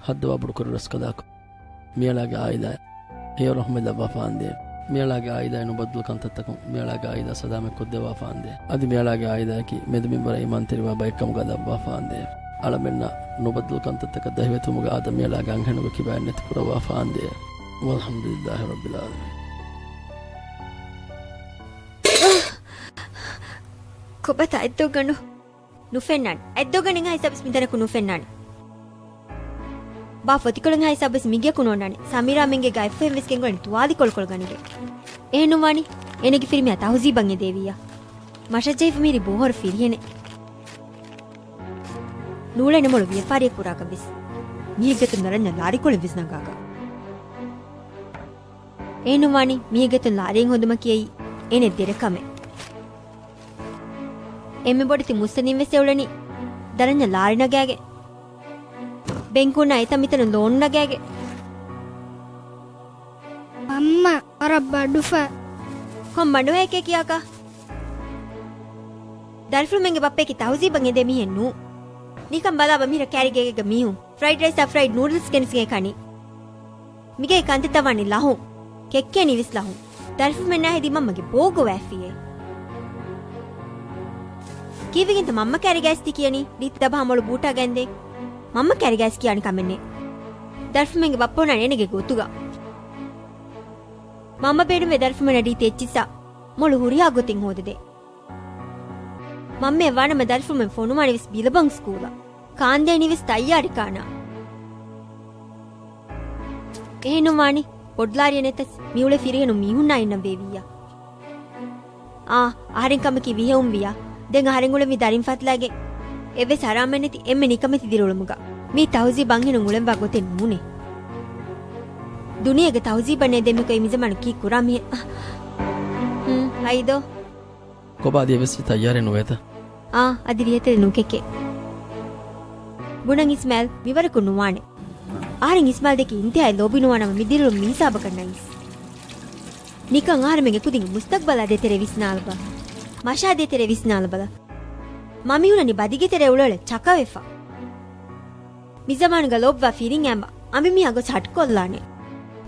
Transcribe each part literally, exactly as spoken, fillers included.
ހައްދަވާ ބޮޑުކުރި ރަސްކަލާކޮ، މިއަޅާގެ އާއިލާއަށް ހެޔޮ ރަހުމަތް ލައްވާފާނދޭ. މިއަޅާގެ އާއިލާއަށް ނުބައްދަލު ކަންތައްތަކުން މިއަޅާގެ އާއިލާ ސަލާމަތްކޮށްދެއްވާފާނދޭ. އަދި މިއަޅާގެ އާއިލާއަކީ މެދުމިންވަރަށް އީމާންތެރިވާ ބައެއްކަމުގަ ލައްވާފާނދޭ. އަޅަމެންނަށް ނުބައްދަލު ކަންތައްތަކަށް ދަހިވެތިވުމުގަ އާދަ މިއަޅާގެ އަންހެނުގެ ކިބައިން ނެތިކުރައްވާފާނދޭ. ވަލްޙަމްދުލިއްލާހި ރައްބިލް ޢާލަމީން. ކޮބާތަ އަތްދޮގަނޑު؟ ނުފެންނާނެ. އަތްދޮގަނޑެއްހާ ހިސާބުވެސް މިތަނަކު ނުފެންނާނެ. ބާ ފޮތިކޮޅެއްހާ ހިސާބުވެސް މިގެއަކު ނޯންނާނެ. ސަމީރާ މެންގޭ ގައިފުހެން ވެސް ގެންގުޅެނީ ތުވާލިކޮޅުކޮޅު ގަނެގެން. އެހެންނުވާނީ އޭނަގެ ފިރިމީހާ ތަހުޒީބަށް އެދެވިއްޔާ. މަށަށް ޖެހިފަ މިހިރީ ބޯހޮރު ފިރިހެނެއް. ނޫޅޭނެ މޮޅު ވިޔަފާރިއެއް ކުރާކަށްވެސް. މީގެ ގެތުން ދަރަންޏަށް ލާރިކޮޅެއްވެސް ނަގާކަށް. އެހެންނުވާނީ މީގެ ގެތުން ލާރިއެއް ހޯދުމަކީ އެއީ އޭނަ ދެރަ ކަމެއް. އެންމެ ބޮޑެތި މުއްސަނދިންވެސް އެ އުޅެނީ ދަރަންޏަށް ލާރި ނަގާގެން. ބެންކުންނާ އެތަން މިތަނުން ލޯނު ނަގާގެން. މަންމަ ވަރަށް ބަޑުފަ. ކޮން ބަނޑުހައެކޭ ކިޔާކަށް؟ ދަރިފުޅުމެންގެ ބައްޕަޔަކީ ތަހުޒީބަށް އެދޭ މީހެއް ނޫން. ނިކަން ބަލާބަ މިހިރަ ކައިރި ގޭގޭގަ މީހުން ފްރައިޑް ރައިސްއާ ފްރައިޑް ނޫޑްލްސް ގެނެސްގެން ކަނީ. މިގޭ ކަންތައްތައް ވާނީ ލަހުން. ކެއްކޭނީވެސް ލަހުން. ދަރިފުޅުމެންނާ ހެދީ މަންމަގެ ބޯ ގޮވައިފިއޭ. ކީއްވެގެންތަ މަންމަ ކައިރި ގައިސް ތި ކިޔަނީ ރީތި ދަބަހަށް މޮޅު ބޫޓާ ގެންދޭ؟ މަންމަ ކައިރި ގައިސް ކިޔާނެ ކަމެއް ނެތް. ދަރިފުޅުމެންގެ ބައްޕަ އޮންނާނެ އޭނަގެ ގޮތުގަ. މަންމަ ބޭނުންވޭ ދަރިފުޅުމެންނަށް ރީތި އެއްޗިއްސާ މޮޅު ހުރިހާ ގޮތެއް ހޯދެދޭ. މަންމައަށް ވާނަމަ ދަރިފުޅުމެން ފޮނުވާނެވެސް ބިލަބަން ސްކޫލަށް. ކާންދޭނީވެސް ތައްޔާރީ ކާނާ. އެހެންނުވާނީ ބޮޑުލާރިއެއް ނެތަސް މިއުޅޭ ފިރިހެނުން މީހުންނާ އިންނަން ވޭވިއްޔާ. އާ، އަހަރެން ކަމަކީ ވިހެއުން ވިއްޔާ. ދެން އަހަރެން އުޅެނީ ދަރިން ފަތިލައިގެން. އެއްވެސް ހަރާމެއް ނެތި އެންމެ ނިކަމެތި ދިރިއުޅުމުގަ. މީ ތަހުޒީބް އަންހެނުން އުޅެންވާ ގޮތެއް ނޫނޭ. ދުނިޔޭގެ ތަހުޒީބަށް ނޭދޭ މިކޮށް މިޒަމާނު ކީއް ކުރާ މީހެއް؟ ހުން، ހައިދޯ. ކޮބާ އަދި އެއްވެސް ތައްޔާރެއް ނުވޭތަ؟ އާ، އަދި ވިހޭތެރެ ނުކެކޭ. ބުނަން އިސްމާއިލް، މިވަރަކު ނުވާނެ. އަހަރެން އިސްމާއިލް ދެކެ އިންތިހާއަށް ލޯބި ނުވާނަމަ މި ދިރިއުޅުން މިހިސާބަކަށް ނައިސް. ނިކަން އަހަރެމެންގެ ކުދިންގެ މުސްތަގްބަލާ ދޭތެރޭ ވިސްނާލަބަލަ. މަށާ ދޭތެރޭ ވިސްނާލަބަލަ. މަމީހުންނަނީ ބަދިގެތެރޭ އުޅެއުޅެ ޗަކަވެފަ. މިޒަމާނުގަ ލޯބިވާ ފިރިން އައިމަ އަނބިމީހާ ގޮސް ހަޓްކޮށްލާނެ.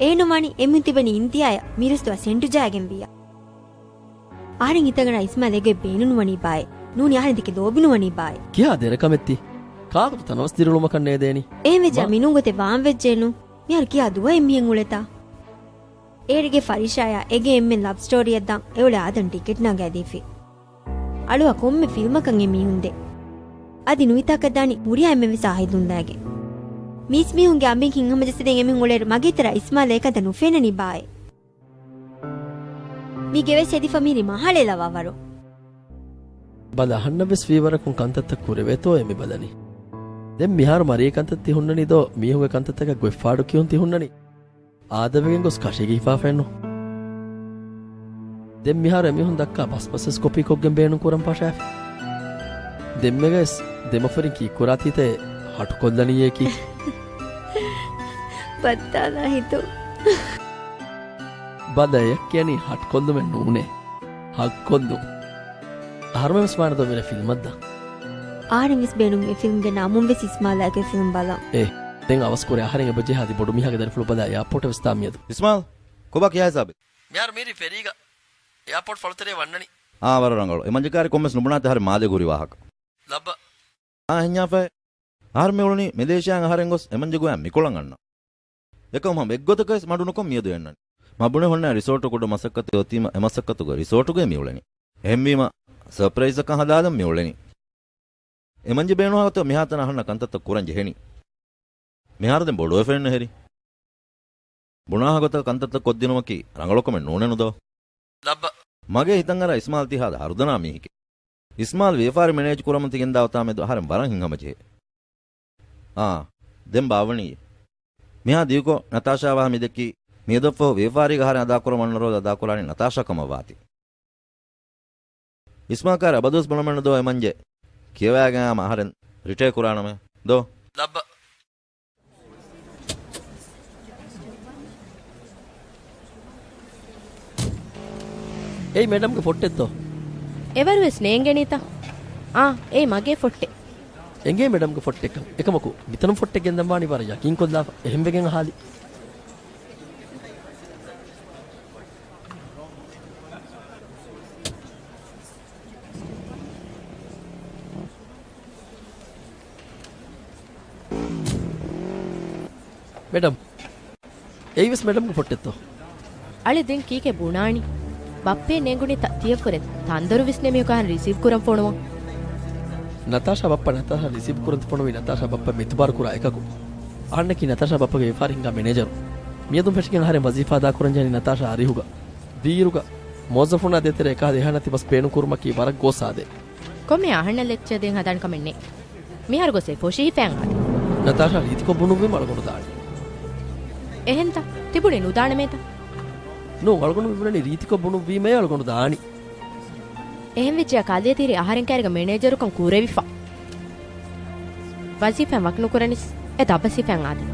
އެހެންނުވާނީ އެމީހުން ތިބެނީ އިންތިހާޔަށް މިރުސްތުވާ ސެންޓު ޖައިގެން ވިއްޔާ. އަހަރެން ހިތަށް އަރާ އިސްމާއިލް އެގޮތް ބޭނުންވަނީ ބާއޭ. ނޫނީ އަހަރެން ދެކެ ލޯބިނުވަނީ ބާއޭ. ކިހާ ދެރަކަމެއްތި؟ ކާކުތަ ތަނަވަސް ދިރިއުޅުމަކަށް ނޭދޭނީ؟ އެހެންވެއްޖާ މަ- މިނޫން ގޮތެއް ވާންވެއްޖެއެއްނު. މިހާރު ކިހާ ދުވަހެއް މިހެން އުޅެތާ؟ އޭރުގެ ފަރިޝާޔާ އޭގެ އެންމެން ލަވް ސްޓޯރީއަށް ދާން އެއުޅޭ އާދަން ޓިކެޓް ނަގައިދީފި. އަޅުވާ ކޮންމެ ފިލްމަކަށް އެ މީހުން ދޭ. އަދި ނުވިތާކަށް ދާނީ ހުރިހާ އެންމެންވެސް އާހިލުންލާގެ. މީސްމީހުންގެ އަނބިން ހިތްހަމަޖައްސަދޭން އެމީހުން އުޅޭއިރު މަގޭތެރެއަށް އިސްމާއިލް އެކަންތައް ނުފެންނަނީ ބާއޭ. މީގެ ވެސް ހެދިފަ މިހިރީ މަހަޅޭ ލަވާވަރު. ބަލަ، އަހަންނަށް ވެސް ވީވަރަކުން ކަންތައްތައް ކުރެވޭތޯއޭ މި ބަލަނީ. ދެން މިހާރު މަރީ ކަންތައް ތި ހުންނަނީ ދޯ، މީހުންގެ ކަންތައްތަކަށް ގޮތްފާޑު ކިޔުން ތި ހުންނަނީ. އާދަވެގެން ގޮސް ކަށީގަ ހިފާފައެއްނު. ދެން މިހާރު އެމީހުން ދައްކާ ބަސްބަސްވެސް ކޮޕީ ކޮށްގެން ބޭނުން ކުރަން ފަށާފި. ދެންމެގަސް ދެމަފުރިން ކީއްކުރާތީތަ ހަޓުކޮށްލަނީއޭ ކީ؟ ބައްދާލާ ހިތު. ބަލަ، އެޔަށް ކިޔަނީ ހަޓްކޮށްލުމެއް ނޫނޭ. ހައްކޮށްލުން. އަހަރުމެން ވެސް ވާނެ ދޯ މިރޭ ފިލްމަށްދާ. އަހަރެން ވެސް ބޭނުން މި ފިލްމްގެ ނަމުން ވެސް އިސްމާލާގެ ފިލްމް ބަލަން. އޭ، ދެން އަވަސް ކުރޭ އަހަރެން އެބަޖެހޭ އަދި ބޮޑު މީހާގެ ދަރިފުޅު ބަލާ އެއާޕޯޓަށް ވެސް ދާ މިއަދު. އިސްމާލް، ކޮބާ ކިޔާ ހިސާބެއް؟ މިހާރު މީރި ފެރީގަ އެއާޕޯޓް ފަޅުތެރޭ ވަންނަނީ. އާ، ވަރަށް ރަނގަޅު. އެމަންޖެ ކާރި ކޮންމެސް ނުބުނާތި އަހަރެން މާލޭ ހުރި ވާހަކަ. ލައްބަ. އާ، ހެންޏާފައި. އަހަރެން މި އުޅުނީ މެލޭޝިޔާއަށް އަހަރެން ގޮސް އެމަންޖެ ގޮޔަށް މިކޮޅަށް އަންނަ. އެކަމް ހަމަ އެއްގޮތަކަށް ވެސް މަޑުނުކޮށް މިއަދު އެންނަނީ. މަ ބުނެ ހުންނަ ރިސޯޓު ކުޑަ މަސައްކަތެއް އޮތީމަ އެ މަސައްކަތުގެ ރިސޯޓުގައި މި އުޅެނީ. އެހެންވީމަ، ސަޕްރައިޒަކަށް ހަދާލަން މި އުޅެނީ. އެމަންޖެ ބޭނުންވާ ގޮތަށް މިހާތަނަށް އަހަންނަށް ކަންތައްތައް ކުރަން ޖެހެނީ. މިހާރު ދެން ބޮޑުވެފައެއްނު ހެރި. ބުނާހާ ގޮތަށް ކަންތައްތައް ކޮށްދިނުމަކީ ރަނގަޅުކަމެއް ނޫނެއްނު ދޯ؟ ލައްބަ. މަގޭ ހިތަށްއަރާ އިސްމާލް ތިހާ ހަރުދަނާ މީހެކޭ. އިސްމާލް ވިޔަފާރި މެނޭޖް ކުރަމުން ތި ގެންދާ ވަތާމެދު އަހަރެން ވަރަށް ހިތްހަމަޖެހޭ. އާ، ދެން ބާވަނީ. މިހާ ދިގުކޮށް ނަތާޝާ ވާހަ މިދެއްކީ، މިއަދަށްފަހު ވިޔަފާރީގަ އަހަރެން އަދާކުރަން ވަންނަ ރޯލް އަދާކުރާނީ ނަތާޝާ ކަމަށް ވާތީ. އިސްމާލް ކާރި އަބަދުވެސް ބުނަމެއްނު ދޯ އެމަންޖެ. ކިޔަވައިގެން އާމަ އަހަރެން ރިޓަޔަރ ކުރާނަމޭ ދޯ؟ ލައްބަ. އެއީ މެޑަމްގެ ފޮއްޓެއްތޯ؟ އެވަރުވެސް ނޭނގެނީތަ؟ އާ، އެއީ މަގޭ ފޮއްޓެއް. އެނގޭ މެޑަމްގެ ފޮއްޓެއްކަން. އެކަމަކު، މިތަނުން ފޮއްޓެއް ގެންދަން ވާނީ ވަރަށް ޔަޤީންކޮށްލާފަ. އެހެންވެގެން އަހާލި. މެޑަމް. އެއީވެސް މެޑަމްގެ ފޮއްޓެއްތޯ؟ އަޅެ ދެން ކީކޭ ބުނާނީ؟ ބައްޕައެއް ނޭނގުނީތަ ތިޔަފުރެ ތަންދޮރު ވިސްނޭ މީހަކާ ރިސީވް ކުރަން ފޮނުވަން؟ ނަތާޝާ ބައްޕަ ނަތާޝާ ރިސީވް ކުރަން ފޮނުވީ ނަތާޝާ ބައްޕަ މިތުބާރު ކުރާ އެކަކު. އަހަންނަކީ ނަތާޝާ ބައްޕަގެ ވިޔަފާރި ހިންގާ މެނޭޖަރު. މިއަދުން ފެށިގެން އަހަރެން ވަޒީފާ އަދާކުރަން ޖެހެނީ ނަތާޝާ އަރިހުގަ. ވީއިރުގަ މުވައްޒަފުންނާ ދޭތެރޭ އެކަހަލަ އެހާ ނަތި ބަސް ބޭނުން ކުރުމަކީ ވަރަށް ގޯސް އާދައެއް. ކޮންމެ އަހަންނަށް ލެކްޗަރ ދޭން ހަދާނެ ކަމެއް ނެތް. މިހާރު ގޮސް އެ ފޮށި ހިފައިން އާދެ. ނަތާޝާ ރީތިކޮށް ބުނުއްވީމަ އަޅުގަނޑު ދާނީ. އެހެންތަ؟ ތިބުނީ ނުދާނަމޭތަ؟ ނޫން، އަޅުގަނޑު މިބުނަނީ ރީތިކޮށް ބުނުއްވީމައޭ އަޅުގަނޑު ދާނީ. އެހެން ވެއްޖެޔާ ކާލޭތީރި އަހަރެން ކައިރިގަ މެނޭޖަރުކަން ކުރެވިފަ. ވަޒީފާއިން ވަކިނުކުރަނީސް އެ ދަބަސް ހިފައިން އާދެ.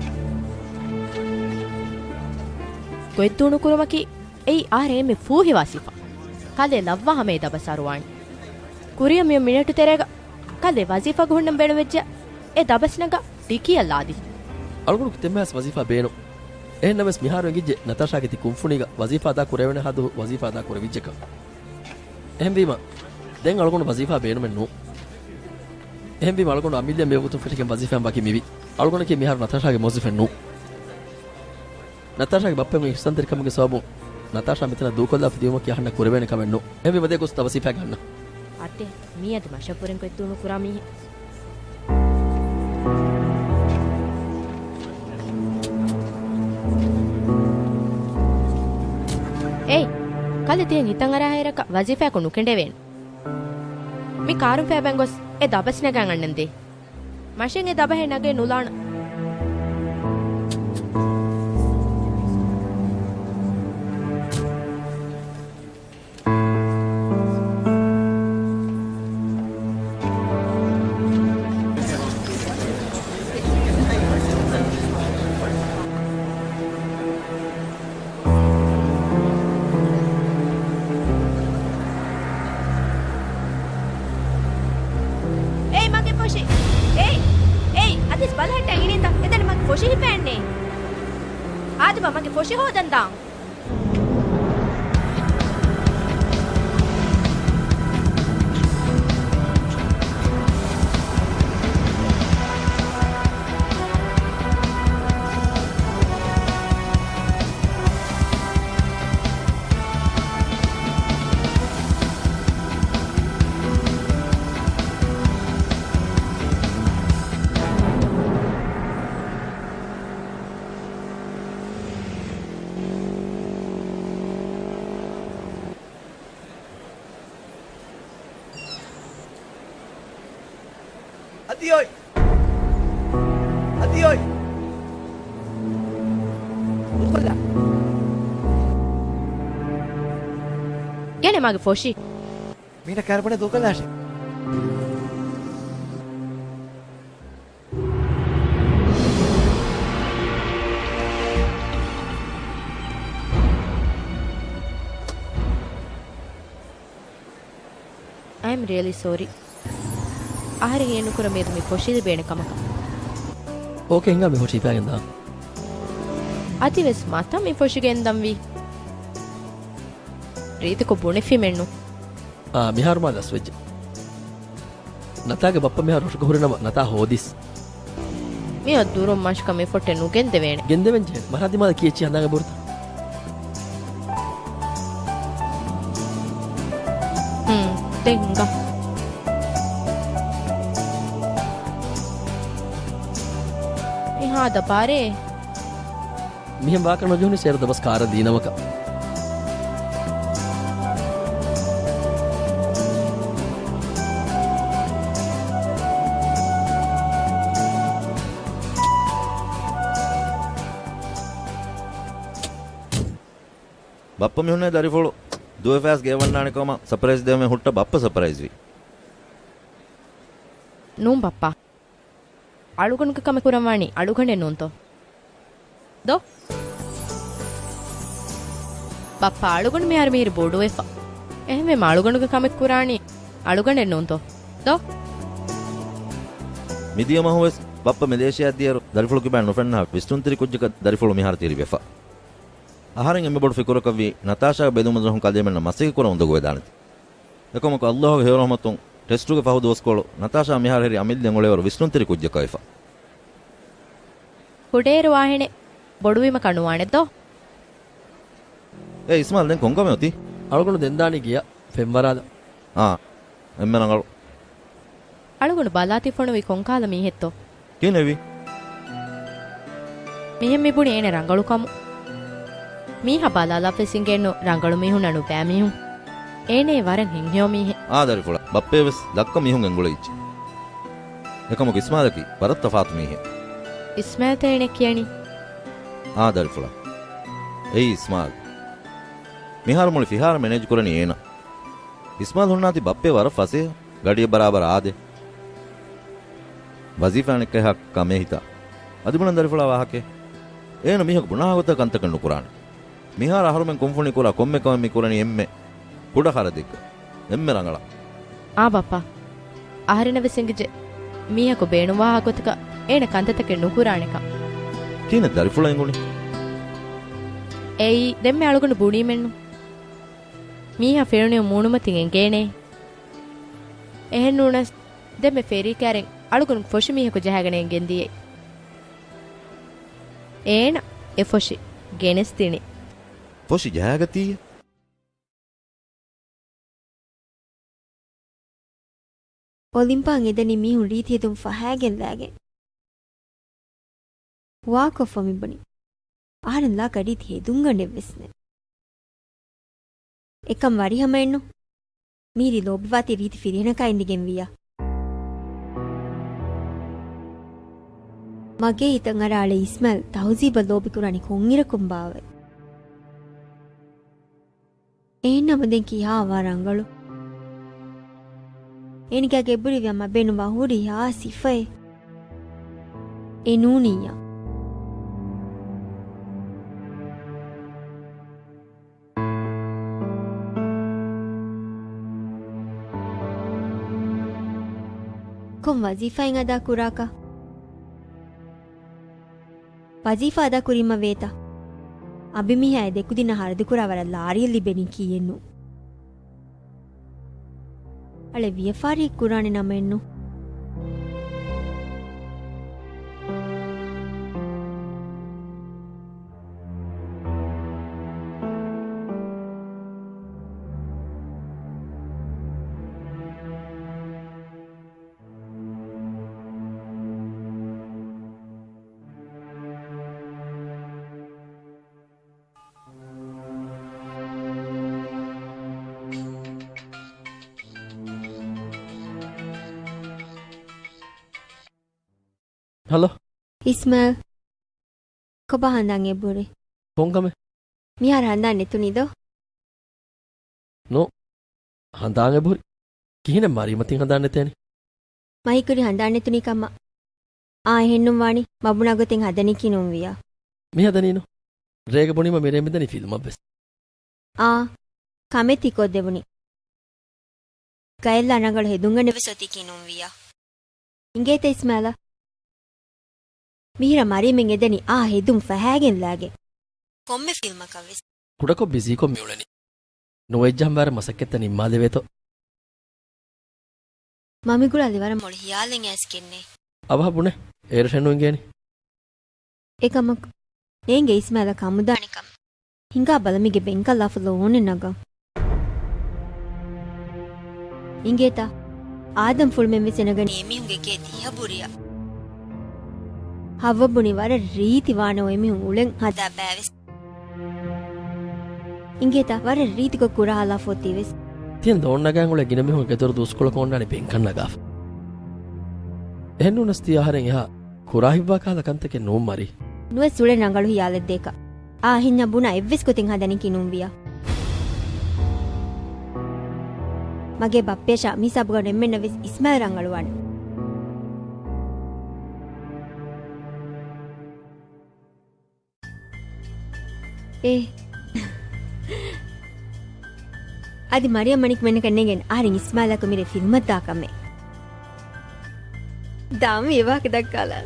ގޮތްދޫނުކުރުމަކީ އެއީ އަހަރެން އެންމެ ފޫހިވާ ސިފަ. ކަލޭ ލައްވާ ހަމަ އެ ދަބަސް އަރުވާނީ. ކުރިއަށް މިއޮތް މިނެޓު ތެރޭގަ ކަލޭ ވަޒީފާގަ ހުންނަން ބޭނުންވެއްޖެ އެ ދަބަސް ނަގާ ޑިކީއަށް ލާދީ. އަޅުގަނޑު ކިތަންމެހާސް ވަޒީފާ ބޭނުން. އެހެންނަމަވެސް މިހާރު އެނގިއްޖެ ނަތާޝާގެ ތި ކުންފުނީގަ ވަޒީފާ އަދާ ކުރެވޭނެ ހާދަ ވަޒީފާ އަދާ ކުރެވިއްޖެކަން. އެހެންވީމަ، ދެން އަޅުގަނޑު ވަޒީފާ ބޭނުމެއް ނޫން. އެހެންވީމަ އަޅުގަނޑު އަމިއްލަ މިވަގުތުން ފެށިގެން ވަޒީފާއިން ވަކި މިވީ. އަޅުގަނޑަކީ މިހާރު ނަތާޝާގެ މުވައްޒަފެއް ނޫން. ނަތާޝާގެ ބައްޕަގެ އިޙްސާންތެރިކަމުގެ ސަބަބުން ނަތާޝާ މިތަނަށް ދޫކޮށްލާފަ ދިޔުމަކީ އަހަންނަށް ކުރެވޭނެ ކަމެއް ނޫން. އެހެންވީމަ ދޭ ގޮސް ދަބަސް ހިފައިގަ އަންނަ. އަތެ، މީ އަދި މަށަށްވުރެން ގޮތްދޫނުކުރާ މީހެއް. އޭ، ކަލޭ ތިހެން ހިތަށްއަރާ ހައިރަކަށް ވަޒީފާއަކުން ނުކެނޑެވޭނެ. މި ކާރުން ފޭބަން ގޮސް އެ ދަބަސް ނަގަން އަންނަން ދޭ. މަށެއް އެ ދަބަހެއް ނަގައެއް ނުލާނަ. އޭ މަގެ ފޮށި! އޭ! އޭ! އަދިސް ބަލަހައްޓާ އިނީތަ؟ އެދެން މަގެ ފޮށި ހިފައެއްނޭ. އާދެބަ މަގެ ފޮށި ހޯދަން ދާން. އަދި އޮތް. އަދި އޮތް. ދޫކޮށްލާ. ގެނޭ މާގެ ފޮށި. މީނަ ކާރބޯނޭ ދޫކޮށްލާށޭ. I am really sorry. އަހަރެން ހިޔެއްނުކުރަން މިއަދު މި ފޮށި ލިބޭނެ ކަމަކަށް. އޯކޭ، ހިނގާ މި ފޮށި ހިފާގެން ދާ. އަދިވެސް މަތަން މި ފޮށި ގެންދަންވީ. ރީތިކޮށް ބުނެފީމެއްނު. އާ، މިހާރު މާ ލަސްވެއްޖެ. ނަތާގެ ބައްޕަ މިހާރު ރޮށުގަ ހުރިނަމަ ނަތާ ހޯދިސް. މިއޮއް ދުރުން މަށަކަށް މި ފޮށި ނުގެންދެވޭނެ. ގެންދެވެންޖެހޭ. މަރާ ދިމާލަށް ކިޔެއްޗި ހަނދާން އެބަހުރިތަ؟ ހުން، ދެން ހިނގާ. މިހާ ދަބާރޭ. މިހެން ވާކަށް ނުޖެހުނީ ސޭރަ ދަބަސް ކާރަށް ދީ ނަމަކަށް. ބައްޕަ މިހުންނޭ ދަރިފުޅު ދުވެފައިސް ގެއަށް ވަންނާނެ ކަމަށް ސަޕްރައިޒް ދެވެމޭ ހުއްޓަ ބައްޕަ ސަޕްރައިޒްވީ. ނޫން ބައްޕާ. އަޅުގަނޑުގެ ކަމެއް ކުރަން ވާނީ އަޅުގަނޑެއް ނޫންތޯ؟ ދޯ؟ ބައްޕާ އަޅުގަނޑު މިހާރު މިހިރި ބޮޑުވެފަ. އެހެންވީމަ އަޅުގަނޑުގެ ކަމެއް ކުރާނީ އަޅުގަނޑެއް ނޫންތޯ؟ ދޯ؟ މިދިޔަ މަހުވެސް ބައްޕަ މި ދޭށިއަށް ދިޔައިރު ދަރިފުޅު ކިބައިން ނުފެންނަހާ ވިސްނުންތެރި ކުއްޖަކަށް ދަރިފުޅު މިހާރު ތިރިވެފަ. އަހަރެން އެންމެ ބޮޑު ފިކުރަކަށްވީ ނަތާޝާގެ ބެލުމަށް ޖެހުނު ކަލޭމެންނަށް މަސައްކަތް ކުރަން އުނދަގޫވެދާނެތީ. އެކަމަކު އައްލާހުގެ ހެޔޮ ރަޙްމަތުން ޓެސްޓުގެ ފަހު ދުވަސްކޮޅު ނަތާޝާ މިހާރު ހެރި އަމިއްލައަށް އުޅޭވަރު ވިސްނުންތެރި ކުއްޖަކަށް ވެފަ. ކުޑައިރު ވާހެނެއް ބޮޑުވީމަ ކަނުވާނެތޯ؟ އޭ އިސްމާލް، ދެން ކޮންކަމެއް އޮތީ؟ އަޅުގަނޑު ދެން ދާނީ ގެޔަށް ފެންވަރާލަން. އާ، އެންމެ ރަނގަޅު. އަޅުގަނޑު ބަލާތީ ފޮނުވީ ކޮންކަހަލަ މީހެއްތޯ؟ ކިހިނެއްވީ؟ މިހެން މި ބުނީ އޭނަ ރަނގަޅު ކަމު. މީހާ ބަލާލާފަވެސް އިނގޭނު ރަނގަޅު މީހުންނާ ނުބައި މީހުން. އޭނައީ ވަރަށް ހިތްހެޔޮ މީހެއް. އާ ދަރިފުޅާ، ބައްޕަޔަށް ވެސް ދައްކަ މީހުން ގެންގުޅެވިއްޖެ. އެކަމަކު އިސްމާލަކީ ވަރަށް ތަފާތު މީހެއް. އިސްމާލްތަ އޭނަ ކިޔަނީ؟ އާ ދަރިފުޅާ، އެއީ އިސްމާލް. މިހާރު މުޅި ފިހާރަ މެނޭޖް ކުރަނީ އޭނަ. އިސްމާލް ހުންނާތީ ބައްޕަ ވަރަށް ފަސޭހަ، ގަޑިއެއް ބަރާބަރަށް އާދޭ. ވަޒީފާއެއް އެއްކަހަލަ ކަމޭ ހިތާ. އަދި ބުނަން ދަރިފުޅާ ވާހަކައެއް. އޭނަ މީހަކު ބުނާ ގޮތަށް ކަންތަކެއް ނުކުރާނެ. މިހާރު އަހަރުމެން ކޮންފުނި ކުރާ ކޮންމެ ކަމެއް މި ކުރަނީ އެންމެ ކުޑަ ޚަރަދެއްގަ. އެންމެ ރަނގަޅަށް. އާ ބައްޕާ. އަހަރެންނަށް ވެސް އެނގިއްޖެ މީހަކު ބޭނުންވާ ގޮތަކަށް އޭނަ ކަންތައްތަކެއް ނުކުރާނެކަން. ކިހިނެއް ދަރިފުޅަށް އެނގުނީ؟ އެއީ ދެންމެ އަޅުގަނޑު ބުނީމެއްނު. މީހާ ފެނުނީ މޫނުމަތިން އެނގޭނޭ. އެހެންނޫނަސް، ދެންމެ ފެރީ ކައިރިން އަޅުގަނޑު ފޮށި މީހަކު ޖަހައިގަނެ ގެންދިޔައީ. އޭނަ އެ ފޮށި ގެނެސްދިނީ. ފޮށި ޖަހައިގަތީ؟ އޮލިމްޕާން އެދެނީ މީހުން ރީތި ހެދުން ފަހައިގެން ލާގެން. ވާކޮށްފަ މިބުނި. އަހަރެން ލާ ގަޑީ ތި ހެދުންގަނޑެއްވެސް ނެތް. އެކަން ވަރިހަމައެއްނު. މީރި ލޯބިވާތީ ރީތި ފިރިހެނަކާ އިނދިގެން ވިޔަ. މަގޭ ހިތަށް އަރާ އަޅެ އިސްމާއިލް ތަހުޒީބަށް ލޯބިކުރާނީ ކޮންއިރަކުން ބާވައި؟ އެހެންނަމަ ދެން ކިހާ ވާ ރަނގަޅު؟ އޭނަގެ ގެއްބުރި ވިޔަ މަބޭނު ވާ ހުރިހާ ސިފައެއް އެ ނޫނިއްޔާ. ކޮން ވަޒީފާއެއް އަދާ ކުރާކަށް؟ ވަޒީފާ އަދާ ކުރީމަ ވޭތަ؟ އަނބިމީހާ އެ ދެކުދިންނަށް ހަރަދުކުރާ ވަރަށް ލާރިއެއް ލިބެނީ ކީއެއްނު. އަޅެ ވިޔަފާރިއެއް ކުރާނެ ނަމައެއްނު. ހަލޯ. އިސްމާއިލް. ކޮބާ ހަނދާން އެބަހުރި؟ ކޮން ކަމެއް؟ މިހާރު ހަނދާން ނެތުނީ ދޯ؟ ނޯ. ހަނދާން އެބަހުރި. ކިހިނެއް މަރީމަތިން ހަނދާން ނެތޭނެ؟ މަ ހީކުރީ ހަނދާން ނެތުނީ ކަމަށް. އާ، އެހެންނުން ވާނީ. މަ ބުނާ ގޮތެއް ހަދަނީކީ ނޫންވިއްޔާ. މި ހަދަނީނު. ރޭގަ ބުނީމަ މިރޭ މިދަނީ ފިލްމަށްވެސް. އާ، ކަމެއް ތިކޮށްދެވުނީ. ގަޔަށްލާ ރަނގަޅު ހެދުންގަނޑެއްވެސް އޮތީކީ ނޫންވިއްޔާ. އިނގޭތަ އިސްމާއިލް؟ މިހިރަ މަރީމެން އެދެނީ އާ ހެދުން ފަހައިގެން ލާގެން. ކޮންމެ ފިލްމަކަށްވެސް. ކުޑަކޮށް ބިޒީކޮށް މިއުޅެނީ. ނުވެއްޖަހަން ވަރަށް މަސައްކަތްތައް ނިންމާލެވޭތޯ. މަ މި ގުޅާލީ ވަރަށް މޮޅި ހިޔާލެއް އައިސްގެންނޭ. އަވަހަށް ބުނޭ. އޭރަށެއް ނުއިނގޭނީ. އެކަމަކު، ނޭނގެ އިސްމާއިލަށް ކަމުދާނެ ކަމެއް. ހިނގާ ބަލަ މީގެ ބެންކަށްލާފަ ލޯނެއް ނަގަން. އިނގޭތަ؟ އާދަމްފުޅުމެން ވެސް އެނގަނީ އެމީހުންގެ ގޭ ދިހަ ބުރިއަށް. ހައްވަ ބުނީ ވަރަށް ރީތި ވާނެ އޮތް މީހުން އުޅެން ހަދާ ބައިވެސް. އިނގޭތަ؟ ވަރަށް ރީތިކޮށް ކުރާ ހަލާފަ އޮތީވެސް. ތިހެން ލޯން ނަގަން އުޅޭ ގިނަ މީހުން އެދޮރު ދުވަސްކޮޅަކު އޮންނާނެ ބެންކަށް ނަގާފަ. އެހެންނޫނަސް ތި އަހަރެން އެހާ ކުރާ ހިތްވާ ކަހަލަ ކަންތަކެއް ނޫން މަރީ. ނުވެސް އުޅެން ރަނގަޅު ހިޔާލެއް ދޭކަށް. އާ އެހެންޏާ ބުނާ އެއްވެސް ގޮތެއް ހަދަނީކީ ނޫންވިއްޔާ. މަގޭ ބައްޕަޔަށާ މިހިސާބުގަ އެންމެންނަށް ވެސް އިސްމާއިލް ރަނގަޅުވާނެ. އޭ. އަދި މަރިޔަމް މަނިކު މެންނަކަށް ނޭނގެން އަހަރެން އިސްމާއިލާކު މިރޭ ފިލްމަށް ދާ ކަމެއް. ދާން ވީ އެ ވާހަކަ ދައްކާލާ.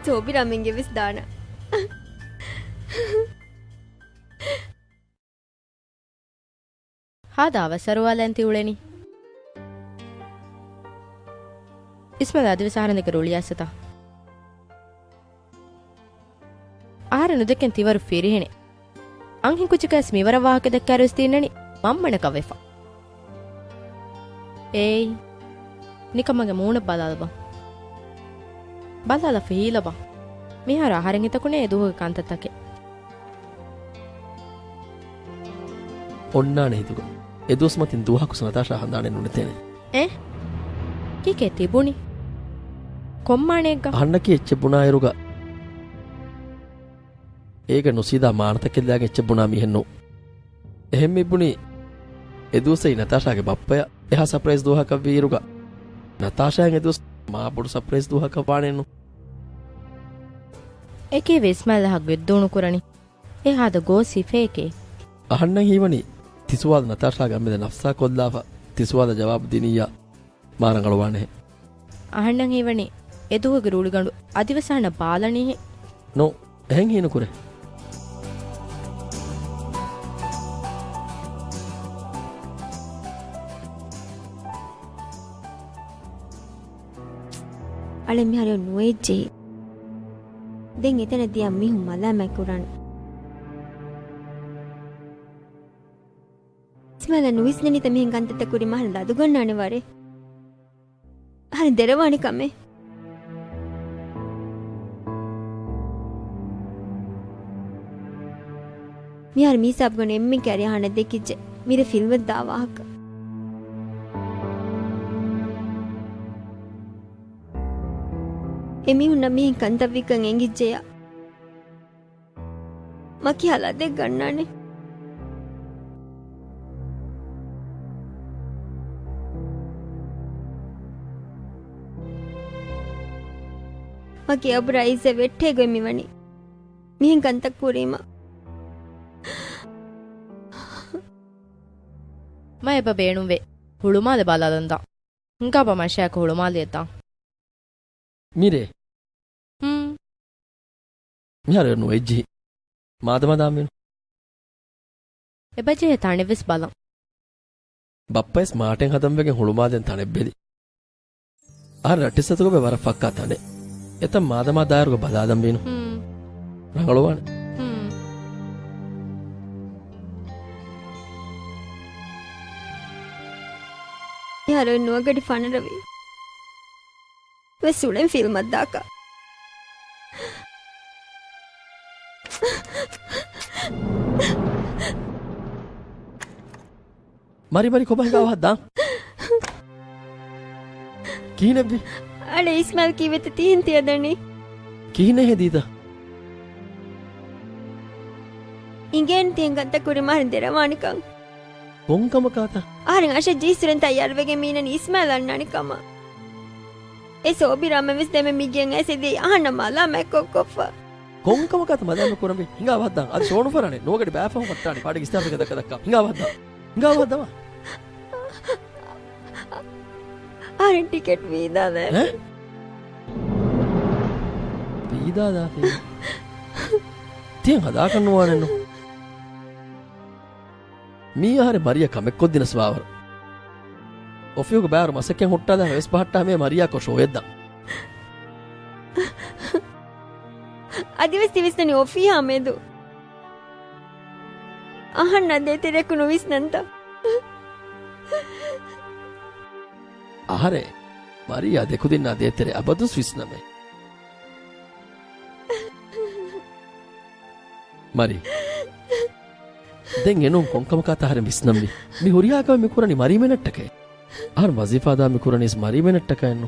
ސޯބިރާމެންގެ ވެސް ދާނަ. ހާދަ އަވަސް އަރުވާލަން ތި އުޅެނީ. އިސްމާއިލް އަދިވެސް އަހަރެން ދެކެ ރުޅިއައިސްފަތާ. އަހަރެން ނުދެކެން ތިވަރު ފިރިހެނެއް. އަންހެންކުއްޖަކަސް މިވަރަށް ވާހަކަ ދައްކާއިރުވެސް ތި އިންނަނީ މަންމަނަކަށް ވެފަ. އޭއް. ނިކަމަގެ މޫނަށް ބަލާލަބަ. ބަލާލަ ފިހީލަބަ. މިހާރު އަހަރެން ހިތަކުނޭ އެދުވަހުގެ ކަންތައްތަކެއް. އޮންނާނެ ހިތުގަ. އެދުވަސް މަތިން ދުވަހަކުސް ނަތާޝާ ހަނދާނެއް ނުނެތޭނެ. އެ؟ ކީކޭ ތިބުނީ؟ ކޮންމާނެއެއްގަ؟ އަހަންނަކީ އެއްޗެއް ބުނާއިރުގަ އޭގަ ނުސީދާ މާނަތަކެއްލާގެން އެއްޗެއް ބުނާ މީހެއް ނޫން. އެހެން މި ބުނީ އެދުވަސް އެއީ ނަތާޝާގެ ބައްޕަޔަށް އެހާ ސަޕްރައިޒް ދުވަހަކަށްވީއިރުގަ ނަތާޝާއަށް އެދުވަސް މާ ބޮޑު ސަޕްރައިޒް ދުވަހަކަށް ވާނެއްނު. އެކީ ވެސް އިސްމާއިލް ހައްގު އެއްދުވަހު ނުކުރަނީ. އެ ހާދަ ގޯސް ހިފޭކޭ. އަހަންނަށް ހީވަނީ ތި ސުވާލު ނަތާޝާގެ އަނބިލަ ނަފްސާ ކޮށްލާފަ ތި ސުވާލަށް ޖަވާބު ދިނިއްޔާ މާ ރަނގަޅުވާނެހެން. އަހަންނަށް ހީވަނީ އެދުވަހުގެ ރުޅިގަނޑު އަދިވެސް އަހަންނަށް ބާލަނީހެން. ނޯ، އެހެން ހީނުކުރޭ. އަޅެ މިހާރު ނުވެއްޖެހި. ދެން އެތަނަށް ދިޔަ މީހުން މަލާމާތް ކުރާނެ. އިސްމާއިލަށް ނުވިސްނެނީތަ މިހެން ކަންތައްތައް ކުރީމަ އަހަރެން ލަދުގަންނާނެ ވަރެއް. އަހަރެން ދެރަވާނެ ކަމެއް. މިހާރު މިހިސާބުގަނޑު އެންމެން ކައިރި އަހަންނަށް ދެކިއްޖެ މިރޭ ފިލްމަށް ދާ ވާހަކަ. އެމީހުންނަށް މިހެން ކަންތައްވީކަން އެނގިއްޖެޔާ. މަ ކިހާ ލަދެއް ގަންނާނެ؟ މަ ކިޔަބުރާ އިއްޒަށް ވެއްޓޭ ގޮތް މިވަނީ. މިހެން ކަންތައް ކުރީމަ. މަ އެބަ ބޭނުންވޭ. ހުޅުމާލެ ބަލާލަން ދާ. ހިނގާބަ މަށާއެކު ހުޅުމާލެއަށް ދާން. މިރޭ. ހުން. މިހާރު ނުވެއްޖެހި. މާދަމާ ދާންވީނު. އެބަޖެހޭ ތަނެއްވެސް ބަލަން. ބައްޕަވެސް މާޓެން ހަދަން ވެގެން ހުޅުމާލެއަށް ތަނެއް ބެލި. އަހަރެން ރައްޓެއްސަތުގަ ވެ ވަރަށް ފައްކާ ތަނެއް. އެތަން މާދަމާ ދާއިރުގަ ބަލާލަންވީނު. ހުން. ރަނގަޅުވާނެ. ހުން. މިހާރު ނުވަގަޑި ފަނަރަވީ. ވެސް އުޅެން ފިލްމަށް ދާކަށް. މަރި މަރި ކޮބާ ހިނގާ އަވަހަށް ދާން؟ ކިހިނެއްވީ؟ އަޅެ އިސްމާއިލް ކީއްވެތަ ތިހެން ތިޔަދަނީ؟ ކިހިނެއްހޭ ދީދާ؟ އިނގޭން ތިހެން ކަންތައް ކުރި މާހަރިން ދެރަވާނެކަން. ކޮންކަމަކާތަ؟ އަހަރެން އަށެއް ޖީސުރެންތާ ޔާރުވެގެން މީނަނީ އިސްމާއިލް އަންނާނެ ކަމަށް. އެ ސޯބިރާމެން ވެސް ދެމެ މިގެން އައިސް އެދޭ އަހަންނަށް މަލާމަތްކޮށް ކޮށްފަ. ކޮންކަމަކާތަ މަލާމަތް ކުރަންވީ؟ ހިނގާ ވަހަށްދާން. އަދި ޝޯނުފަރާނެ ނުވަގަޑި ބައިފަހު ކައްޓާނެ ފާޑި ގިސްތާފިގަ ދައްކަ ދައްކަ. ހިނގާ ވަހަށްދާން. ހިނގާ ވަހަށްދާން. އަހަރެން ޓިކެޓް ވީދާލަ. އެ؟ ވީދާލާފި. ތިޔަން ހަދާކަށް ނުވާނެއްނު. މީ އަހަރެން މަރިޔާ ކަމެއްކޮށްދިނަސް ވާވަރު. އޮފީހުގެ ބާރު މަސައްކަތް ހުއްޓާލާ ވެސް ބަހައްޓާ މޭ މަރިޔާ ކޮށް ޝޯއެއްދާ. އަދިވެސް ތިވިސްނަނީ އޮފީހާ މެދު. އަހަންނާ ދޭތެރެއަކު ނުވިސްނަންތަ؟ އަހަރެން މަރިޔާ ދެކުދިންނާ ދޭތެރެ އަބަދުސް ވިސްނަމޭ. މަރި. ދެން އެނޫން ކޮންކަމަކާތަ އަހަރެން ވިސްނަންވީ؟ މި ހުރިހާ ކަމެއް މި ކުރަނީ މަރީމެންނަށްޓަކައި. އަހަރެން ވަޒީފާ ދާ މި ކުރަނީސް މަރީމެންނަށްޓަކައެއްނު.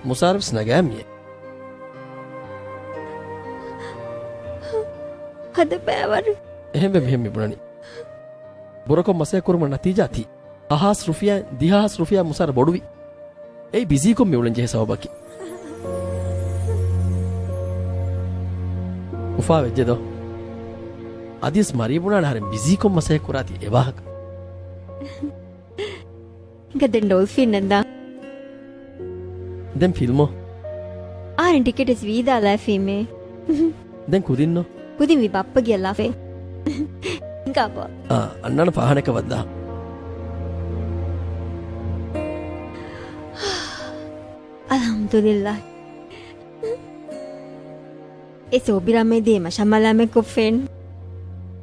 މުސާރަ ވެސް ނަގާ މިއޭ. ހަދަ ބައިވަރު. އެހެންވެ މިހެން މިބުނަނީ. ބުރަކޮށް މަސައްކަތް ކުރުމަށް ނަތީޖާ ތި. ހަހާސް ރުފިޔާ، ދިހަހާސް ރުފިޔާ މުސާރަ ބޮޑުވި. އެއީ ބިޒީކޮށް މިއުޅެން ޖެހޭ ސަބަބަކީ. އުފާ ވެއްޖެ ދޯ؟ އަދިވެސް މަރީ ބުނާނެ އަހަރެން ބިޒީކޮށް މަސައްކަތް ކުރާތީ އެވާހަކަ. ހިނގާ ދެން ޑޮލްފިން ނަންދާ. ދެން ފިލްމޯ؟ އަހަރެން ޓިކެޓް ވެސް ވީދާލާފީމޭ. ދެން ކުދިންނޯ؟ ކުދިން ވީ ބައްޕަ ގެއަށް ލާފޭ. ހިނގާބާ. އާ، އަންނާނެ ފާހަނައަކަށް ވައްދާ. އަލްޙަމްދުލިއްލާހް. އެ ސޯބިރާމެ ދޭ މަށަށް މަލާމަތްކޮށްފޭން.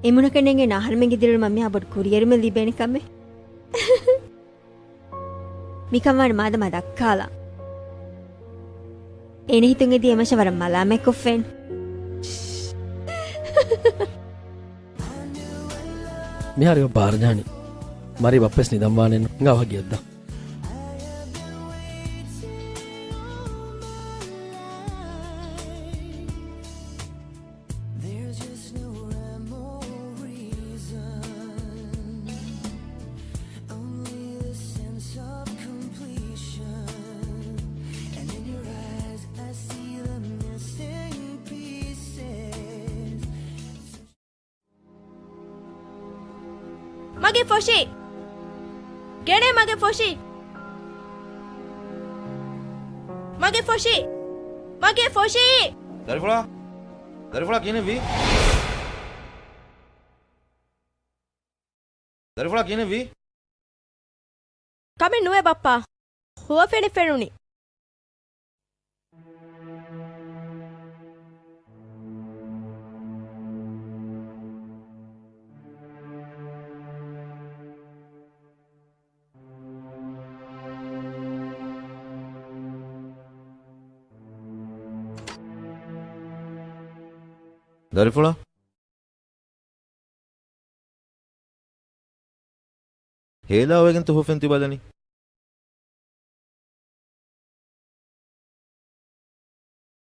އެމުނަކަށް ނޭނގޭނެ އަހަރެމެންގެ ދިރިއުޅުމަށް މިހާ ބޮޑު ކުރިއެރުމެއް ލިބޭނެ ކަމެއް. މިކަން ވާނެ މާދަމާ ދައްކާލާ. އޭނަ ހިތުން އެދި އެމަށަށް ވަރަށް މަލާމަތްކޮށްފޭން. މިހާރު އޮށް ބާރަޖާނީ. މަރީ ބައްޕަވެސް ނިދަން ވާނެއްނު. ހިނގާ ވަހަށް ގެއަށްދާ. މަގެ ފޮށި! ގެނޭ މަގެ ފޮށި! މަގެ ފޮށި! މަގެ ފޮށި! ދަރިފުޅާ! ދަރިފުޅާ ކިހިނެއްވީ؟ ދަރިފުޅާ ކިހިނެއްވީ؟ ކަމެއް ނުވޭ ބައްޕާ. ހުވަފެނެއް ފެނުނީ. ދަރިފުޅާ. ހޭލާވެގެންތަ ހުވަފެން ތިބަލަނީ؟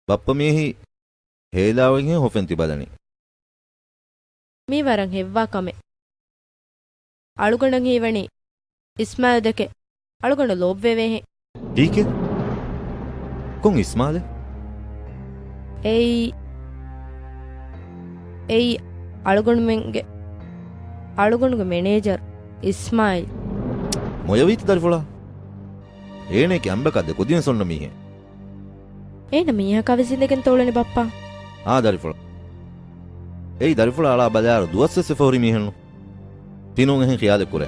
ބައްޕަ މިއެހީ ހޭލާވެގެން ހުވަފެން ތިބަލަނީ. މީ ވަރަށް ހެއްވާ ކަމެއް. އަޅުގަނޑަށް ހީވަނީ އިސްމާއިލް ދެކެ އަޅުގަނޑު ލޯބިވެވޭހެން. ކީކޭ؟ ކޮން އިސްމާއިލެއް؟ އެއީ، އެއީ އަޅުގަނޑުމެންގެ، އަޅުގަނޑުގެ މެނޭޖަރު އިސްމާއިލް. މޮޔަވީތަ ދަރިފުޅާ؟ އޭނައަކީ އަނބަކާ ދެ ކުދިން ސޮންނަ މީހެއް. އޭނަ މީހަކާ ވެސް އިނދެގެން ތޯޅަނީ ބައްޕާ. އާ ދަރިފުޅާ. އެއީ ދަރިފުޅާ އަޅާ ބަލާއިރު ދުވަސްވެސް އެފަހުރި މީހެއްނު. ތިނޫން އެހެން ޚިޔާލެއް ކުރޭ.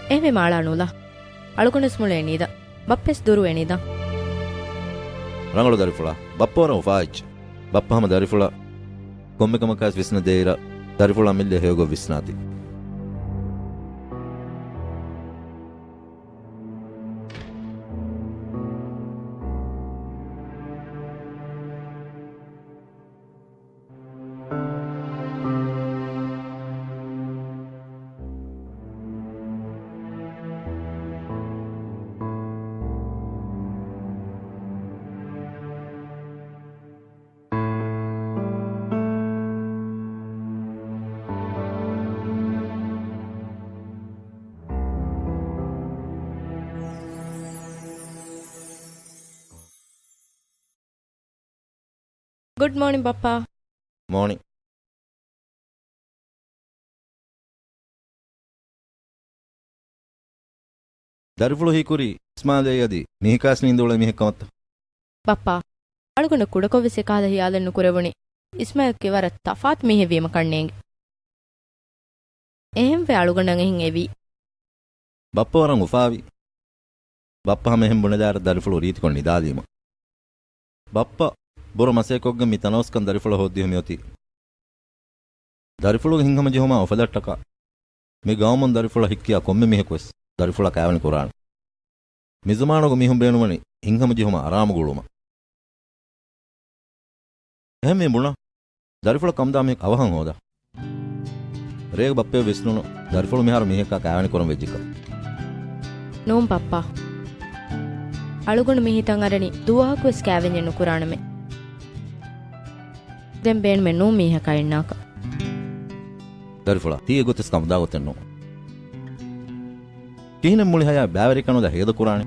އެހެންވީމާ އަޅާ ނުލާ. އަޅުގަނޑުވެސް މޮޅޭނީދާ. ބައްޕަވެސް ދުރުވޭނީދާ. ރަނގަޅު ދަރިފުޅާ. ބައްޕަ ވަރަށް އުފާވެއްޖެ. ބައްޕަ ހަމަ ދަރިފުޅާ ކޮންމެ ކަމަކާވެސް ވިސްނަ ދޭއިރަށް ދަރިފުޅާ މިއްލަ ހެޔޮގޮތް ވިސްނާތީ. ގުޑް މޯނިން ބައްޕާ. މޯނިން. ދަރިފުޅު ހީކުރީ އިސްމާލޭ އަދި މީހަކާސް ނީނދެ އުޅޭ މީހެއް ކަމަށްތަ؟ ބައްޕާ، އަޅުގަނޑަށް ކުޑަކޮށްވެސް އެކަހަލަ ހިޔާލެއް ނުކުރެވުނީ. އިސްމާލް ކި ވަރަށް ތަފާތު މީހެއް ވީމަ ކަންނޭނގެ. އެހެންވެ އަޅުގަނޑަށް އެހެން އެވީ. ބައްޕަ ވަރަށް އުފާވި. ބައްޕަ ހަމަ އެހެން ބުނެދާއިރު ދަރިފުޅު ރީތިކޮށް ނިދާލީމަ. ބައްޕަ ބުރަ މަސައްކަތްކޮށްގެން މި ތަނަވަސްކަން ދަރިފުޅަށް ހޯއްދިޔަ މިއޮތީ. ދަރިފުޅުގެ ހިތްހަމަޖެހުމާ އުފަލަށްޓަކާ، މި ގައުމުން ދަރިފުޅަށް ހިއްކިޔާ ކޮންމެ މީހަކުވެސް ދަރިފުޅަށް ކާވެނި ކުރާނެ. މިޒުމާނުގެ މީހުން ބޭނުންވަނީ ހިތްހަމަޖެހުމަށް އަރާމު ގުޅުމަށް. އެހެންވީމަ ބުނާ، ދަރިފުޅަށް ކަމުދާ މީހަކު އަވަހަށް ހޯދާ. ރޭގަ ބައްޕައަށް ވިސްނުނު، ދަރިފުޅު މިހާރު މީހަކާ ކާވެނި ކުރަން ވެއްޖެކަން. ނޫން ބައްޕާ. އަޅުގަނޑު މި ހިތަށް އަރަނީ ދުވަހަކުވެސް ކާވެންޏެއް ނުކުރާނަމޭ. ދެން ބޭނުމެއް ނޫން މީހަކާ އިންނާކަށް. ދަރިފުޅާ، ތީ އެގޮތަސް ކަމުދާ ގޮތެއް ނޫން. ކިހިނެއް މުޅި ހަޔާތް ބައިވެރިކަން ނުލާ ހޭދަ ކުރާނެ؟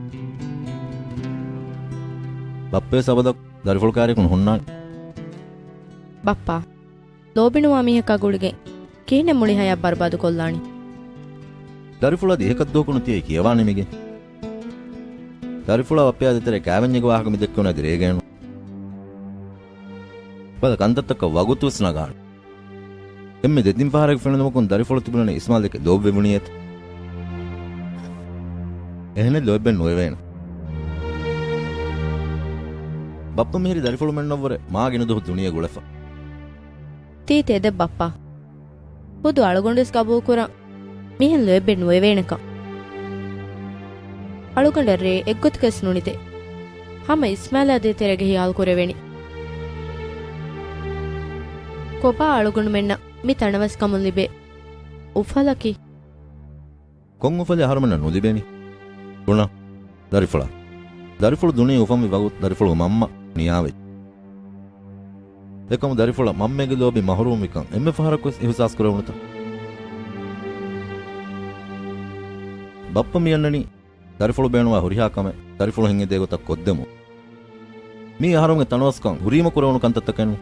ބައްޕަވެސް އަބަދަށް ދަރިފުޅު ކާރިޔަކު ނުހުންނާނެ. ބައްޕާ، ލޯބިނުވާ މީހަކާ ގުޅިގެން ކިހިނެއް މުޅި ހަޔާތް ބަރުބާދު ކޮށްލާނީ؟ ދަރިފުޅާ އަދި އެހެކަށް ދުވަހަކު ނުތިޔައީ ކިޔަވާނީ މިގެ. ދަރިފުޅާ ބައްޕަޔާ ދޭތެރޭ ކާވެންޏެއްގެ ވާހަކަ މި ދެއްކެވުނީ އަދި ރޭގައެއްނު. ބަލަ ކަންތައްތަކަށް ވަގުތުވެސް ނަގާނެ. އެންމެ ދެތިން ފަހަރަކު ފެނުނުމަކުން ދަރިފުޅު ތިބުނަނީ އިސްމާލް ދެކެ ލޯބިވެވުނީ އެތަ؟ އެހެނެއް ލޯތްބެއް ނުވެވޭނެ. ބައްޕަ މިހިރީ ދަރިފުޅުމެއްނަށްވުރެ މާ ގިނަ ދުވަހު ދުނިޔެ ގުޅެފަ. ތީ ތެދެއް ބައްޕާ. ހުދު އަޅުގަނޑުވެސް ގަބޫލުކުރަން މިހެން ލޯތްބެއް ނުވެވޭނެކަން. އަޅުގަނޑަށް ރޭ އެއްގޮތަކަސް ނުނިދޭ. ހަމަ އިސްމާލާ ދޭތެރޭގަ ހިޔާލު ކުރެވެނީ. ކޮބާ އަޅުގަނޑުމެންނަށް މި ތަނަވަސްކަމުން ލިބޭ އުފަލަކީ؟ ކޮން އުފަލެއް އަހަރުމެންނަށް ނުލިބޭނީ؟ ބުނާ، ދަރިފުޅާ. ދަރިފުޅު ދުނިޔެ އުފަންވި ވަގުތު ދަރިފުޅުގެ މަންމަ ނިޔާވެއްޖެ. އެކަމު ދަރިފުޅަށް މަންމައެއްގެ ލޯބި މަހުރޫމްވިކަން އެންމެ ފަހަރަކުވެސް އިހުސާސް ކުރެވުނުތަ؟ ބައްޕަ މި އަންނަނީ ދަރިފުޅު ބޭނުންވާ ހުރިހާ ކަމެއް ދަރިފުޅު ހިތް އެދޭ ގޮތަށް ކޮށްދެމުން. މީ އަހަރުމެންގެ ތަނަވަސްކަން ހުރީމަ ކުރެވުނު ކަންތައްތަކެއްނު.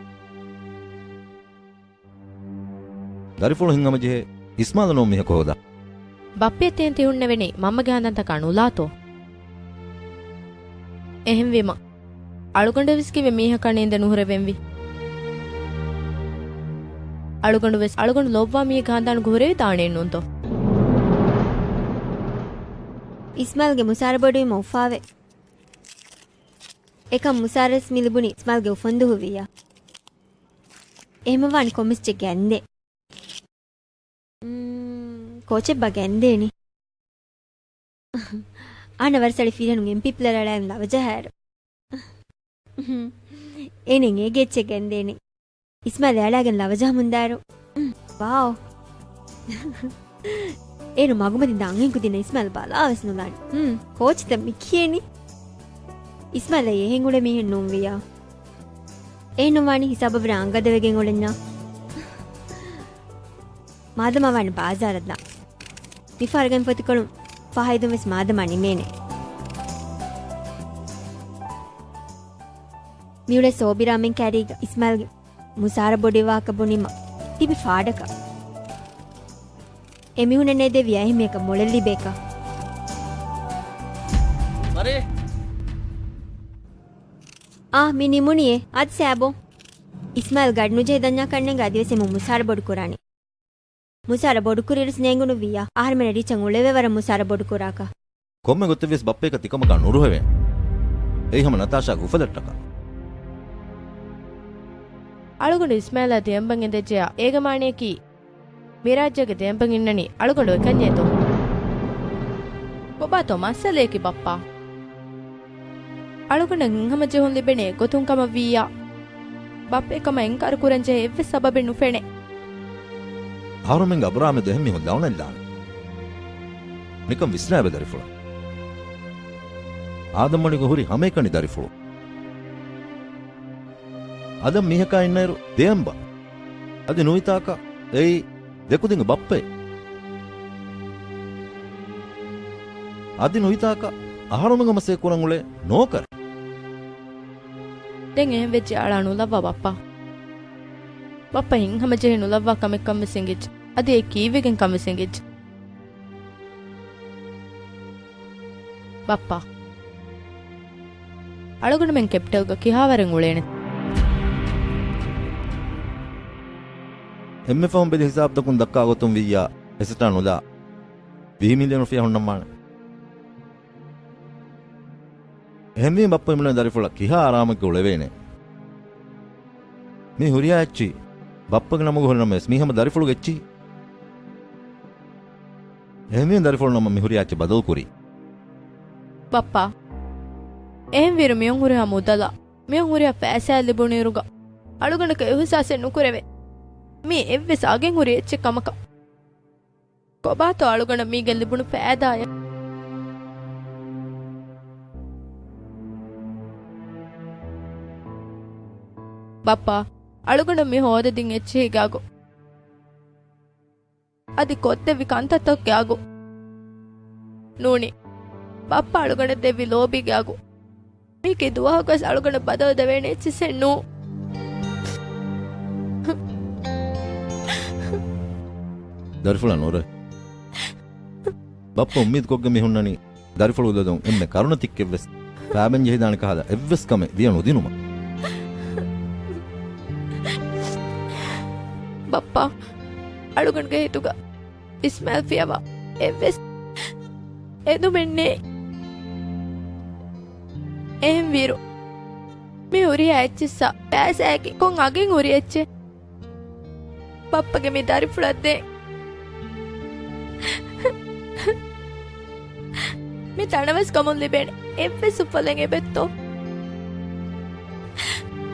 ދަރިފުޅު ހިތްހަމަޖެހޭ އިސްމާލް ނޫން މީހަކު ހޯދާ. ބައްޕައަށް ތިހުންނެވެނީ މަންމަގެ ހަނދާންތަކާ ނުލާތޯ؟ އެހެންވީމަ، އަޅުގަނޑަށްވެސް ކިވެ މީހަކާ ނީނދެ ނުހުރެވެންވީ. އަޅުގަނޑުވެސް އަޅުގަނޑު ލޯބިވާ މީހެއްގެ ހަނދާނުގަ ހުރެވިދާނެއެއްނޫންތޯ؟ އިސްމާލްގެ މުސާރަ ބޮޑުވީމަ އުފާވޭ. އެކަމް މުސާރަސް މި ލިބުނީ އިސްމާލްގެ އުފަންދުވަހު ވިއްޔާ. އެހެމަވާން ކޮމިސް ޖެ ގެންދޭ. މް، ކޯޗެއްބާ ގެންދޭނީ؟ އަނަ ވަރަށް ސަޅި ފިރިހެނުން އެމްޕީޕްލަރ އަޅާގެން ލަވަޖަހާއިރު. އޭނެ އޭގެ އެއްޗެއް ގެންދޭނީ. އިސްމާލް އަޅާގެން ލަވަޖަހަމުންދާއިރު. މް، ވާއު. އޭރު މަގުމަތި ދާންހެން ކުދިންނަށް އިސްމާލް ބަލާވެސް ނުލާނެ. މް، ކޯޗްތަ މި ކިޔެނީ؟ އިސްމާލް އެހެން އުޅޭ މީހެއް ނޫން ވިއްޔާ. އެހެންނުވާނީ ހިސާބަށްވުރެ އަނގަ ދެވެގެން އުޅެންޏާ. މާދަމާ ވާނެ ބާޒާރަށް ދާން. މިފަހަރު ގެންފޮތިކޮޅުން ފަހައިދުން ވެސް މާދަމާ ނިމޭނެ. މިއުޅޭ ސޯބިރާމެން ކައިރީގަ އިސްމާލްގެ މުސާރަ ބޮޑުވާކަށް ބުނީމަ ތިބި ފާޑަކަށް. އެމީހުންނަށް ނޭދޭ ވިޔަ އެހެން މީހަކަށް މޮޅެއް ލިބޭކަށް. މަރޭ! އާ، މި ނިމުނީއޭ. އަދި ސާބޯ. އިސްމާއިލް ގަޑި ނުޖެހި ދަންޏާ ކަންނޭނގެ އަދިވެސް އެމީހުން މުސާރަ ބޮޑު ކުރާނީ. މުސާރަ ބޮޑުކުރިއިރުސް ނޭނގުނު ވިއްޔާ، އަހަރުމެންނަށް ރީއްޗަށް އުޅެވޭ ވަރަށް މުސާރަ ބޮޑުކުރާކަށް. ކޮންމެ ގޮތެއްވިޔަސް ބައްޕައަކަށް ތިކަމަކާ ނުރުހެވޭނެ. އެއީ ހަމަ ނަތާޝާގެ އުފަލަށްޓަކާ. އަޅުގަނޑު އިސްމާއިލާ ދެއަނބަން އެނދެއްޖެޔާ، އޭގެ މާނަޔަކީ މިރާއްޖޭގެ ދެއަނބަން އިންނަނީ އަޅުގަނޑު އެކަންޏޭތޯ؟ ކޮބާތޯ މައްސަލަޔަކީ ބައްޕާ؟ އަޅުގަނޑަށް ހިތްހަމަޖެހުން ލިބޭނެ ގޮތުން ކަމަށް ވިއްޔާ، ބައްޕަ އެކަމަށް އިންކާރު ކުރަން ޖެހޭ އެއްވެސް ސަބަބެއް ނުފެނޭ. އަހަރުމެންގެ އަބުރާމެދު އެހެން މީހުން ލައުނަތްލާނެ. ނިކަން ވިސްނާބަ ދަރިފުޅާ. އާދަމްމަނިކު ހުރި ހަމައެކަނި ދަރިފުޅު. އަދަން މީހަކާ އިންނައިރު ދެއަނބަ. އަދި ނުވިތާކަށް އެއީ ދެކުދިންގެ ބައްޕައެއް. އަދި ނުވިތާކަށް އަހަރުމެންގެ މަސައްކަތް ކުރަން އުޅޭ ނޯކަރެއް. ދެން އެހެން ވެއްޖެ އަޅާ ނުލައްވާ ބައްޕާ. ބައްޕަ ހިތްހަމަޖެހި ނުލައްވާ ކަމެއްކަން ވެސް އެނގިއްޖެ. އަދި އެ ކީއްވެގެން ކަން ވެސް އެނގިއްޖެ. ބައްޕާ. އަޅުގަނޑުމެން ކެޕިޓަލްގަ ކިހާވަރެއް އުޅޭނެ؟ އެންމެ ފަހުން ބެލި ހިސާބުތަކުން ދައްކާ ގޮތުން ވިއްޔާ، އެސެޓާ ނުލާ ވިހި މިލިއަން ރުފިޔާ ހުންނަންވާނެ. އެހެންވީމަ ބައްޕަ އިމްރާން ދަރިފުޅަށް ކިހާ އަރާމެއްގަ އުޅެވޭނެ؟ މި ހުރިހާ އެއްޗި ބައްޕަގެ ނަމުގަ ހުރި ނަމަވެސް މީ ހަމަ ދަރިފުޅުގެ އެއްޗި. އެހެންވީމަ ދަރިފުޅު ނަމަ މި ހުރިހާ އެއްޗެއް ބަދަލު ކުރީ. ބައްޕާ، އެހެންވީރު މިއޮން ހުރިހާ މުދަލާ، މިއޮން ހުރިހާ ފައިސާއެއް ލިބުނުއިރުގަ އަޅުގަނޑަކަށް އިހުސާސެއް ނުކުރެވޭ. މީ އެއްވެސް އަގެއް ހުރި އެއްޗެއް ކަމަކަށް. ކޮބާތޯ އަޅުގަނޑަށް މީގެން ލިބުނު ފައިދާއެއް؟ ބައްޕާ، އަޅުގަނޑަށް މި ހޯދަދިން އެއްޗެހިގެ އަގު. އަދި ކޮށްދެއްވި ކަންތައްތަކުގެ އަގު. ނޫނީ، ބައްޕަ އަޅުގަނޑަށް ދެއްވި ލޯބީގެ އަގު. މީކީ ދުވަހަކުވެސް އަޅުގަނޑަށް ބަދަލު ދެވޭނެ އެއްޗިއްސެއް ނޫން. ދަރިފުޅާ ނޫރޭ. ބައްޕަ އުއްމީދު ކޮށްގެން މި ހުންނަނީ ދަރިފުޅު ލޮލުން އެންމެ ކަރުނަ ތިއްކެއްވެސް ފާބެން ޖެހިދާނެ ކަހަލަ އެއްވެސް ކަމެއް ވިޔަ ނުދިނުމަށް. ބައްޕާ، އަޅުގަނޑުގެ ހިތުގަ އިސްމާއިލް ފިޔަވާ އެއްވެސް އެދުމެއް ނެތް. އެހެންވީރު، މި ހުރިހާ އެއްޗިއްސާ ފައިސާއަކީ ކޮން އަގެއް ހުރި އެއްޗެއް؟ ބައްޕަގެ މި ދަރިފުޅަށް ދޭން މި ތަނަވަސްކަމުން ލިބޭނެ އެއްވެސް ސުފަލެއް އެބައްތޯ؟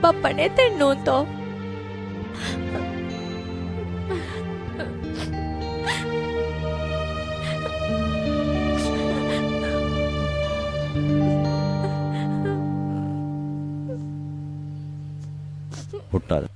ބައްޕަ ނެތެއް ނޫންތޯ؟ ހުއްޓާލަ.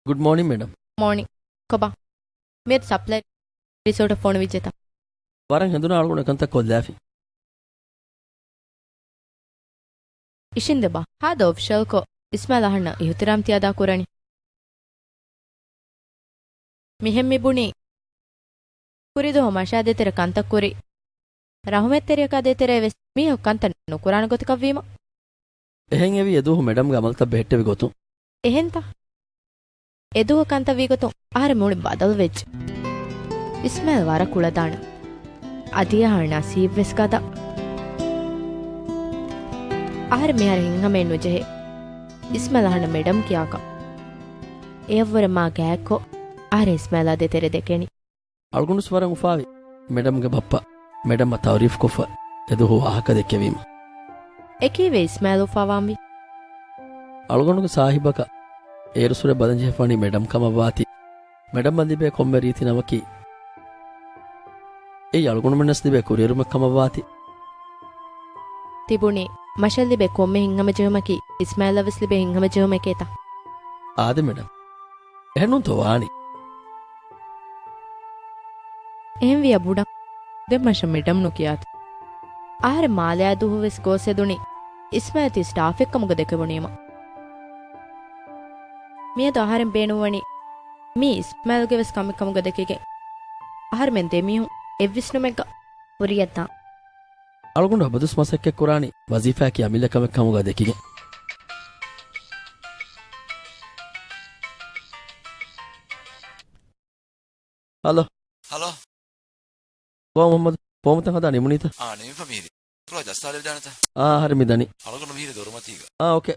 ގުޑް މޯނިން، މެޑަމް. މޯނިން. ކޮބާ؟ މިއަދު ސަޕްލައި ރިސޯޓަށް ފޮނުވިއްޖެތަ؟ ވަރަށް ހެނދުނާ އަޅުގަނޑު އެކަންތައް ކޮށްލާފި. އިށިނދެބާ، ހާދަ އޮފިޝަލްކޮށް، އިސްމާއިލް އަހަންނަށް އިހުތިރާމް ތިޔަ އަދާ ކުރަނީ. މިހެން މި ބުނީ، ކުރިދުވަހު މަށާ ދޭތެރޭ ކަންތައް ކުރި، ރަހުމަތްތެރިޔަކާ ދޭތެރޭ ވެސް މީހަކު ކަންތައް ނުކުރާނެ ގޮތަކަށްވީމަ. އެހެން އެވީ އެދުވަހު މެޑަމްގެ އަމަލުތައް ބެހެއްޓެވި ގޮތުން. އެހެންތަ؟ އެދުވަހު ކަންތައް ވީގޮތުން އަހަރެން މޫނު ބަދަލުވެއްޖެ. އިސްމާއިލް ވަރަށް ކުޅަދާނަ. އަދި އަހަރެން ނަސީބުވެސް ގަދަ. އަހަރެން މިހާރު ހިތްހަމައެއް ނުޖެހޭ އިސްމާއިލް އަހަންނަށް މެޑަމް ކިޔާކަށް. އެޔަށްވުރެ މާ ގާތްކޮށް، އަހަރެން އިސްމާއިލާ ދޭތެރޭ ދެކެނީ. އަޅުގަނޑުވެސް ވަރަށް އުފާވި، މެޑަމްގެ ބައްޕަ މެޑަމްއަށް ތައުރީފްކޮށްފަ އެދުވަހު ވާހަކަ ދެއްކެވީމަ. އެކީވެ އިސްމާއިލް އުފާވާންވީ. އަޅުގަނޑުގެ ސާހިބަކަށް އޭރުސުރެ ބަލަންޖެހިފާނީ މެޑަމް ކަމަށްވާތީ، މެޑަމްއަށް ލިބޭ ކޮންމެ ރީތި ނަމަކީ، އެއީ އަޅުގަނޑުމެންނަސް ލިބޭ ކުރިއެރުމެއް ކަމަށްވާތީ. ތިބުނީ، މަށަށް ލިބޭ ކޮންމެ ހިތްހަމަޖެހުމަކީ އިސްމާއިލަށް ވެސް ލިބޭ ހިތްހަމަޖެހުމެކޭތަ؟ އާދެ މެޑަމް. އެހެންނޫންތޯ ވާނީ؟ އެހެންވިޔަ ބުޑަ. ދެން މަށަށް މެޑަމް ނުކިޔާތި. އަހަރެން މާލެއާ ދުވަހުވެސް ގޯސް ހެދުނީ އިސްމާއިލް ތި ސްޓާފެއްކަމުގަ ދެކެވުނީމަ. މިއަދު އަހަރެން ބޭނުންވަނީ މީ އިސްމާއިލްގެވެސް ކަމެއްކަމުގަ ދެކިގެން، އަހަރެމެން ދެމީހުން އެއްވިސްނުމެއްގަ ހުރިއަށްދާން. އަޅުގަނޑު އަބަދުސް މަސައްކަތްކުރާނީ ވަޒީފާއަކީ އަމިއްލަ ކަމެއް ކަމުގަ ދެކިގެން. ހަލޯ. ހަލޯ. ކޯ މުހައްމަދު؟ ފޯމުތައް ހަދާ ނިމުނީތަ؟ އާ، ނިމިފަ މީރި. ކުރާ ޖައްސާލެވިދާނެތަ؟ އާ، ހަރި މިދަނީ. އަޅުގަނޑު މީރި ދޮރުމަތީގަ. އާ، އޯކޭ.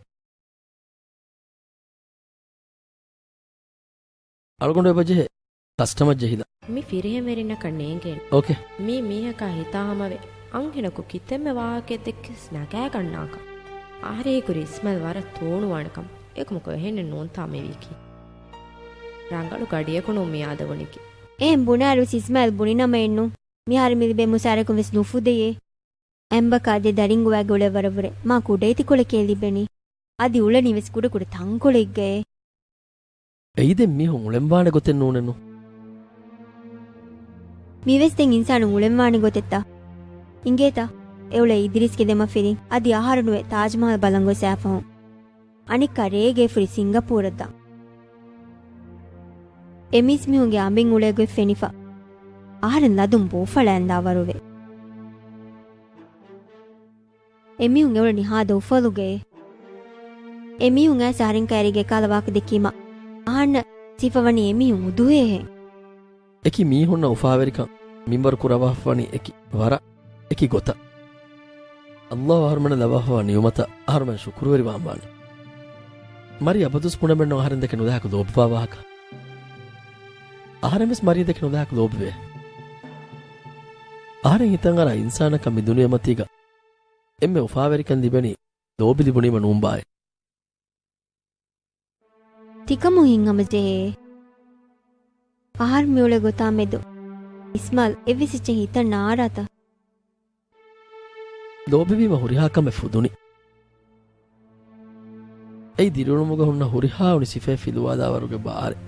އަޅުގަނޑު އެބަޖެހޭ ކަސްޓަމަރ ޖެހިލަ. މި ފިރިހެންވެރިންނަކަށް ނޭނގޭނެ. އޯކޭ. މީ މީހަކާ ހިތާ ހަމަވެ، އަންހެނަކު ކިތަންމެ ވާހަކައެއް ދެއްކިސް ނަގާގަންނާކަށް. އަހަރެހި ކުރި އިސްމާއިލް ވަރަށް ތޫނުވާނެކަން. އެކަމަކު އެހެނެއް ނޫންތާ މިވީކީ. ރަނގަޅު ގަޑިއަކު ނޫން މި އާދެވުނީކީ. އެހެން ބުނާއިރުވެސް އިސްމާއިލް ބުނިނަމައެއްނު. މިހާރު މިލިބޭ މުސާރަކުން ވެސް ނުފުދެޔޭ. އެމްބަކާ ދެ ދަރިންގޮވާގެ އުޅެ ވަރަށްވުރެ މާ ކުޑައިތި ކޮޅެކޭ ލިބެނީ. އަދި އުޅެނީ ވެސް ކުޑަކުޑަ ތަންކޮޅެއްގައޭ. އެއީ ދެން މީހުން އުޅެންވާނެ ގޮތެއް ނޫނެއްނު. މިވެސް ދެން އިންސާނުން އުޅެންވާނެ ގޮތެއްތަ؟ އިނގޭތަ؟ އެ އުޅޭ އިދްރީސްގެ ދެމަފިރިން އަދި އަހަރުނުވެ ތާޖްމަހަލް ބަލަން ގޮސް އައިފަހުން. އަނެއްކާ ރޭގެ ފުރި ސިންގަޕޫރަށް ދާން. އެ މީސްމީހުންގެ އަނބިން އުޅޭ ގޮތް ފެނިފަ. އަހަރެން ލަދުން ބޯފަޅައިން ދާ ވަރުވޭ. އެމީހުން އެއުޅެނީ ހާދަ އުފަލުގައޭ. އެމީހުން އައިސް އަހަރެން ކައިރީގެ އެކަހަލަ ވާހަކަ ދެއްކީމަ، އަހަންނަށް ސިފަވަނީ އެމީހުން އުދުހޭހެން. އެކި މީހުންނަށް އުފާވެރިކަން މިންވަރު ކުރައްވާފަވަނީ އެކި ވަރަށް، އެކި ގޮތަށް. އައްލާހު އަހަރުމެންނަށް ލަވާފަވާ ނިޢުމަތަށް އަހަރުމެން ޝުކުރުވެރިވާންވާނެ. މަރި އަބަދުސް ބުނެމެއްނު އަހަރެން ދެކެ ނުލާހަކު ލޯބިވާ ވާހަކަ. އަހަރެން ވެސް މަރިޔަ ދެކެ ނުލާހަކު ލޯބިވޭ. އަހަރެން ހިތަށް އަރާ އިންސާނަކަށް މި ދުނިޔެމަތީގަ އެންމެ އުފާވެރިކަން ލިބެނީ ލޯބި ލިބުނީމަ ނޫންބާއޭ. ތިކަމު ހިތްހަމަޖެހޭ. އަހަރު މިއުޅޭ ގޮތާ މެދު އިސްމާއިލް އެއްވެސް އެއްޗެއް ހިތަށް ނާރާތަ؟ ލޯބިވީމަ ހުރިހާ ކަމެއް ފުދުނި. އެއީ ދިރިއުޅުމުގަ ހުންނަ ހުރިހާ އުނި ސިފައެއް ފިލުވާލާވަރުގެ ބާރެއް.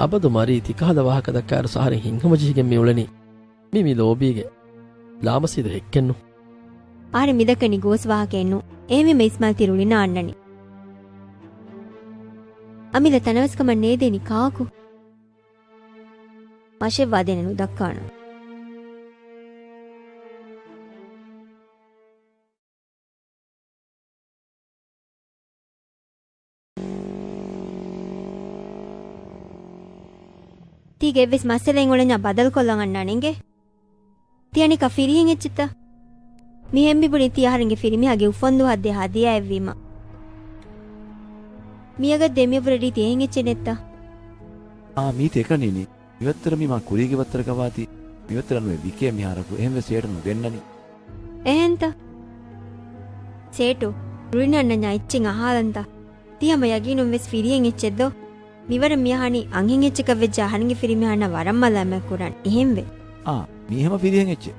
އަބަދު މަރީ ތިކަހަލަ ވާހަކަ ދައްކާއިރު އަހަރެން ހިތްހަމަޖެހިގެން މިއުޅެނީ. މީ މި ލޯބީގެ ލާމަސީދު ހެއްކެއްނު. އަހަރެން މިދައްކަނީ ގޯސް ވާހަކައެއްނު. އެހެންވީމަ އިސްމާއިލް ތި ރުޅިނާ އަންނަނީ. އަމިއްލަ ތަނަވަސްކަމަށް ނޭދޭނީ ކާކު؟ މަށެއްވާދޭނެ ނުދައްކާނަން. ތީގެ އެއްވެސް މައްސަލައެއް އުޅެންޏާ ބަދަލުކޮށްލަން އަންނާނެ އިނގޭ. ތި އަނެއްކާ ފިރިހެން އެއްޗެއްތަ؟ މިހެން މިބުނީ ތީ އަހަރެންގެ ފިރިމީހާގެ އުފަންދުވަހަށް ދޭ ހަދިޔާއެއްވީމަ. މިއަގަށް ދޭ މިއަށްވުރެ ރީތި އެހެން އެއްޗެއް ނެތްތަ؟ އާ، މީތި އެކަން އިނީ. މިވައްތަރަށް މީ މާ ކުރީގެ ވައްތަރަކަށް ވާތީ. މިވައްތަރަށް ނުވެ ވިކޭ މިހާރަކު. އެހެންވެ ސޭޓަށް ނުގެންނަނީ. އެހެންތަ؟ ސޭޓު، ރުޅިނަންނަންޏާ އެއްޗެއް އަހާލަންތަ؟ ތި ހަމަ ޔަގީނުން ވެސް ފިރިހެން އެއްޗެއްދޯ؟ މިވަރަށް މިއަހަނީ އަންހެން އެއްޗަކަށް ވެއްޖެ އަހަރެންގެ ފިރިމީހާންނާ ވަރަށް މަލާމާތް ކުރާނެ. އެހެންވެ. އާ، މީ ހަމަ ފިރިހެން އެއްޗެއް.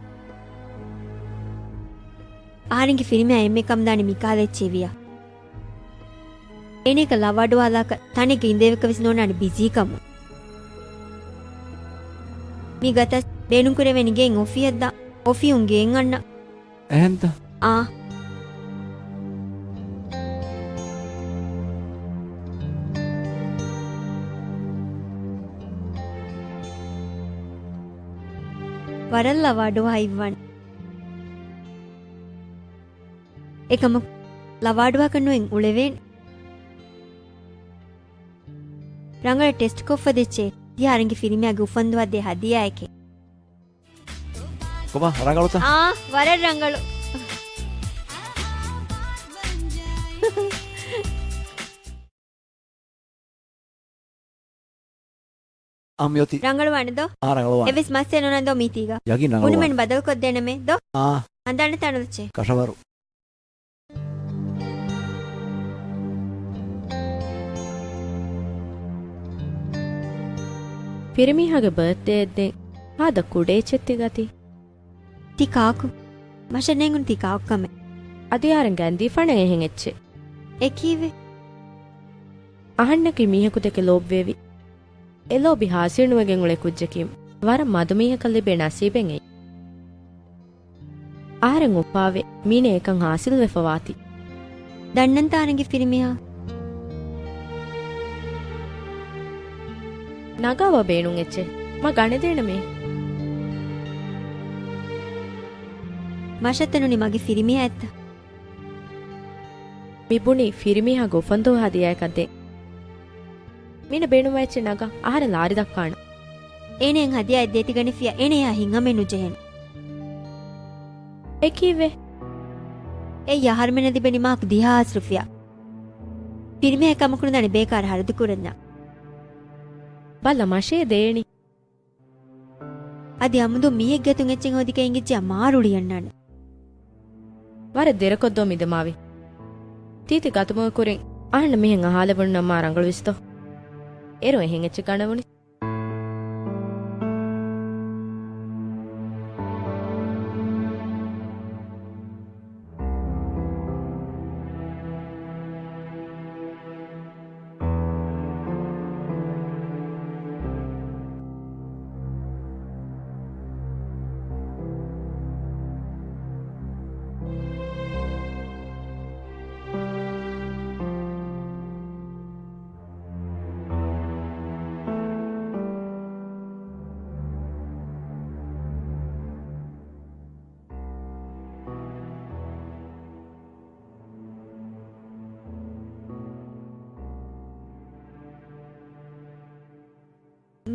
އަހަރެންގެ ފިރިމީހާ އެންމެ ކަމުދާނީ މިކަހަލަ އެއްޗެއް ވިޔަ. އޭނައަކަށް ލަވައަޑުއަހާލާކަށް ތަނެއްގަ އިނދެވޭކަށް ވެސް ނޯންނާނެ ބިޒީކަމުން. މި ގަތަސް ބޭނުންކުރެވޭނީ ގެއިން އޮފީހަށްދާން. އޮފީހުން ގެއިން އަންނަ. އެހެންތަ؟ އާ. ވަރަށް ލަވައަޑުއަހައިވާނެ. އެކަމަކު ލަވައަޑުއަހަކަށް ނުއެއް އުޅެވޭނެ. ރަނގަޅަށް ޓެސްޓްކޮށްފަ ދެއްޗޭ. ތި އަހަރެންގެ ފިރިމީހާގެ އުފަންދުވަހަށް ދޭ ހަދިޔާއެކޭ. ކޮބާ ރަނގަޅުތަ؟ އާ، ވަރަށް ރަނގަޅު. އާ، މިއޮތީ. ރަނގަޅުވާނެ ދޯ؟ އާ، ރަނގަޅުވާނެ. އެއްވެސް މައްސަލައެއް ނޯންނާނެ ދޯ މީތީގަ؟ ޔަގީން ރަނގަޅުވާނެ. ބުނުމެއްނު ބަދަލުކޮށްދޭނަމޭ ދޯ؟ އާ. ހަނދާން ނެތާނަން ދައްޗޭ. ކަށަވަރު. ފިރިމީހާގެ ބާތްޑޭއެއް ދެން ހާދަ ކުޑަ އެއްޗެއް ތި ގަތީ. ތި ކާކު؟ މަށަށް ނޭނގުނު ތި ކާކު ކަމެއް. އަދި އަހަރެން ގަންދީފާނެ އެހެން އެއްޗެއް. އެކީވެ؟ އަހަންނަކީ މީހަކު ދެކެ ލޯބިވެވި. އެ ލޯބި ހާސިލްނުވެގެން އުޅޭ ކުއްޖަކީ ވަރަށް މަދުމީހަކަށް ލިބޭ ނަސީބެއް އެއީ. އަހަރެން އުފާވެ، މީނަ އެކަން ހާސިލްވެފަ ވާތީ. ދަންނަންތަ އަހަރެންގެ ފިރިމީހާ؟ ނަގާ ވަ ބޭނުން އެއްޗެއް. މަ ގަނެދޭނަމޭ. މަށަށްތަ ނޫނީ މަގެ ފިރިމީހާ އެއްތަ؟ މި ބުނީ ފިރިމީހާގެ އުފަންދުވަހު ހަދިޔާއަކަށް ދޭން. މީނަ ބޭނުންވާ އެއްޗެއް ނަގާ، އަހަރެން ލާރި ދައްކާނަން. އޭނައަށް ހަދިޔާއެއް ދޭތީގަނެފިއްޔާ އޭނަޔާ ހިތްހަމައެއް ނުޖެހޭނެ. އެ ކީއްވެ؟ އެއީ އަހަރުމެންނަށް ލިބެނީ މާކް ދިހަ ހާސް ރުފިޔާ. ފިރިމީހެއް ކަމަކު ނުދާނެ ބޭކާރަށް ހަރަދު ކުރަންޏާ. ބަލަ މަށޭ ދޭނީ. އަދި އަމުދު މީހެއްގެ އަތުން އެއްޗެއް ހޯދިގެން އިނގިއްޖެޔާ މާރުޅި އަންނާނެ. ވަރަށް ދެރަކޮށްދޯ މި ދިމާވި. ތީތި ގަތުމުގެ ކުރިން އަހަންނަށް މިހެން އަހާލެވުނު ނަމަ ރަނގަޅުވިސްތޯ؟ އޭރު އެހެން އެއްޗެއް ގަނެވުނީ.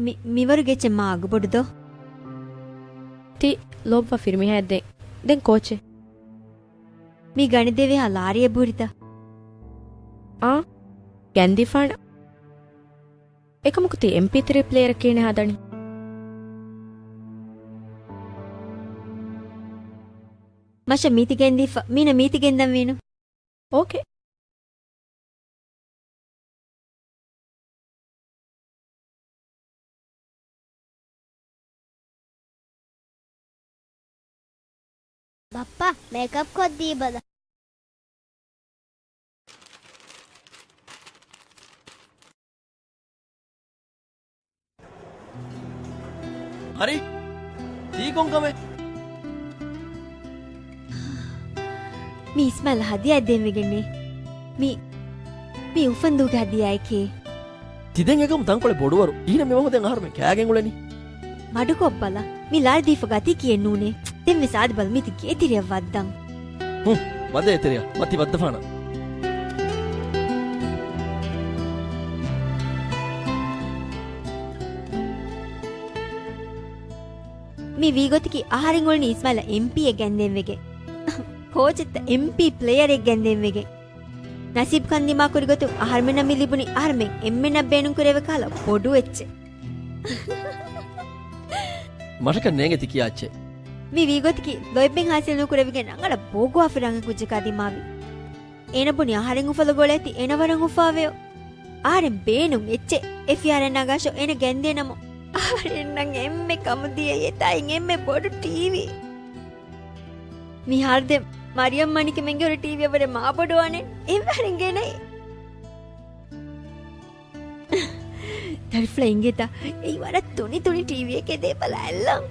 މި، މިވަރުގެ އެއްޗެއް މާ އަގުބޮޑު ދޯ؟ ތި ލޯބިވާ ފިރިމީހާ ދެ، ދެން ކޯޗެއް؟ މި ގަނެދެވޭހާ ލާރިއެއް ބުރިތަ؟ އާ، ގެންދީފާނަ. އެކަމަކު ތި އެމްޕީ ތްރީ ޕްލޭޔަރަކީ ނެހާދަނީ. މަށަށް މީތި ގެންދީފަ، މީނަ މީތި ގެންދަންވީނު. އޯކޭ. ބައްޕާ، މޭކަޕް ކޮށްދީބަލަ. ހަރި، ތީ ކޮން ކަމެއް؟ މީ އިސްމާއިލް ހަދިޔާ ދޭންވެގެންނޭ. މީ، މީ އުފަންދޫގެ ހަދިޔާއެކޭ. ތި ދެން އެކަމު ތަންކޮޅެއް ބޮޑުވަރު. އިހިނަ މިވަންހު ދެން އަހަރުމެން ކާގެން އުޅެނީ. މަޑުކޮށްބަލަ. މި ލާރި ދީފަ ގަތީ ކިއެއް ނޫނޭ. ދެން ވެސް އާދެ ބަލަ މީތި ގޭތެރެއަށް ވައްދަން. ހުން، ވަދޭ އެތެރެއަށް. މަތި ވައްދަފާނަން. މި ވީގޮތަކީ އަހަރެން އުޅެނީ އިސްމާއިލަށް އެމްޕީއެއް ގެންދޭން ވެގެން. ކޯޗެއްތަ އެމްޕީ ޕްލޭޔަރެއް ގެންދޭން ވެގެން. ނަސީބު ކަން ދިމާކުރި ގޮތުން އަހަރުމެންނަށް މި ލިބުނީ އަހަރުމެން އެންމެންނަށް ބޭނުން ކުރެވޭ ކަހަލަ ބޮޑު އެއްޗެއް. މަށަކަށް ނޭނގެ ތި ކިޔާ އެއްޗެއް. މި ވީގޮތަކީ ލޯތްބެއް ހާސިލް ނުކުރެވިގެން ރަނގަޅަށް ބޯގޮވާފަ ރަނގަޅު ކުއްޖަކާ ދިމާވި. އޭނަ ބުނި އަހަރެން އުފަލުގަ އުޅޭތީ އޭނަ ވަރަށް އުފާވެޔޯ. އަހަރެން ބޭނުން އެއްޗެއް އެ ފިހާރައަށް ނަގާށޯ އޭނަ ގެންދޭނަމޯ. އަހަރެންނަށް އެންމެ ކަމުދިޔައީ އެތާއިން އެންމެ ބޮޑު ޓީވީ. މިހާރު ދެން މަރިޔަމް މަނިކަމެންގެ ހުރި ޓީވީއަށްވުރެ މާބޮޑުވާނެ. އެއްވަރެން ގެނައި. ދަރިފުޅަށް އިނގޭތަ؟ އެއީ ވަރަށް ތުނިތުނި ޓީވީއެކޭ ދޭ ބަލާއިލަން.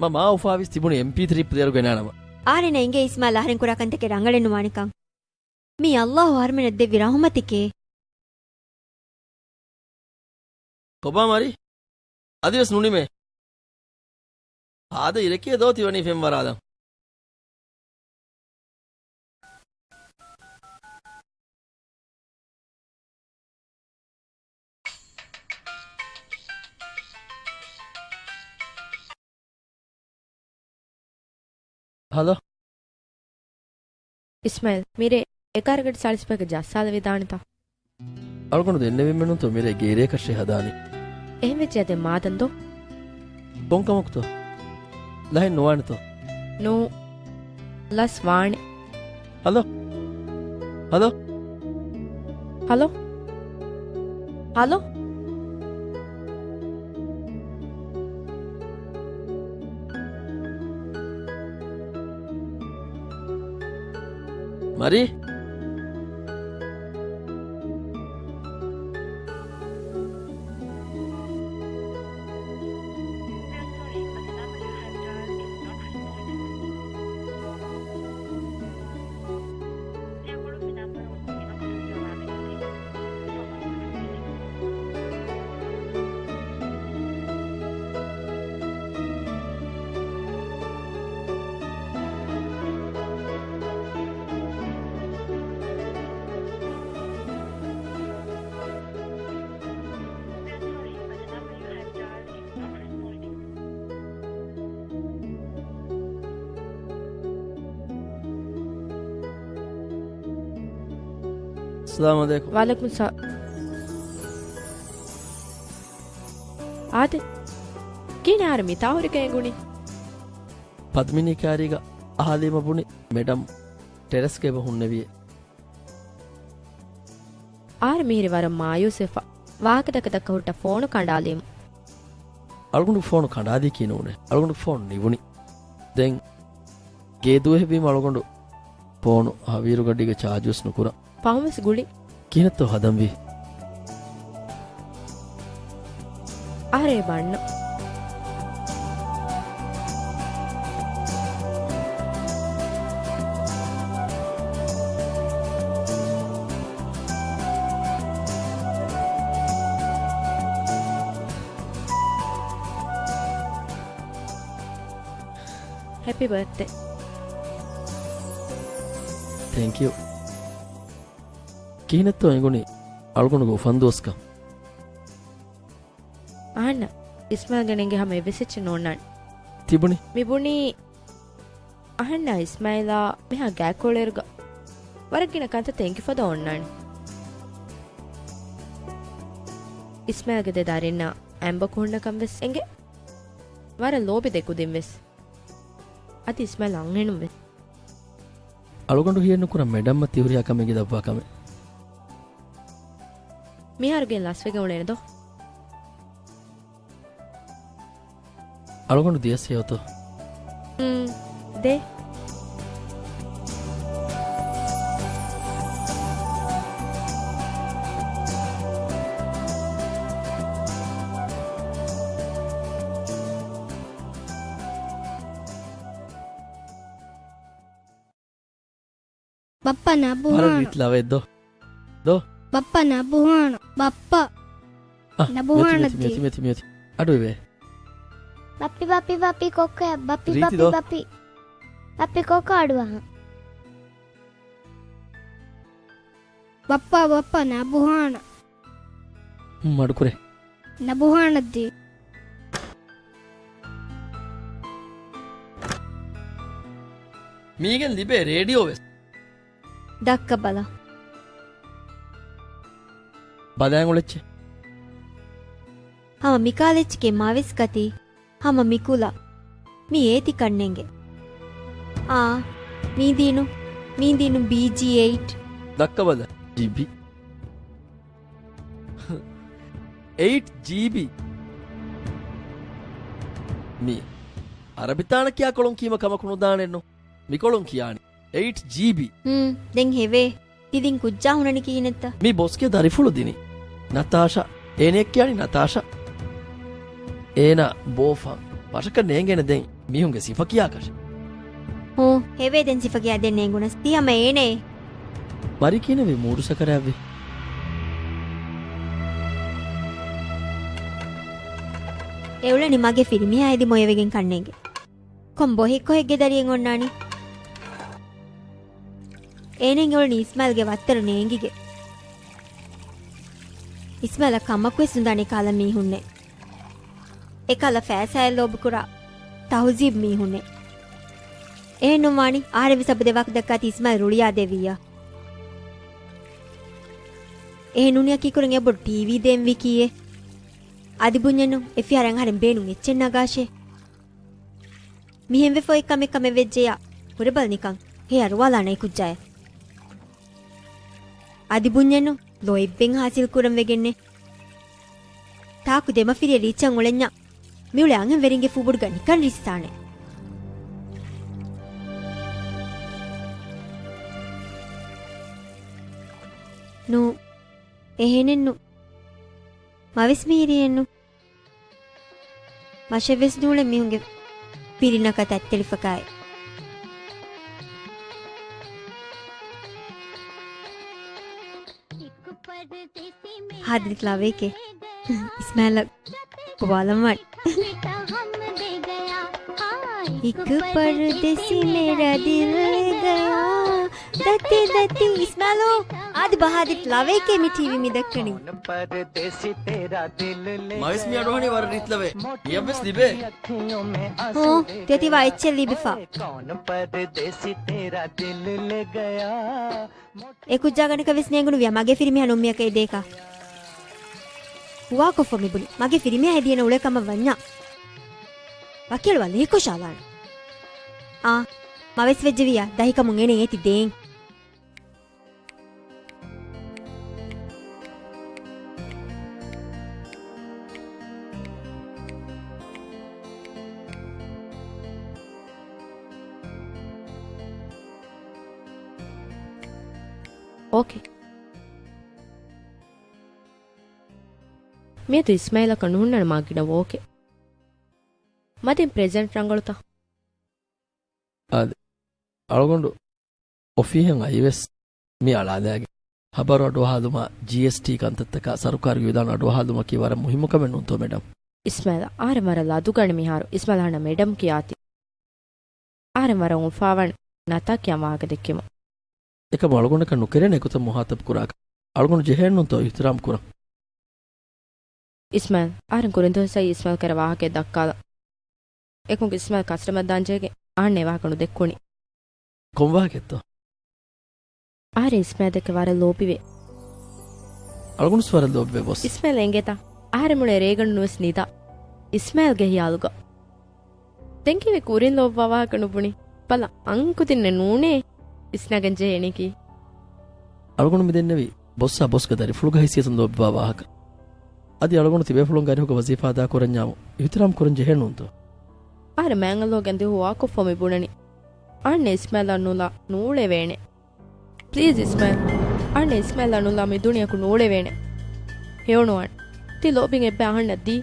މަ މާ އުފާވީސް ތިބުނު އެމްޕީ ތްރީ ޕްލޭޔަރު ގެނާނަމަ. އާރެނަ އިނގޭ އިސްމާއިލް އަހަރެން ކުރާ ކަންތަކެއް ރަނގަޅެއް ނުވާނެކަން. މީ އައްލާހު އަހަރުމެނަށް ދެއްވި ރަހުމަތެކޭ. ކޮބާ މަރި؟ އަދިވެސް ނުނިމޭ. ހާދަ އިރެކޭ ދޯ ތިވަނީ ފެންވަރާލަން. ހަލޯ. އިސްމާއިލް، މިރޭ އެގާރަ ގަޑި ސާޅީސް ފަހެއްގަ ޖައްސާލެވިދާނެތަ؟ އަޅުގަނޑު ދެންނެވީމެއްނުތޯ މިރޭ ގޭރޭ ކަށި ހަދާނީ. އެހެންވެއްޖެ އަދި މާދަން ދޯ. ކޮންކަމަކުތޯ؟ ލަހެއް ނުވާނެތޯ؟ ނޫ. ލަސް ވާނެ. ހަލޯ. ހަލޯ. ހަލޯ. ހަލޯ. މަރި. އައްސަލާމު ޢަލައިކުމް. ވަޢަލައިކުމް ސަ-، އާދެ، ކިހިނެއް އަހަރެން މިތާ ހުރިކަން އެނގުނީ؟ ޕަދްމިނީ ކާރީގަ އަހާލީމަ ބުނި މެޑަމް ޓެރެސްގަ އެބަ ހުންނެވިއޭ. އާރް މިހިރީ ވަރަށް މާޔޫސްވެފަ، ވާހަކަ ދައްކަ ދައްކަ ހުއްޓަ ފޯނު ކަނޑާލީމު. އަޅުގަނޑު ފޯނު ކަނޑާލީކީ ނޫނޭ. އަޅުގަނޑު ފޯނު ނިވުނީ. ދެން ގޭ ދުވަހެއްވީމަ އަޅުގަނޑު ފޯނު ހަވީރުގަޑީގަ ޗާޖުވެސް ނުކުރާ. ފަހުންވެސް ގުޅި. ކިހިނެއްތޯ ހަދަންވީ؟ އަހަރެން ބަންނަ. ހެޕީ ބާތްޑޭ. ތޭންކް ޔޫ. ކިހިނެއްތޯ އެނގުނީ އަޅުގަނޑުގެ އުފަންދުވަސްކަން؟ އަހަންނަށް އިސްމާއިލްގެ ނޭނގެ ހަމަ އެއްވެސް އެއްޗެއް ނޯންނާނެ. ތިބުނީ؟ މި ބުނީ އަހަންނާ އިސްމާއިލާ މިހާ ގާތްކޮޅުއިރުގަ ވަރަށް ގިނަ ކަންތައްތައް އެނގިފަދަ އޮންނާނެ. އިސްމާއިލްގެ ދެ ދަރިންނާ އަނބަކު ހުންނަކަން ވެސް އެނގޭ. ވަރަށް ލޯބި ދެ ކުދިން ވެސް. އަދި އިސްމާއިލް އަންހެނުން ވެސް. އަޅުގަނޑު ހިޔެއްނުކުރަން މެޑަމްއަށް ތިހުރިހާ ކަމެއް އެނގިލައްވާ ކަމެއް. މިހާރު ގެން ލަސްވެގެން އުޅޭނެ ދޯ؟ އަޅުގަނޑު ދިޔަސް ހެޔޮތޯ؟ ހުން، ދޭ. ބައްޕަ ނަބުހާނަ. ވަރަށް ރީތި ލަވައެއް ދޯ. ދޯ. ބައްޕަ ނަބުހާނަ. ބައްޕަ. އަ، ނަބުހާނަ މިއޮތީ، މިއޮތީ، ދީ. މިއޮތީ، މިއޮތީ. އަޑުއިވޭ. ބައްޕި، ބައްޕި، ބައްޕި، ކޮއްކޮ، ބައްޕި، ރީތި ބައްޕި، ދޯ. ބައްޕި. ބައްޕި ކޮއްކޮ އަޑުއަހަން. ބައްޕަ، ބައްޕަ ނަބުހާނަ. ހުން، އަޑުކުރޭ. ނަބުހާނަ ދީ. މީގެން ލިބޭ ރޭޑިއޯ ވެސް. ދައްކަބަލަ. ބަލާން އުޅެއްޗެ. ހަމަ މިކާލެއްޗެކޭ މާވެސް ގަތީ. ހަމަ މިކުލަ. މި އޭތި ކަންނޭނގެ. އާ، މީދީނު، މީދީނު ބީޖީ އެއިޓް. ދައްކަބަލަ، ޖީބީ. އެއިޓް ޖީބީ. މި އަރަބިތާނަ ކިޔާ ކޮޅުން ކީމަ ކަމަކު ނުދާނެއްނު. މިކޮޅުން ކިޔާނީ އެއިޓް ޖީބީ. ހުން، ދެން ހެވޭ. ތި ދިން ކުއްޖާ ހުންނަނީ ކިހިނެއްތަ؟ މި ބޮސްގެ ދަރިފުޅު ދިނީ ނަތާޝާ. އޭނައަށް ކިޔާނީ ނަތާޝާ. އޭނަ ބޯފާން ވަށަކަށް ނޭނގޭނެ ދެން މީހުންގެ ސިފަ ކިޔާކަށެއް. ހޫ، ހެވޭ ދެން ސިފަ ކިޔާ ދެން ނޭނގުނަސް. ތީ ހަމަ އޭނައޭ. މަރި ކިހިނެއްވީ މޫޑު ސަކަރާތްވީ؟ އެ އުޅެނީ މަގޭ ފިރިމީހާ ހެދި މޮޔަވެގެން ކަންނޭނގެ. ކޮން ބޮހެއްކޮހެއްގެ ދަރިއެއް އޮންނާނީ؟ އޭނައިން އެ އުޅެނީ އިސްމާއިލްގެ ވައްތަރު ނޭނގިގެން. އިސްމާއިލަށް ކަމަކުވެސް ނުދާނެ އެކަހަލަ މީހުންނެއް. އެކަހަލަ ފައިސާއެއް ލޯބިކުރާ ތަހުޒީބު މީހުންނެއް. އެހެން ނުވާނީ އަހަރެންވެސް އަބަދު އެ ވާހަކަ ދައްކާތީ އިސްމާއިލް ރުޅިއާދެވިއްޔާ. އެހެން ނޫނީ އަކީ ކުރަން އެބޮޑު ޓީވީ ދޭންވީކީއޭ. އަދި ބުންޏެއްނު އެފިހާރަ އަހަރެން ބޭނުން އެއްޗެއް ނަގާށޭ. މިހެންވެފަ އޮތް ކަމެއް ކަމެއް ވެއްޖެޔާ، ހުރެބަލަ ނިކަން ހެޔަރުވާލާނަ އެ ކުއްޖާޔަށް. އަދި ބުންޏެއްނު ލޯތްބެއް ހާސިލް ކުރަން ވެގެންނޭ. ތާކު ދެމަފިރިއެއް ރީއްޗަށް އުޅެންޏާ، މިއުޅޭ އަންހެން ވެރިންގެ ފޫބުޑުގަ ނިކަން ރީއްސާނެ. ނޫ، އެހެނެއްނު. މަވެސް މީރިއެއްނު. މަށެއްވެސް ނޫޅެ މީހުންގެ ފިރިނަކަށް ތަތްތެޅިފަކާއި. ހާދަ ލަވައެކޭ. އިސްމާއިލަށް ގޮވާލަން ވާނެ. އިކް ޕަރުދޭސީ މޭރާ ދިލް ގަޔާ. ދަތި ދަތި އިސްމާއިލު. އަދި ބަހާދި ލަވައެކޭ މި ޓީވީ މި ދެއްކަނީ. މަވެސް މި އަޑުއަހަނީ ވަރަށް ރީތި ލަވައެއް. މިއަށްވެސް ލިބޭ. ހޫ، ތިޔަ ތިބާ އެއްޗެއް ލިބިފަ. އެ ކުއްޖާގަނޑަކަށް ވެސް ނޭނގުނުވިޔާ މަގޭ ފިރިމީހާ ނޫން މިއަކަށް އެދޭކަށް. ހުވާކޮށްފަ މިބުނި. މަގޭ ފިރިމީހާ ހެދިޔަނަ އުޅޭ ކަމަށް ވަންޏާ. ވަކިއަޅުވާ ލީކޮށާލާނެ. އާ، މަވެސް ވެއްޖެވިޔާ ދަހިކަމުން އޭނަ އޭތި ދޭން. އޯކޭ. މިއަދު އިސްމާއިލަކަށް ނުހުންނަން މާ ގިނަ ވޯކެއް. މަދެން ޕްރެޒެންޓް ރަނގަޅުތަ؟ އާދެ. އަޅުގަނޑު އޮފީހަށް އައީވެސް މި އަޅާލާގެ ހަބަރު އަޑުއަހާލުމާ ޖީއެސްޓީ ކަންތައްތަކާ ސަރުކާރުގެ ވިދާނު އަޑުއަހާލުމަކީ ވަރަށް މުހިއްމު ކަމެއް ނޫންތޯ މެޑަމް؟ އިސްމާއިލް، އަހަރެން ވަރަށް ލަދުގަނެ މިހާރު. އިސްމާއިލް އަހަންނަށް މެޑަމް ކިޔާތި. އަހަރެން ވަރަށް އުފާވާން ނަތާ ކިޔާން ވާހަކަ ދެއްކެމުން. އެކަމު އަޅުގަނޑަކަށް ނުކެރޭނެ އެގޮތަށް މުހާތަބް ކުރާކަށް. އަޅުގަނޑު ޖެހޭނެ ނޫންތޯ އިޙްތިރާމް ކުރަން. އިސްމާއިލް، އަހަރެން ކުރިން ދުވަސް އައީ އިސްމާއިލް ކައިރީ ވާހަކައެއް ދައްކާލަން. އެކުން އިސްމާއިލް ކަސްޓަމަރ ދާން ޖެހިގެން އަހަންނަށް އެ ވާހަކަ ނުދެއްކުނީ. ކޮން ވާހަކައެއްތޯ؟ އަހަރެން އިސްމާއިލް ދެކެ ވަރަށް ލޯބިވޭ. އަޅުގަނޑުވެސް ވަރަށް ލޯބިވޭ ބޮސް. އިސްމާއިލް އެނގޭތަ؟ އަހަރެން މުޅޭ ރޭގަނޑު ނުވެސް ނިދާ. އިސްމާއިލްގެ ހިޔާލުގަ. ދެން ކީއްވެ ކުރިން ލޯބިވާ ވާހަކަ ނުބުނީ؟ ބަލަ، އަން ކުދިންނެއް ނޫނޭ އިސްނަގަން ޖެހޭނީކީ. އަޅުގަނޑު މި ދެންނެވީ ބޮސްއާ ބޮސްގެ ދަރިފުޅުގެ ހައިސިއްޔަތުން ލޯބިވާ ވާހަކަ. އަދި އަޅުގަނޑު ތިބޭފުޅުންގެ އަރިހުގަ ވަޒީފާ އަދާކުރަންޏާމު އިޙްތިރާމް ކުރަން ޖެހޭ ނޫންތޯ؟ އަހަރެން މާތް ﷲ ގެ އަނދި ހުވާކޮށްފަ މި ބުނަނީ. އަހަންނަށް އިސްމާއިލްއަށް ނުލާ ނޫޅެވޭނެ. ޕްލީޒް އިސްމާއިލް. އަހަންނަށް އިސްމާއިލްއަށް ނުލާ މި ދުނިޔެއަކު ނޫޅެވޭނެ. ހެޔޮނުވާނެ. ތި ލޯބިން އެއްބައި އަހަންނަށް ދީ.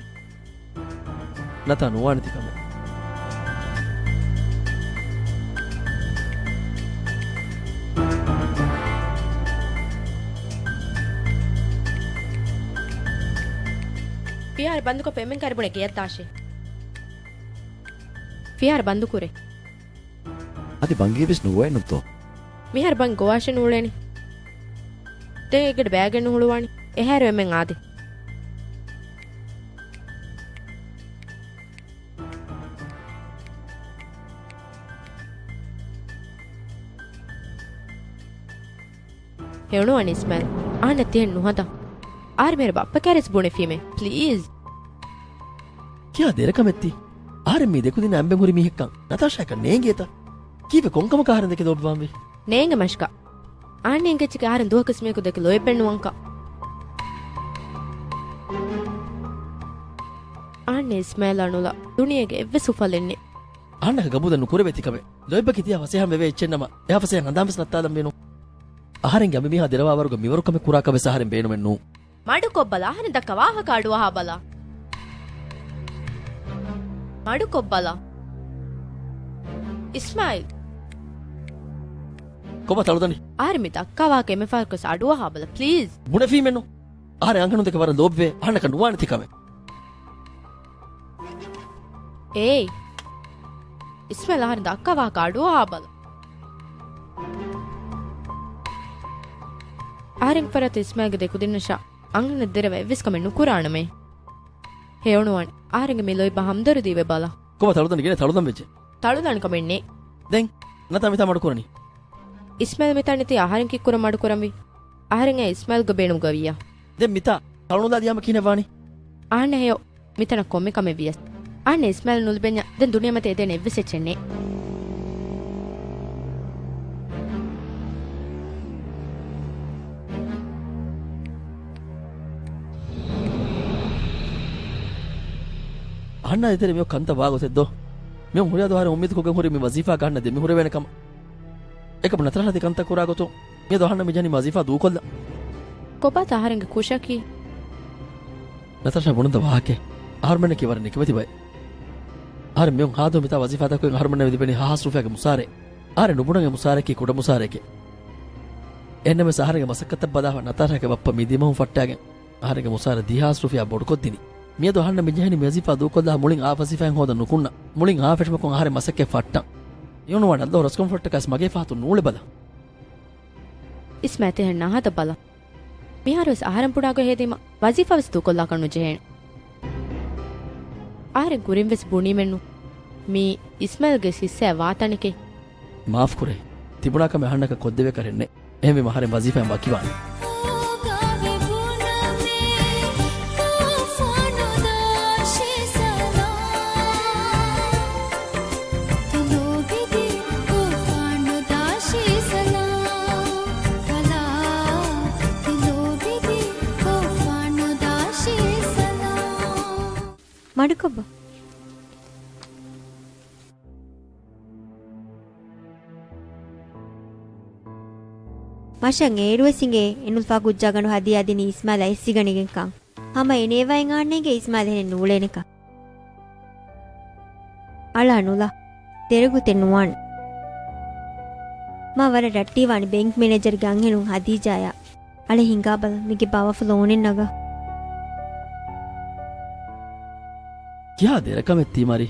ނަތާ ނުވާނެ ތިކަމެއް. ފިހާރަ ބަންދުކޮށް ޕެމެން ކަރިބުނެ ގެޔަށް ދާށޭ. ފިހާރަ ބަންދުކުރޭ. އަދި ބަންގި ވެސް ނުވައެއް ނުތޯ؟ މިހާރު ބަން ގޮވާށެ ނޫޅޭނެ. ދެން އެގަޑި ބައިގެން ނުހުޅުވާނީ. އެހާރު އެމެން އާދެ. ހެޔޮނުވާނެ އިސްމާއިލް. އަހަންނަށް ތިހެން ނުހަދާ. އަހަރެން މިހާރު ބައްޕަ ކައިރިވެސް ބުނެފީމޭ. ޕްލީޒް. ކިހާ ދެރަކަމެއްތީ؟ އަހަރެން މީ ދެކުދިންނަށް އަނބެން ހުރި މީހެއްކަން ނަތާޝާއަކަށް ނޭނގޭތަ؟ ކީއްވެ ކޮންކަމަކަށް އަހަރެން ދެކެ ލޯބިވާންވީ؟ ނޭނގެ މަށަކަށް. އަހަންނަށް އެނގެއްޗެކޭ އަހަރެން ދުވަހަކުވެސް މީހަކު ދެކެ ލޯތްބެއް ނުވާންކަން. އަހަންނަށް އިސްމާއިލްއާ ނުލާ ދުނިޔޭގެ އެއްވެސް އުފަލެއް ނެތް. އަހަންނަކަށް ގަބޫލެއް ނުކުރެވޭ ތިކަމެއް. ލޯތްބަކީ ތިޔާ ފަސޭހައިން ވެވޭ އެއްޗެއްނަމަ، އެހާ ފަސޭހައިން ހަނދާންވެސް ނައްތާލަންވީނު. އަހަރެންގެ އަނބިމީހާ ދެރަވާވަރުގެ މިވަރު ކަމެއް ކުރާކަށްވެސް އަހަރެން ބޭނުމެއްނޫން. މަޑުކޮށްބަލަ، އަހަރެން ދައްކާ ވާހަކަ އަޑުއަހާބަލަ. މަޑުކޮށްބަލަ. އިސްމާއިލް. ކޮބާ ތަޅުދަނޑި؟ އަހަރެން މި ދައްކާ ވާހަކަ އެންމެފަހަރަކުވެސް އަޑުއަހާބަލަ، ޕްލީޒް. ބުނެފީމެއްނު. އަހަރެން އަންހެނުން ދެކެ ވަރަށް ލޯބިވޭ. އަހަންނަކަށް ނުވާނެ ތިކަމެއް. އޭއް. އިސްމާއިލް އަހަރެން ދައްކާ ވާހަކަ އަޑުއަހާބަލަ. އަހަރެން ފަރާތު އިސްމާއިލްގެ ދެކުދިންނަށާ އަންހެނަށް ދެރަވެ އެއްވެސް ކަމެއް ނުކުރާނަމޭ. ހެޔޮނުވާނެ. އަހަރެންގެ މި ލޯތްބާ ހަމްދަރުދީވެ ބަލަ. ކޮބާ ތަޅުދަނޑި ގިނަ ތަޅުދަން ވެއްޖެ؟ ތަޅުދާނެ ކަމެއް ނެތް. ދެން ނަތާ މިތާ މަޑުކުރަނީ. އިސްމާއިލް މިތާ ނެތީ އަހަރެން ކީއްކުރަން މަޑުކުރަންވީ؟ އަހަރެން އެ އިސްމާއިލްގެ ބޭނުމުގަ ވިއްޔާ. ދެން މިތާ ތަޅުނުލާ ދިޔާމަ ކިހިނެއް ވާނީ؟ އަހަންނަށް ހެޔޮ. މިތަނަށް ކޮންމެ ކަމެއް ވިޔަސް. އަހަންނަށް އިސްމާއިލް ނުލިބެންޏާ ދެން ދުނިޔެމަތީ އެދޭނެ އެއްވެސް އެއްޗެއް ނެތް. އަހަންނާ ދޭތެރޭ މިއޮތް ކަންތައް ވާގޮތެއް ދޯ؟ މިއޮން ހުރިހާ ދުވަހު އުއްމީދުކޮށްގެން ހުރި މި ވަޒީފާ އަހަންނަށް ދެމިހުރެވޭނެ ކަމަށް. އެކަމު ނަތާޝާ ތި ކަންތައް ކުރާ ގޮތުން މިއަދު އަހަންނަށް މި ޖެހެނީ ވަޒީފާ ދޫކޮށްލަން. ކޮބާތަ އަހަރެންގެ ކުށަކީ؟ ނަތާޝާ ބުނަންތަ ވާހަކައެއް؟ އަހަރުމެންނަކީ ވަރަށް ނިކަމެތި ބައެއް. އަހަރެން މިއޮން ހާދަ މިތާ ވަޒީފާތަކުގެ އަހަރުމެންނަށް ލިބެނީ ހާހާސް ރުފިޔާގެ މުސާރައެއް. އަހަރެން ނުބުނަން އެ މުސާރައަކީ ކުޑަ މުސާރައެކޭ. އެހެންނަމަވެސް އަހަރެންގެ މަސައްކަތަށް ބަލާފަ ނަތާޝާގެ ބައްޕަ މި ދިމަހުން ފައްޓާގެން އަހަރެންގެ މުސާރަ ދިހާސް ރުފިޔާ ބޮޑުކޮށްދިނީ. މިއަދު އަހަންނަށް މި ޖެހެނީ މި ވަޒީފާ ދޫކޮށްލާ މުޅިން އާ ވަޒީފާއެއް ހޯދަން ނުކުންނަ. މުޅިން އާ ފެށުމަކުން އަހަރެން މަސައްކަތް ފައްޓަން. އެއޮނުވާނެ ﷲ ރަސްކަންފުށްޓަކަސް މަގޭ ފަހަތުން ނޫޅެބަލަ. އިސްމާތެހެން ނަހަދަ ބަލަ. މިހާރުވެސް އަހަރެން ބުނާގޮތް ހެދީމަ ވަޒީފާވެސް ދޫކޮށްލާކަށް ނުޖެހޭނެ. އަހަރެން ކުރިންވެސް ބުނީމެއްނު. މީ އިސްމާއިލްގެ ހިއްސާ ވާތަނެކޭ. މާފްކުރޭ. ތިބުނާ ކަމެއް އަހަންނަކަށް ކޮށްދެވޭކަށް ނެތް. އެހެންވީމަ އަހަރެން ވަޒީފާއިން ވަކިވާނެ. މަޑުކޮށްބަ. މަށަށް އޭރުވެސް އިނގޭ އެނުލްފާ ކުއްޖާގަނޑު ހަދިޔާ ދިނީ އިސްމާއިލް އައިސްގަނެގެންކަން. ހަމަ އެނޭވައިން އާންނޭގެ އިސްމާއިލް އެހެނެއް ނޫޅޭނެކަ. އަޅާ ނުލާ. ދެރަގުތެއް ނުވާން. މާ ވަރަށް ރައްޓީވާން ބޭންކް މެނޭޖަރގެ އަންހެނުން ހަދީޖާޔާ. އަޅެ ހިނގާބަލަ މީގެ ބާވަފު ލޯނެއް ނަގާ. ކިހާ ދެރަކަމެއް ތީ މަރީ؟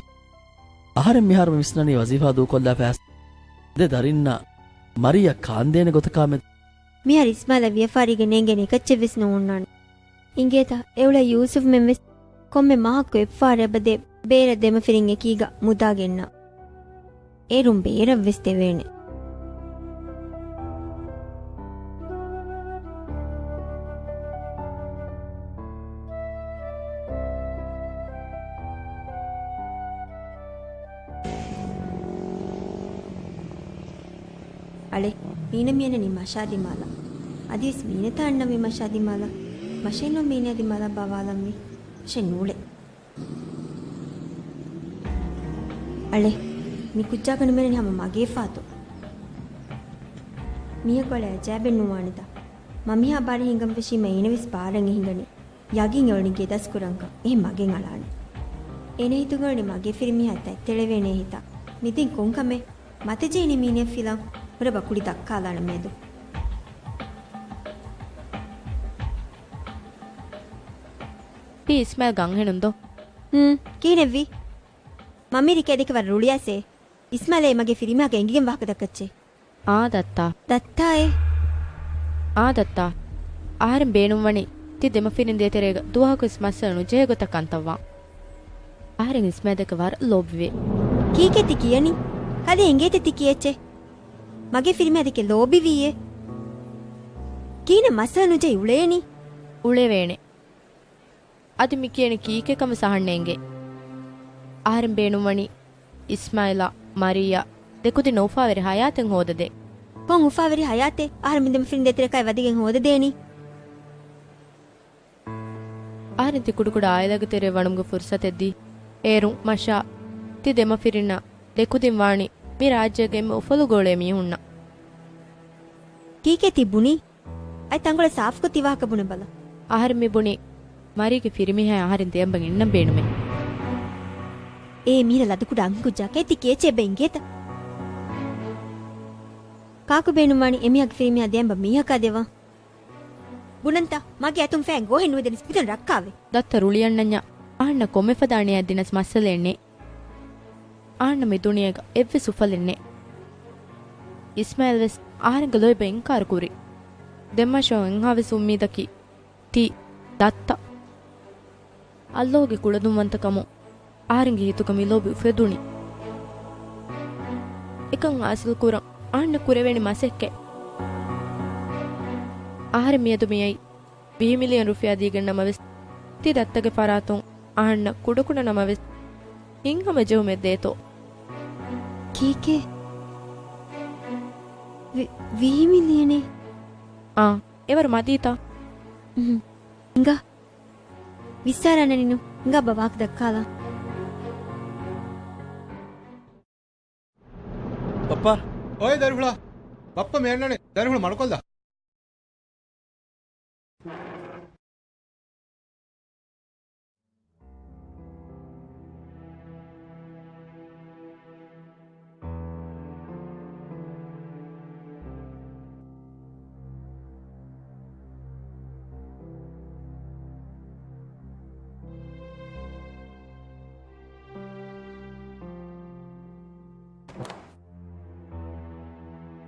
އަހަރެން މިހާރު މި ވިސްނަނީ ވަޒީފާ ދޫކޮށްލާފަ އައިސް ދެ ދަރިންނާ މަރީއަށް ކާންދޭނެ ގޮތަކާމެދު. މިހާރު އިސްމާއިލަށް ވިޔަފާރީގަ ނޭނގޭނެ އެކައްޗެއްވެސް ނޯންނާނެ. އިނގޭތަ އެއުޅޭ ޔޫސުފްމެންވެސް ކޮންމެ މަހަކު އެއްފަހަރަށް އެބަދޭ ބޭރަށް ދެމަފިރިން އެކީގަ މުދާ ގެންނާ. އޭރުން ބޭރަށްވެސް ދެވޭނެ. އަޅެ، މީނަ މިއަންނަނީ މަށާ ދިމާލަށް. އަދިވެސް މީނަތަ އަންނަނީ މަށާ ދިމާލަށް؟ މަށެއްނު މީނަ ދިމާލަށް ބާވާލަންވީ. މަށެއް ނޫޅޭ. އަޅެ، މި ކުއްޖާގަނޑު މިއަންނަނީ ހަމަ މަގޭ ފާތު. މީހަކު އަޅެ އަޖައިބެއް ނުވާނެތަ؟ މަ މިހާ ބާރެއް ހިނގަން ފެށީމަ އޭނަވެސް ބާރަށް އެ ހިނގަނީ. ޔަގީން އެއުޅެނީ ގެދަސް ކުރަންކަން. އެހެން މަގެއް އަޅާނެ. އޭނަ ހިތުގަ އުޅެނީ މަގޭ ފިރިމީހާ ތަތްތެޅެވޭނޭ ހިތަށް. މި ދެން ކޮން ކަމެއް؟ މަތިޖެހިނީ މީނަޔަށް ފިލަން. ހުރެބަ ކުޅި ދައްކާލާނަ މެދު. ތީ އިސްމާއިލްގެ އަންހެނުން ދޯ؟ ހުން، ކިހިނެއްވީ؟ މަ މި ރިކޭ ދެކެ ވަރަށް ރުޅިއައިސޭ. އިސްމާއިލް އޭ މަގޭ ފިރިމީހާގެ އެނގިގެން ވާހަކަ ދައްކައްޗޭ. އާ ދައްތާ. ދައްތާއޭ. އާ ދައްތާ. އަހަރެން ބޭނުންވަނީ ތި ދެމަފިރިން ދޭތެރޭގަ ދުވަހަކުވެސް މައްސަލަ ނުޖެހޭ ގޮތަށް ކަންތައްވާން. އަހަރެން އިސްމާއިލް ދެކެ ވަރަށް ލޯބިވޭ. ކީކޭ ތި ކިޔަނީ؟ ކަލޭ އެނގޭތަ ތި ކިޔައްޗޭ؟ މަގޭ ފިރިމީހާ ދެކެ ލޯބިވީއޭ. ކިހިނެއް މައްސަލަ ނުޖެހި އުޅޭނީ؟ އުޅެވޭނެ. އަދި މި ކިޔަނީ ކީކޭ ކަން ވެސް އަހަންނަށް އެނގޭ. އަހަރެން ބޭނުންވަނީ އިސްމާއިލާ، މަރީއާ ދެކުދިންނަށް އުފާވެރި ހަޔާތެއް ހޯދަދޭ. ކޮން އުފާވެރި ހަޔާތެއް؟ އަހަރެން މި ދެމަފިރިން ދޭތެރޭ ކައި ވަދެގެން ހޯދަދޭނީ. އަހަރެން ތި ކުޑަކުޑަ އާއިލާގެ ތެރޭ ވަނުމުގެ ފުރުސަތެއް ދީ. އޭރުން މަށާ ތި ދެމަފިރިންނަށް ދެކުދިން ވާނީ މި ރާއްޖޭގެ އެންމެ އުފަލުގަ އުޅޭ މީހުންނަށް. ކީކޭ ތި ބުނީ؟ އަދި ތަންކޮޅެއް ސާފުކޮށް ތި ވާހަކަ ބުނެބަލަ. އަހަރެން މި ބުނީ މަރީގެ ފިރިމީހާ އަހަރެން ދެއަނބަން އިންނަން ބޭނުމޭ. އޭ މީރަ ލަދުކުޑަ އަންހެންކުއްޖާ، ކޭ ތި ކިޔައްޗޭ އެބަ އިނގޭތަ؟ ކާކު ބޭނުންވާނީ އެމީހާގެ ފިރިމީހާ ދެއަނބަން މީހަކާ ދެވާން؟ ބުނަންތަ؟ މަގޭ އަތުން ފައިން ގޯހެއް ނުވެދެނީސް މިތަން ރައްކާވެ. ދައްތަ ރުޅިއަންނަންޏާ އަހަންނަށް ކޮންމެފަދަ އަނިޔާ ދިނަސް މައްސަލައެއް ނެތް. އަހަންނަށް މި ދުނިޔޭގަ އެއްވެސް އުފަލެއް ނެތް. އިސްމާއިލް ވެސް އަހަރެންގެ ލޯތްބަށް އިންކާރު ކުރި. ދެންމަށަށް އެއްހާވެސް އުއްމީދަކީ ތީ ދައްތަ. އައްލޯގެ ކުޅަދުންވަންތަކަމުން އަހަރެންގެ ހިތުގަ މި ލޯބި އުފެދުނީ. އެކަން ހާސިލް ކުރަން އަހަންނަށް ކުރެވޭނެ މަސައްކަތް. އަހަރެން މިއަދު މިއައީ ވިހި މިލިއަން ރުފިޔާ ދީގެން ނަމަވެސް، ތި ދައްތަގެ ފަރާތުން އަހަންނަށް ކުޑަކުޑަ ނަމަވެސް، ހިތްހަމަޖެހުމެއް ދޭތޯ. ކީކޭ؟ ވި-، ވިހި މިލިއަނެއް؟ އާ، އެވަރު މަދީތަ؟ އުހު. އިނގާ. ވިއްސާރާނަނިނު. އިނގާ ބަ ވާހަކަ ދައްކާލާ. ބައްޕާ. އޮއި ދަރިފުޅާ. ބައްޕަ މި އަންނަނީ. ދަރިފުޅު މަޑުކޮށްލާ.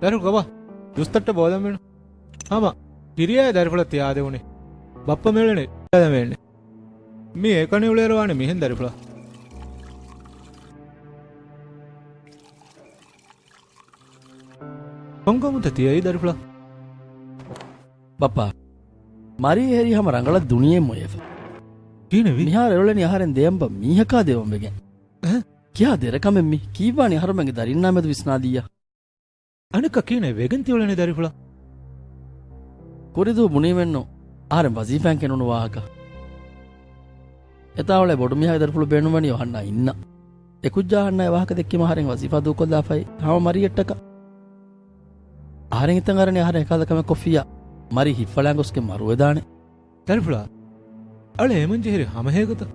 ދަރިފުޅު ބަބާ، ޖޫސްތައްޓަށް ބޯލަން މީނު. ހަމަ ކިރިޔާ ދަރިފުޅަށް ތި އާދެވުނީ. ބައްޕަ މިއުޅެނީ އެކަނި އުޅޭއިރު ވާނެ މިހެން ދަރިފުޅާ. ކޮންކަމުންތަ ތިއައީ ދަރިފުޅާ؟ ބައްޕާ، މަރީ އެހެރީ ހަމަ ރަނގަޅަށް ދުނިޔެއިން މޮޔަފަ. ކިހިނެއްވީ؟ މިހާރު އެއުޅެނީ އަހަރެން ދެއަނބަ މީހަކާ ދެވަން ވެގެން. އެހެ؟ ކިހާ ދެރަ ކަމެއް މީ؟ ކީއްވާނީ އަހަރުމެންގެ ދަރިންނާ މެދު ވިސްނާލިއްޔާ؟ އަނެއްކާ ކިހިނެއް ވެގެން ތިއުޅެނީ ދަރިފުޅާ؟ ކުރިދުވަހު ބުނީމެއްނު އަހަރެން ވަޒީފާއިން ކެނޑުނު ވާހަކަ. އެތާ އުޅޭ ބޮޑު މީހާގެ ދަރިފުޅު ބޭނުންވަނީ އަހަންނާ އިންނަ. އެކުއްޖާ އަހަންނާ އެ ވާހަކަ ދެއްކީމަ އަހަރެން ވަޒީފާ ދޫކޮށްލާފައި ހަމަ މަރީއަށްޓަކާ. އަހަރެން ހިތަށް އަރަނީ އަހަރެން އެކަހަލަ ކަމެއް ކޮށްފިއްޔާ މަރީ ހިތްފަޅާން ގޮސްގެން މަރުވެދާނެ. ދަރިފުޅާ، އަޅެ އެމަން ޖެހިރި ހަމަހޭގޮތަށް.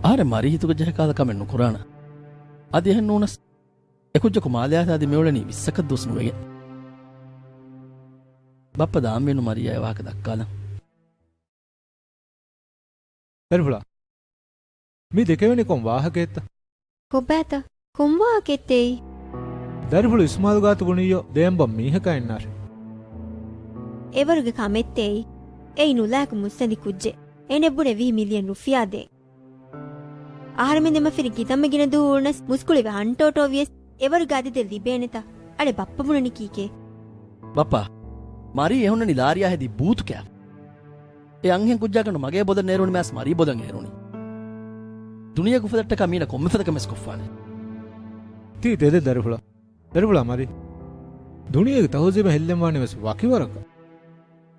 އަހަރެން މަރީ ހިތުގަ ޖެހޭ ކަހަލަ ކަމެއް ނުކުރާނަ. އަދި އެހެން ނޫނަސް. އެކުއްޖަކު މާލެއާ އަދި މިއުޅެނީ ވިއްސަކަށް ދުވަސް ނުވެގެން. ބައްޕަ ދާންވީނު މަރީއާ އެ ވާހަކަ ދައްކާލަން. ދަރިފުޅާ، މި ދެކެވެނީ ކޮން ވާހަކައެއްތަ؟ ކޮބާތަ؟ ކޮން ވާހަކައެއްތޭ އެއީ؟ ދަރިފުޅު އިސްމާލު ގާތު ބުނިއްޔޯ ދެއަނބަ މީހަކާ އިންނާށޭ. އެވަރުގެ ކަމެއްތޭ އެއީ؟ އެއީ ނުލާކު މުއްސަނދި ކުއްޖެއް. އޭނަ ބުނެ ވިހި މިލިއަން ރުފިޔާ ދޭން. އަހަރެމެން ދެމަފިރިން ކިތަންމެ ގިނަ ދުވަހު އުޅުނަސް މުސްކުޅިވެ ހަންޓޯޓޯ ވިޔަސް އެވަރުގެ އަދަދެއް ލިބޭނެތަ؟ އަޅެ ބައްޕަ ބުނަނީ ކީކޭ؟ ބައްޕާ، މަރީ އެހުންނަނީ ލާރިޔާ ހެދި ބޫތު ކެއާ. އެ އަންހެން ކުއްޖާގަނޑު މަގޭ ބޮލަށް ނޭރުނީ މާސް މަރީ ބޮލަށް އޭރުނީ. ދުނިޔޭގެ އުފަލަށްޓަކާ މީނަ ކޮންމެ ފަދަ ކަމެއް ކޮށްފާނެ. ތީ ދެދެ ދަރިފުޅާ. ދަރިފުޅާ މަރީ. ދުނިޔޭގެ ތަހުޒީބަށް ހެއްލެން ވާނީ ވެސް ވަކިވަރަކަށް.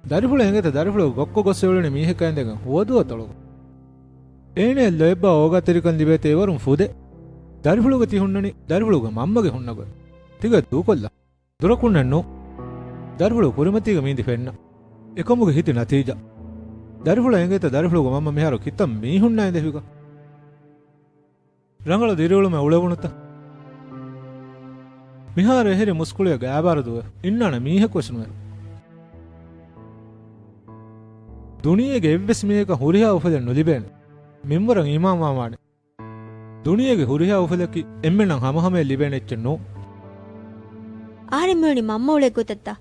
ދަރިފުޅު އެނގޭތަ ދަރިފުޅު ގޮއްކޮ ގޮއްސަ އުޅެނީ މީހަކާ އިނދެގެން ހުވަދުވަ ތޮޅުގަ. އޭނައަށް ލޯތްބާ އޯގާތެރިކަން ލިބޭތެ އެވަރުން ފުދޭ. ދަރިފުޅުގަ ތި ހުންނަނީ ދަރިފުޅުގެ މަންމަގެ ހުންނަ ގޮތް. ތިގަ ދޫކޮށްލާ. ދުރަކުންނެއްނު. ދަރިފުޅު ކުރިމަތީގަ މީނދި ފެންނަ. އެކަމުގެ ހިތި ނަތީޖާ. ދަރިފުޅަށް އެނގޭތަ ދަރިފުޅުގެ މަންމަ މިހާރު ކިތަން މީހުންނާ އިނދެފިގަ. ރަނގަޅު ދިރިއުޅުމެއް އުޅެވުނުތަ؟ މިހާރު އެހެރި މުސްކުޅިއަށް ގާބާރު ދުވެ އިންނާނެ މީހަކުވެސް ނުވެ. ދުނިޔޭގެ އެއްވެސް މީހަކަށް ހުރިހާ އުފަލެއް ނުލިބޭނެ. މިންވަރަށް އީމާންވާން ވާނެ. ދުނިޔޭގެ ހުރިހާ އުފަލަކީ އެންމެންނަށް ހަމަހަމަޔަށް ލިބޭނެ އެއްޗެއް ނޫން. އަހަރެން މިވަނީ މަންމަ އުޅޭ ގޮތަށްތަ؟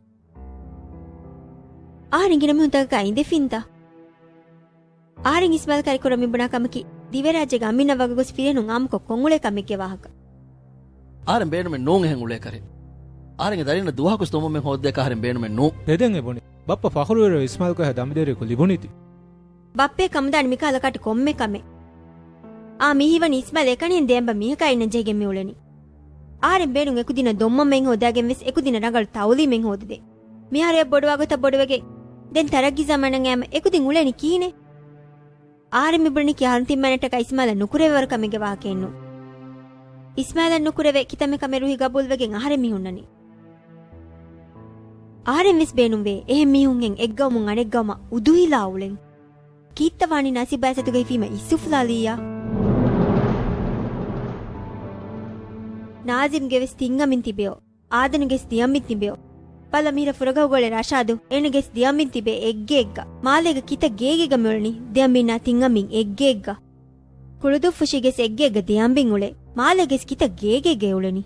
އަހަރެން ގިނަ މީހުންތަކަކާ އިނދެފިންތަ؟ އަހަރެން އިސްމާލް ކައިރިކުރަން މިބުނާ ކަމަކީ، ދިވެހިރާއްޖޭގެ އަމިއްލަ ވަގުތު ފިރިހެނުން އާއްމުކޮށް ކޮށްއުޅޭ ކަމެއްގެ ވާހަކަ. އަހަރެން ބޭނުމެއް ނޫން އެހެން އުޅޭކަށް. އަހަރެންގެ ދަރިންނަށް ދުވަހަކުވެސް ދޮންވަމެއް ހޯދޭކަށް އަހަރެން ބޭނުމެއް ނޫން. ދެދެން އެބުނި. ބައްޕަ ފަޚުރުވެރިވެ އިސްމާލް ކައިހާ ދަމިދޭރަކު ލިބުނީތީ. ބައްޕައަށް ކަމުދާނީ މިކަހަލަ ކަޓި ކޮންމެ ކަމެއް. އާ މި ހީވަނީ އިސްމާލް އެކަނިހެން ދެއަނބަ މީހަކާ އިންނަން ޖެހިގެން މިއުޅެނީ. އަހަރެން ބޭނުން އެކުދިންނަށް ދޮންމަންމެން ހޯދާގެން ވެސް އެކުދިންނަށް ރަނގަޅު ތައުލީމެއް ހޯދަދޭ. މިހާރު އެއް ބޮޑުވާ ގޮތަށް ބޮޑުވެގެން، ދެން ތަރައްގީ ޒަމާނަށް އައިމަ އެކުދިން އުޅޭނީ ކިހިނެއް؟ އަހަރެން މިބުނަނީ އަހަރުން ތިން މަނައްޓަކާ އިސްމާލަށް ނުކުރެވޭވަރު ކަމެއްގެ ވާހަކައެއްނު. އިސްމާލަށް ނުކުރެވޭ ކިތަންމެ ކަމެއް ރުހި ގަބޫލުވެގެން އަހަރެން މި ހުންނަނީ. އަހަރެން ވެސް ބޭނުންވޭ އެހެން މީހުންހެން އެއްގައުމުން އަނެއްގައުމަށް އުދުހިލާ އުޅެން. ކީއްތަ ވާނީ ނަސީބާ އިއްޒަތުގައި ހިފީމަ އިސްއުފުލާލިއްޔާ؟ ނާޒިމްގެ ވެސް ތިން އަމިން ތިބެޔޯ. އާދަނުގެސް ދިޔަމިން ތިބެޔޯ. ބަލަ މިހިރަ ފުރަގަހުގަ އުޅޭ ރަޝާދު، އޭނަގެސް ދިޔަމިން ތިބޭ އެއްގެއެއްގަ. މާލޭގަ ކިތައް ގޭގޭގަ މިއުޅެނީ ދެއަމިންނާ ތިން އަމިން އެއްގެއެއްގަ. ކުޅުދުއްފުށީގެސް އެއްގެއެއްގަ ދެއަމިން އުޅޭ. މާލޭގެސް ކިތައް ގޭގޭގަ އުޅެނީ.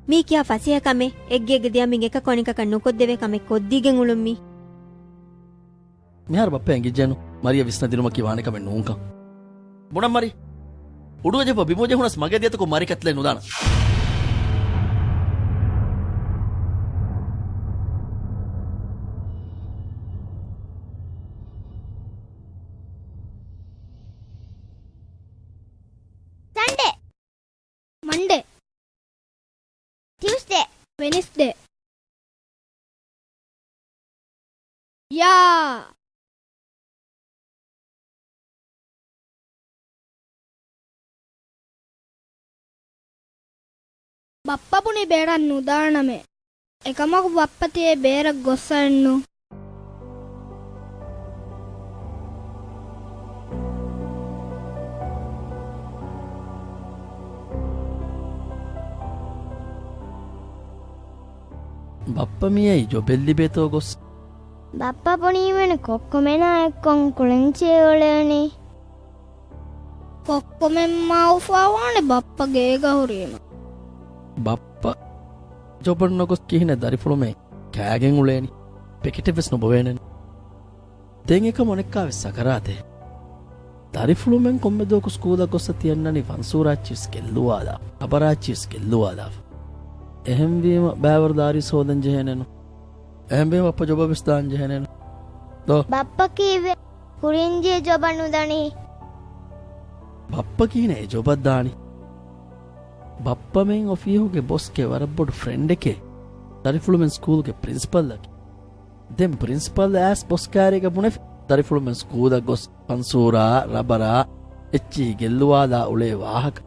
މީ ކިހާ ފަސޭހަ ކަމެއް، އެއްގެއެއްގަ ދެއަމިން އެކަކު އަނެކަކަށް ނުކޮށްދެވޭ ކަމެއް ކޮށްދީގެން އުޅުން މީ. މިހާރު ބައްޕަ އެނގިއްޖެނު، މަރިޔަށް ވިސްނަދިނުމަކީ ވާނެ ކަމެއް ނޫންކަން. ބުނަން މަރި. އުޑުގަ ޖެހިފަ ބިމުގަ ޖެހުނަސް މަގޭ ދިޔަތަކުން މަރި ކަތިލެއް ނުދާނަން. ސަންޑޭ. މަންޑޭ. ޓިއުސްޑޭ. ވެނިސްޑޭ. ޔާ. ބައްޕަ ބުނި ބޭރަށް ނުދާނަމޭ. އެކަމަކު ބައްޕަ ތިޔަ ބޭރަށް ގޮއްސައެއްނު. ބައްޕަ މިއައީ ޖޮބެއް ލިބޭތޯ ގޮސް. ބައްޕަ ބުނީމެން ކޮއްކޮމެނާ އެއްކޮށް ކުޅެންޗިއެއް އުޅެވެނީ. ކޮއްކޮމެން މައުފާވާނެ ބައްޕަ ގޭގަ ހުރީމަ. ބައްޕަ ޖޮބަށް ނުގޮސް ކިހިނެއް ދަރިފުޅުމެ ކާގެން އުޅޭނީ. ޕެކެޓެއްވެސް ނުބޮވޭނެ. ދެން އެކަމު އަނެއްކާވެސް ސަކަރާތެއް. ދަރިފުޅުމެން ކޮންމެ ދުވަކު ސްކޫލަށް ގޮއްސަ ތިއަންނަނީ ފަންސޫރާއްޗިވެސް ގެއްލުވާލާ، ރަބަރާއްޗިވެސް ގެއްލުވާލާފަ. އެހެންވީމަ ބައިވަރު ދާރީސް ހޯދަން ޖެހޭނެނު. އެހެންވީމަ ބައްޕަ ޖޮބަށްވެސް ދާން ޖެހޭނެނު. ދޯ. ބައްޕަ ކީއްވެ؟ ކުރިންޖެހި ޖޮބަށް ނުދަނީ. ބައްޕަ ކިހިނެއް އެ ޖޮބަށް ދާނީ؟ ބައްޕަ މެއިން އޮފީހުގެ ބޮސްގެ ވަރަށް ބޮޑު ފްރެންޑެކޭ. ދަރިފުޅުމެން ސްކޫލްގެ ޕްރިންސިޕަލްއަކީ. ދެން ޕްރިންސިޕަލް އައިސް ބޮސް ކާރީގަ ބުނެފި. ދަރިފުޅުމެން ސްކޫލަށް ގޮސް ފަންސޫރާ، ރަބަރާ އެއްޗިހި ގެއްލުވާލާ އުޅޭ ވާހަކަ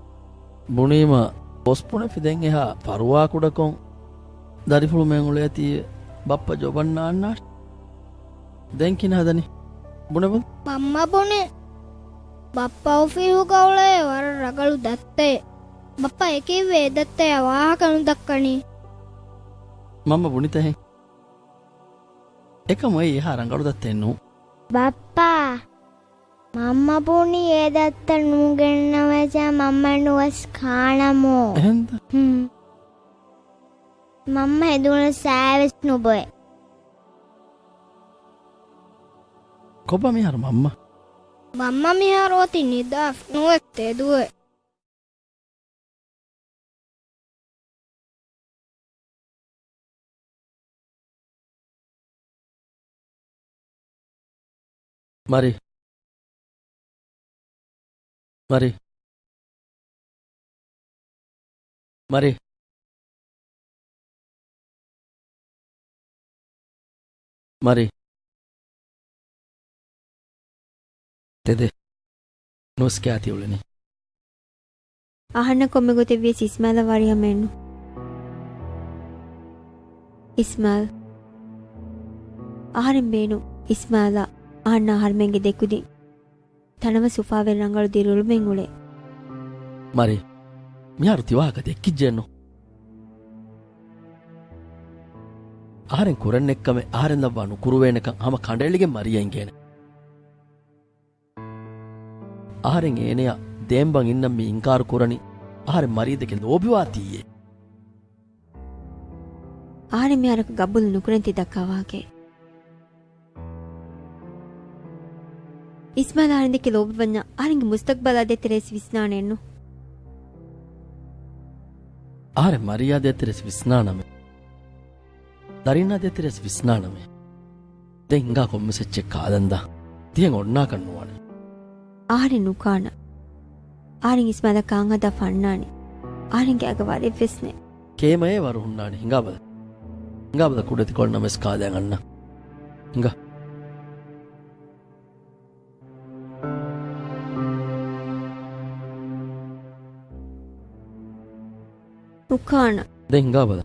ބުނީމަ، ބޮސް ބުނެފި ދެން އެހާ ފަރުވާކުޑަކޮށް ދަރިފުޅުމެން އުޅޭތީ ބައްޕަ ޖޮބަށް ނާންނާށި. ދެން ކިހިނެއް ހަދަނީ؟ ބުނެބަލަ. މަންމަ ބުނި، ބައްޕަ އޮފީހުގަ އުޅޭ ވަރަށް ރަގަޅު ދައްތައެއް. ބައްޕަ އެކީއްވެ އެ ދައްތަޔާ ވާހަކަ ނުދައްކަނީ؟ މަންމަ ބުނިތަހެން. އެކަމު އެއީ އެހާ ރަނގަޅު ދައްތައެއް ނޫން. ބައްޕާ، މަންމަ ބުނީ އެ ދައްތަ ނުގެންނަވައްޗާ މަންމަ ނުވެސް ކާނަމޯ. އެހެންދަ؟ ހުން. މަންމަ ހެދުނަ ސާވެސް ނުބޮއެ. ކޮބާ މިހާރު މަންމަ؟ މަންމަ މިހާރު އޮތީ ނިދާފަ ނުވެސް ތެދުވެ. މަރި. މަރި. މަރި. މަރި. ތެދެއް. ނުވެސް ކާތި އުޅެނީ. އަހަންނަށް ކޮންމެ ގޮތެއް ވިޔަސް އިސްމާލަށް ވާރިހަމައެއްނު. އިސްމާލް. އަހަރެން ބޭނުން އިސްމާލާ އަހަންނާ އަހަރުމެންގެ ދެކުދިން ތަނަވަސް އުފާވެރި ރަނގަޅު ދިރިއުޅުމެއް އުޅޭ. މަރި، މިހާރު ތި ވާހަކަ ދެއްކިއްޖެއެއްނު. އަހަރެން ކުރަން އެއްކަމެއް އަހަރެން ލައްވާ ނުކުރުވޭނެކަން ހަމަ ކަނޑައެޅިގެން މަރިޔަށް އިނގޭނެ. އަހަރެން އޭނަޔަށް ދޭންބަން އިންނަން މި އިންކާރު ކުރަނީ އަހަރެން މަރީދެކެ ލޯބިވާތީއޭ. އަހަރެން މިހާރަކު ގަބޫލު ނުކުރަން ތި ދައްކާ ވާހަކައެއް. އިސްމާލް އަހަރެން ދެކެ ލޯބިވަންޏާ އަހަރެންގެ މުސްތަގްބަލާ ދޭތެރޭސް ވިސްނާނެއެއްނު. އަހަރެން މަރީއާ ދޭތެރޭސް ވިސްނާނަމޭ. ދަރިންނާ ދޭތެރޭސް ވިސްނާނަމޭ. ދެން ހިނގާ ކޮންމެސް އެއްޗެއް ކާލަންދާ. ތިހެން އޮންނާކަށް ނުވާނެ. އަހަރެން ނުކާނަ. އަހަރެން އިސްމާލަށް ކާން ހަދާ ފަންނާނެ. އަހަރެންގެ އަގަ ވަރެއްވެސް ނެތް. ކޭމައޭ ވަރު ހުންނާނެ. ހިނގާބަލަ. ހިނގާބަލަ ކުޑަތިކޮޅުންނަމެސް ކާލައިން އަންނަ. ހިނގާ. ނުކާނަ. ދެން ހިނގާބަލަ.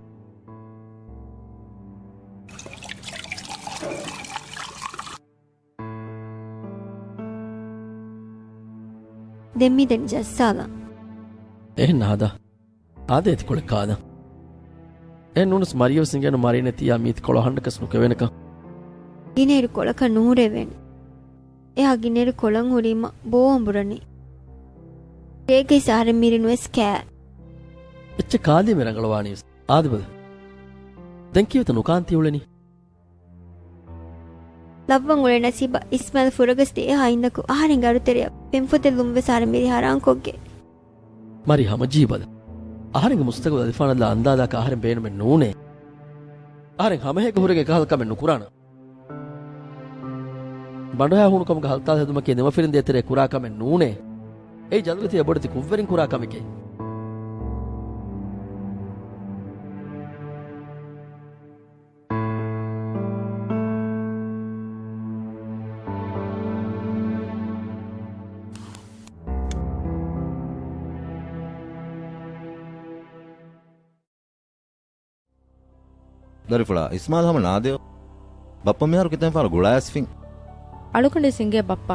ދެން މި ދެން ޖައްސާލަ. އެހެން ނާދާ. އާދެ އެތިކޮޅެއް ކާލަން. އެހެން ނޫނަސް މަރިޔަވެސް އިނގޭނު މަރީނެ ތިޔާ މީތި ކޮޅު އަހަންނަކަސް ނުކެވޭނެކަން. ގިނައިރު ކޮޅަކަށް ނުހުރެވޭނެ. އެހާ ގިނައިރު ކޮޅަށް ހުރީމަ ބޯ އަނބުރަނީ. ރޭގައި ސަހަރެއް މިރިނުވެސް ކާ. އެއްޗެއް ކާލީމެ ރަނގަޅުވާނީވެސް. އާދެބަލަ. ދެން ކީވެތަ ނުކާން ތިއުޅެނީ؟ ލައްވަން އުޅޭ ނަސީބަށް އިސްމާލް ފުރަގަސް ދޭ އެހާ އިންދަކު އަހަރެންގެ އަޑުތެރެއަށް ފެންފޮދެއް ލުމުވެސް އަހަރެން މިރި ހަރާންކޮށްގެ. މަރި ހަމަޖީބަލަ. އަހަރެންގެ މުސްތަގުބަލް އަލިފާނަށްލާ އަންދާލާކަށް އަހަރެން ބޭނުމެއް ނޫނޭ. އަހަރެން ހަމަހޭގަ ހުރެގެން އެކަހަލަ ކަމެއް ނުކުރާނަ. ބަނޑުހައި ހޫނުކަމުގަ ހަލްތާލު ހެދުމަކީ ނިމަފިރިން ދޭތެރޭ ކުރާ ކަމެއް ނޫނޭ. އެއީ ޖަލުގަ ތިޔަ ބޮޑެތި ކުށްވެރިން ކުރާ ކަމެކޭ. ދަރިފުޅާ، އިސްމާލް ހަމަ ނާދެއޯ. ބައްޕަ މިހާރު ކިތަން ފަހަރު ގުޅާ އައިސްފިން. އަޅުގަނޑުވެސް އިނގޭ ބައްޕާ.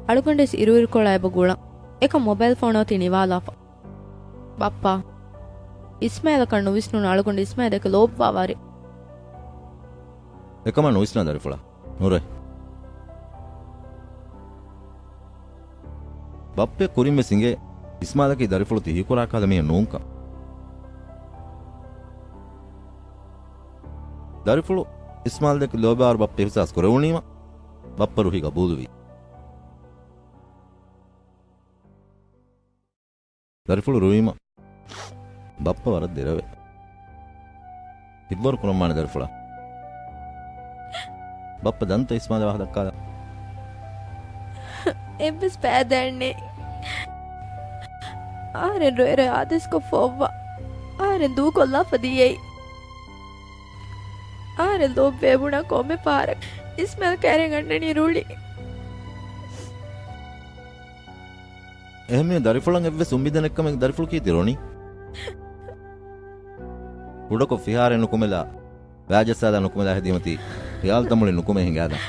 އަޅުގަނޑުވެސް އިރުއިރުކޮޅާ އެބަ ގުޅަން. އެކަމް މޮބައިލް ފޯނު އޮތީ ނިވާލާފަ. ބައްޕާ، އިސްމާއިލަކަށް ނުވިސްނުނު އަޅުގަނޑު އިސްމާއިލް ދެކެ ލޯބިވާ ވަރެއް. އެކަމަށް ނުވިސްނާ ދަރިފުޅާ. ނުރޭ. ބައްޕަ ކުރިން ވެސް އިނގޭ އިސްމާއިލަކީ ދަރިފުޅު ތި ހީކުރާ ކަހަލަ މީހެއް ނޫންކަން. ދަރިފުޅު އިސްމާލް ދެކެ ލޯބިވާވަރު ބައްޕަ އިހުސާސް ކުރެވުނީމަ، ބައްޕަ ރުހި ގަބޫލުވި. ދަރިފުޅު ރުވީމަ، ބައްޕަ ވަރަށް ދެރަވޭ. ހިތްވަރު ކުރަންވާނެ ދަރިފުޅާ. ބައްޕަ ދަންތަ އިސްމާލަށް ވާހަކަ ދައްކާލަ. އެއްވެސް ފައިދައެއް ނެތް. އަހަރެން ރޮއެ ރޮއެ އާދޭސްކޮށްފަ އޮއްވާ. އަހަރެން ދޫކޮށްލާފަ ދިޔައީ. އަހަރެން ލޯބިވެ ބުނާ ކޮންމެ ފަހަރަކު އިސްމާލް ކައިރިން އަންނަނީ ރުޅި. އެހެންވީމަ ދަރިފުޅަށް އެއްވެސް އުއްމީދެއް ނެތްކަމެއް ދަރިފުޅު ކީރިތި ރޮނީ. ކުޑަކޮށް ފިހާރައެއް ނުކުމެލާ، ވައިޖައްސާލާ ނުކުމެލާ ހެދީމަތީ، ޚިޔާލުތައް މުޅި ނުކުމެ ހިނގާދާން.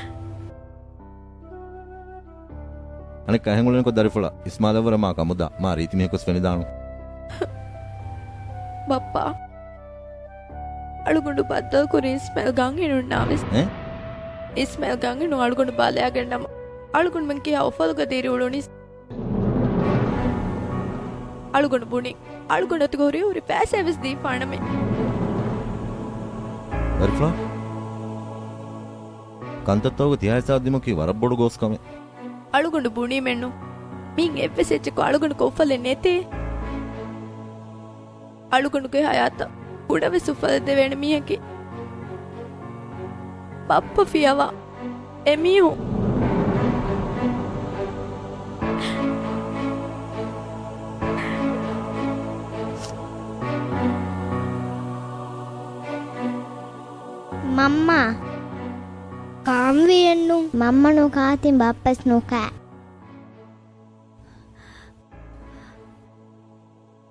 އަނެއްކާ އެހެން އުޅެނިކޮށް ދަރިފުޅަށް އިސްމާލަށްވުރެ މާ ކަމުދާ، މާ ރީތި މީހަކުވެސް ފެނިދާނު. ބައްޕާ، އަޅުގަނޑު ބައްދަލުކުރީ އިސްމާލް ގަންހިނުންނާވެސް. އެ؟ އިސްމާލް ގަންހިނުން އަޅުގަނޑު ބަލައިގަންނަމަ، އަޅުގަނޑުމެން ކިހާ އުފަލުގަ ދިރިއުޅުނީސް. އަޅުގަނޑު ބުނި، އަޅުގަނޑު އަތުގަ ހުރިހާ ހުރި ފައިސާ ވެސް ދީފާނަމޭ. ދަރިފުޅާ، ކަންތައްތަކުގެ ތިހާ ހިސާބު ދިމުކީ ވަރަށް ބޮޑު ގޯސް ކަމެއް. އަޅުގަނޑު ބުނީމެއްނު، މިއިން އެއްވެސް އެއްޗަކު އަޅުގަނޑުގެ އުފަލެއް ނެތޭ. އަޅުގަނޑުގެ ހަޔާތަށް ކުޑަވެސް އުފަލެއް ދެވޭނެ މީހަކީ ބައްޕަ ފިޔަވާ އެމީހުން. މަންމާ. ކާންވީއެއްނު. މަންމަ ނުކާތިން ބައްޕަސް ނުކާ.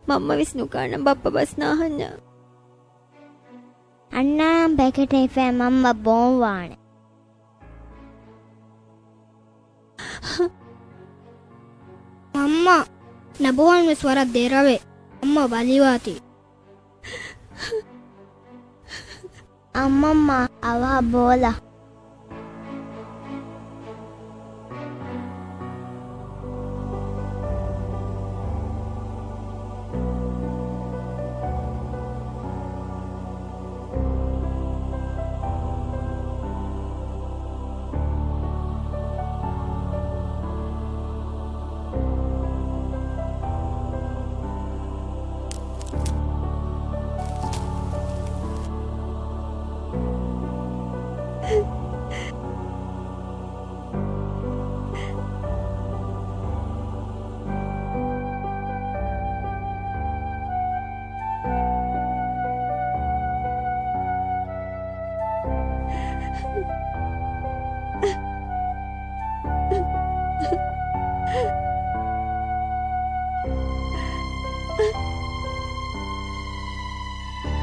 މަންމަ ވެސް ނުކާނަން ބައްޕަ ބަސް ނާހަންޏާ. އަންނާނަން ޕެކެޓެއް ހިފޭ މަންމަ ބޯންވާނެ. މަންމަ، ނަބުހާން ވެސް ވަރަށް ދެރަވޭ. މަންމަ ބަލިވާތީ. އަމަންމާ، އަވަހަށް ބޯލަ.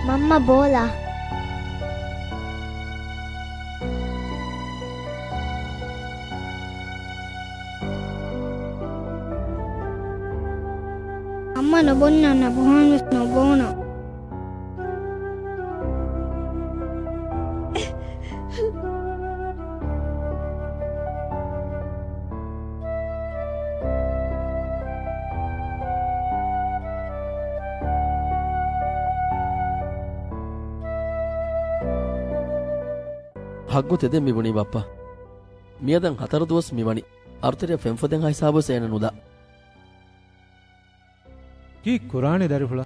މަންމަ ބޯލާ. އަންމަ ނުބުންޏާ ނަބުހާން ވެސް ނުބޯނަ. ހައްގު ތެދެއް މިބުނީ ބައްޕަ. މިއަދަށް ހަތަރު ދުވަސް މިވަނީ. އަރުތެރެއަށް ފެންފޮދެއްހާ ހިސާބުވެސް އޭނަ ނުލާ. ކީއްކުރާނީ ދަރިފުޅާ؟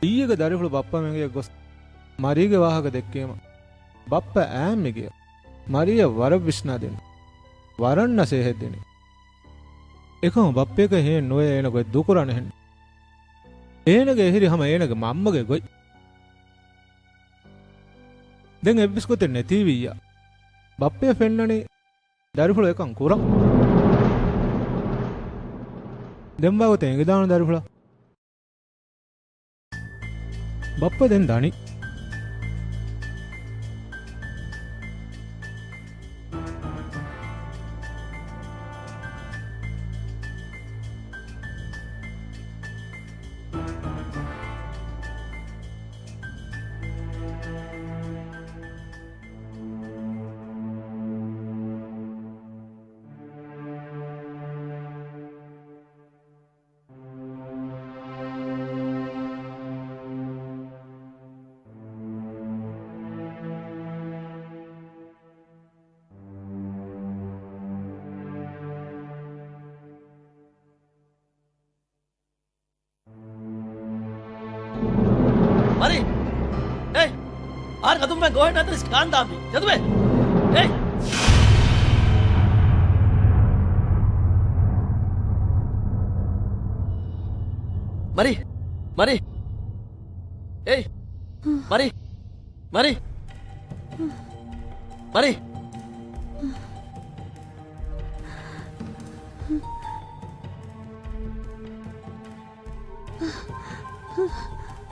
އިއްޔެގެ ދަރިފުޅު ބައްޕަ މެނގޭ ގޮސް މަރީގެ ވާހަކަ ދެއްކީމަ، ބައްޕަ އައި މިގެޔަށް މަރީއަށް ވަރަށް ވިސްނާދިނު، ވަރަށް ނަސޭހަތް ދިނީ. އެކަމަކު ބައްޕަޔަކަށް ހިއެއް ނުވޭ އޭނަ ގޮތް ދޫކުރާނެހެން. އޭނަގެ އެހިރި ހަމަ އޭނަގެ މަންމަގެ ގޮތް. ދެން އެއްވެސް ގޮތެއް ނެތީވިއްޔާ. ބައްޕަޔަށް ފެންނަނީ ދަރިފުޅު އެކަން ކުރަން. ދެން ވާގޮތަށް އެނގިދާނު ދަރިފުޅާ. ބައްޕަ ދެން ދަނީ. އަރި ގަދުމެ ގޯހެން އަތަރިސް ކާންދާމި. ގަދުމެ. އޭ. މަރި. މަރި. އޭ. މަރި. މަރި. މަރި.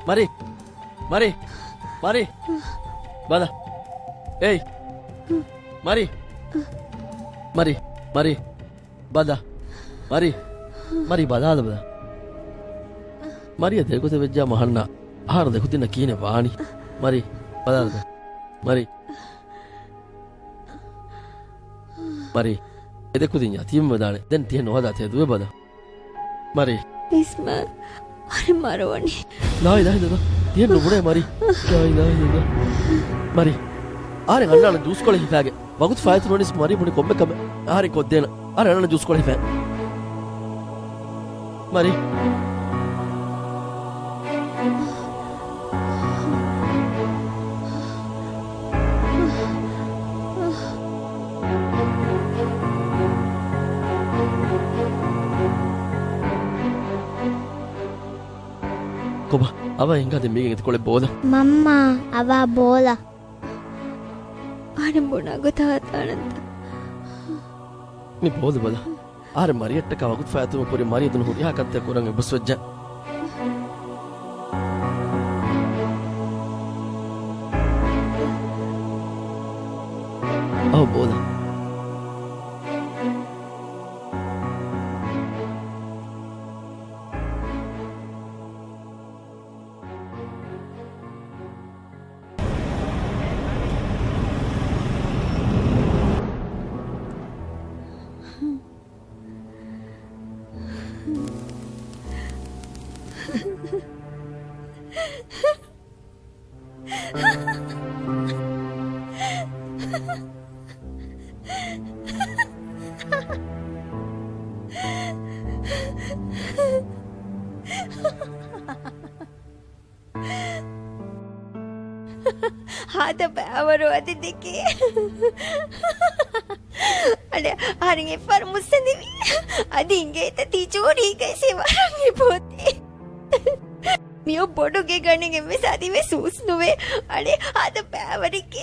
މަރި. މަރި. މަރި. ބަލަ. އޭ. މަރި. މަރި. މަރި. ބަލަ. މަރި. މަރި ބަލާލަ ބަލަ. މަރިއަށް ދެގޮތެއް ވެއްޖާ މަހަންނާ އަހަރު ދެކުދިންނަށް ކިހިނެއް ވާނީ؟ މަރި ބަލާލަ ބަލަ. މަރި. މަރި. އެ ދެކުދިން ޔަތީމް ވެދާނެ. ދެން ތިހެން ނުހަދާ ތެދުވެ ބަލަ. މަރި. އިސްމާ. އަރެ މަރުވަނީ. ލާ އިލާހަ އިއްލައްލާ. ތިހެން ނުބުނޭ މަރި. ލާ އިލާހަ އިއްލައްލާ. މަރި. އަހަރެން އަންނާނެ ޖޫސްކޮޅެއް ހިފާގެ. ވަގުތު ފާއިތުންވަނީސް މަރި ބުނި ކޮންމެ ކަމެއް އަހަރެން ކޮށްދޭނަ. އަހަރެން އަންނާނެ ޖޫސްކޮޅެއް ހިފާ. މަރި. ކޮބާ، އަވަ އެނގާ ދެން މީގެން އެތިކޮޅެއް ބޯލަ. މަންމާ، އަވާ ބޯލަ. އަހަރެން ބުނާ ގޮތަށް ހަދާނަންތަ؟ މި ބޯލު ބަލަ. އަހަރެން މަރިއަށްޓަކާ ވަގުތު ފާއިތުވުމަށް ކުރި މަރި އެދުނު ހުރިހާ ކަންތައް ކުރަން އެއްބަސްވެއްޖެ. އަހަ ބޯލަ. ހާދަ ބައިވަރު އަދި ދެކޭ. އަޅެ، އަހަރެން އެއްފަހަރު މުއްސަނދިވި. އަދި އިނގޭތަ ތިޖޯރީގައި ސިވަރަށް އިބޯތި. މިއޮ ބޮޑު ގެ ގަނެގެން ވެސް އަދި ވެސް ހުސް ނުވޭ. އަޅެ، ހާދަ ބައިވަރެކޭ.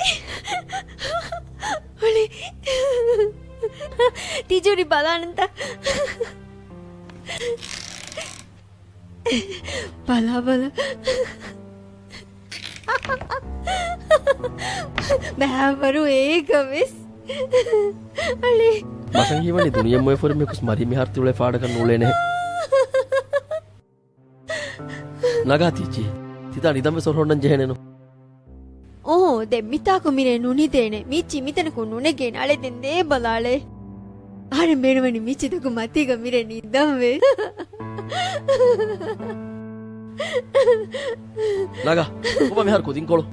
އަޅެ. ތިޖޯރީ ބަލާނަންތަ؟ ބަލާ ބަލާ. ބައިވަރު އޭގަ ވެސް. އަޅެ. މަށަށް ހީވަނީ ދުނިޔެ މޮޔަ ފުރި މީހަކުސް މަރީ މިހާރު ތިއުޅޭ ފާޑަކަށް ނޫޅޭނެހެ. ނަގާ ތިއްޗި. ތިތާ ނިދަން ވެސް ހޮރުހަންނަން ޖެހޭނެނު. އޯ، ދެން މިތާކު މިރޭ ނުނިދޭނެ. މިއްޗި މިތަނަކު ނުނެގޭނެ. އަޅެ ދެން ދޭ ބަލާޅޭ. އަހަރެން ބޭނުންވަނީ މިއްޗިތަކު މަތީގަ މިރޭ ނިދަންވެ. ނަގާ، ކޮބާ މިހާރު ކުދިންކޮޅު؟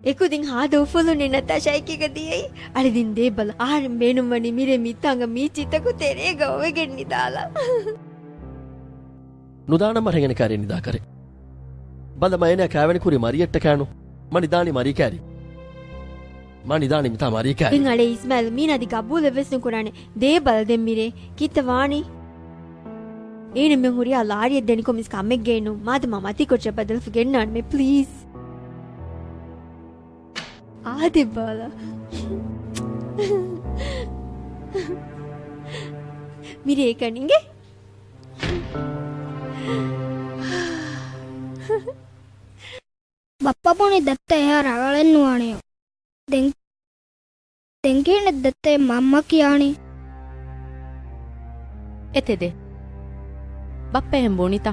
އެކުދިން ހާދަ އުފުލުން ނިންނަތާ ޝައިކީގަ ދިޔައީ. އަޅެ ދެން ދޭ ބަލާ. އަހަރެން ބޭނުންވަނީ މިރޭ މިތާނގަ މިއްޗިތަކު ތެރޭގަ އޮވެގެން ނިދާލަން. ނުދާނަމަ ރެނގެނެ ކާރި ނިދާކަރެ. ބަލަ މަ އޭނަ ކާވެނި ކުރި މަރިއަށްޓަކާނު. މަ ނިދާނީ މަރީ ކާރި. މަ ނިދާނީ މިތާ މަރީ ކާރި. ދެން އަޅެ އިސްމާއިލް މީނަ އަދި ގަބޫލެއް ވެސް ނުކުރާނެ. ދޭ ބަލަ ދެން މިރޭ. ކިތަ ވާނީ؟ އޭނަ މެން ހުރިހާ ލާރިއެއް ދެނިކޮށް މިސް ކަމެއް ގެއްނު. މާދަމާ މަތީ ކޮއްޗަށް ބަދަލުފު ގެންނާން މެ ޕްލީޒް. އާދެ ބަލަ. މިރޭ ކަނިނގެ. ބައްޕަ ބުނި ދައްތަ އެހާ ރަނގަޅެއް ނުވާނެޔޯ. ދެން، ދެން ކިހިނެއް ދައްތައޭ މަންމަ ކިޔާނީ؟ އެތެދެ. ބައްޕަ އެހެން ބުނިތަ؟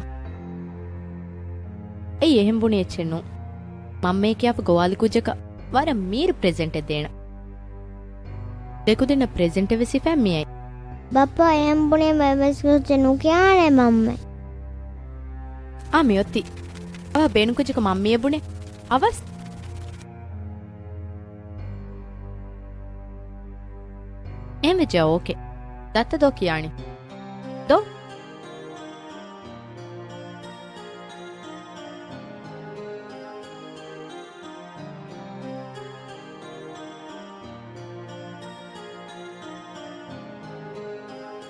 އެއީ އެހެން ބުނި އެއްޗެއް ނޫން. މަންމައޭ ކިޔާފަ ގޮވާލި ކުއްޖަކަށް ވަރަށް މީރު ޕްރެޒެންޓެއް ދޭނަ. ދެކުދިންނަށް ޕްރެޒެންޓެއް ވެސް ހިފައި މިއައި. ބައްޕަ އެހެން ބުނީމަ އެއްވެސް ކުއްޖެއް ނުކިޔާނެ މަންމަ. އާ މިއޮތީ. އަވަ ބޭނުން ކުއްޖަކަށް މަންމީއޭ ބުނޭ. އަވަސް. އެހެން ވެއްޖެ އޯކޭ. ދައްތަ ދޯ ކިޔާނީ. ދޯ.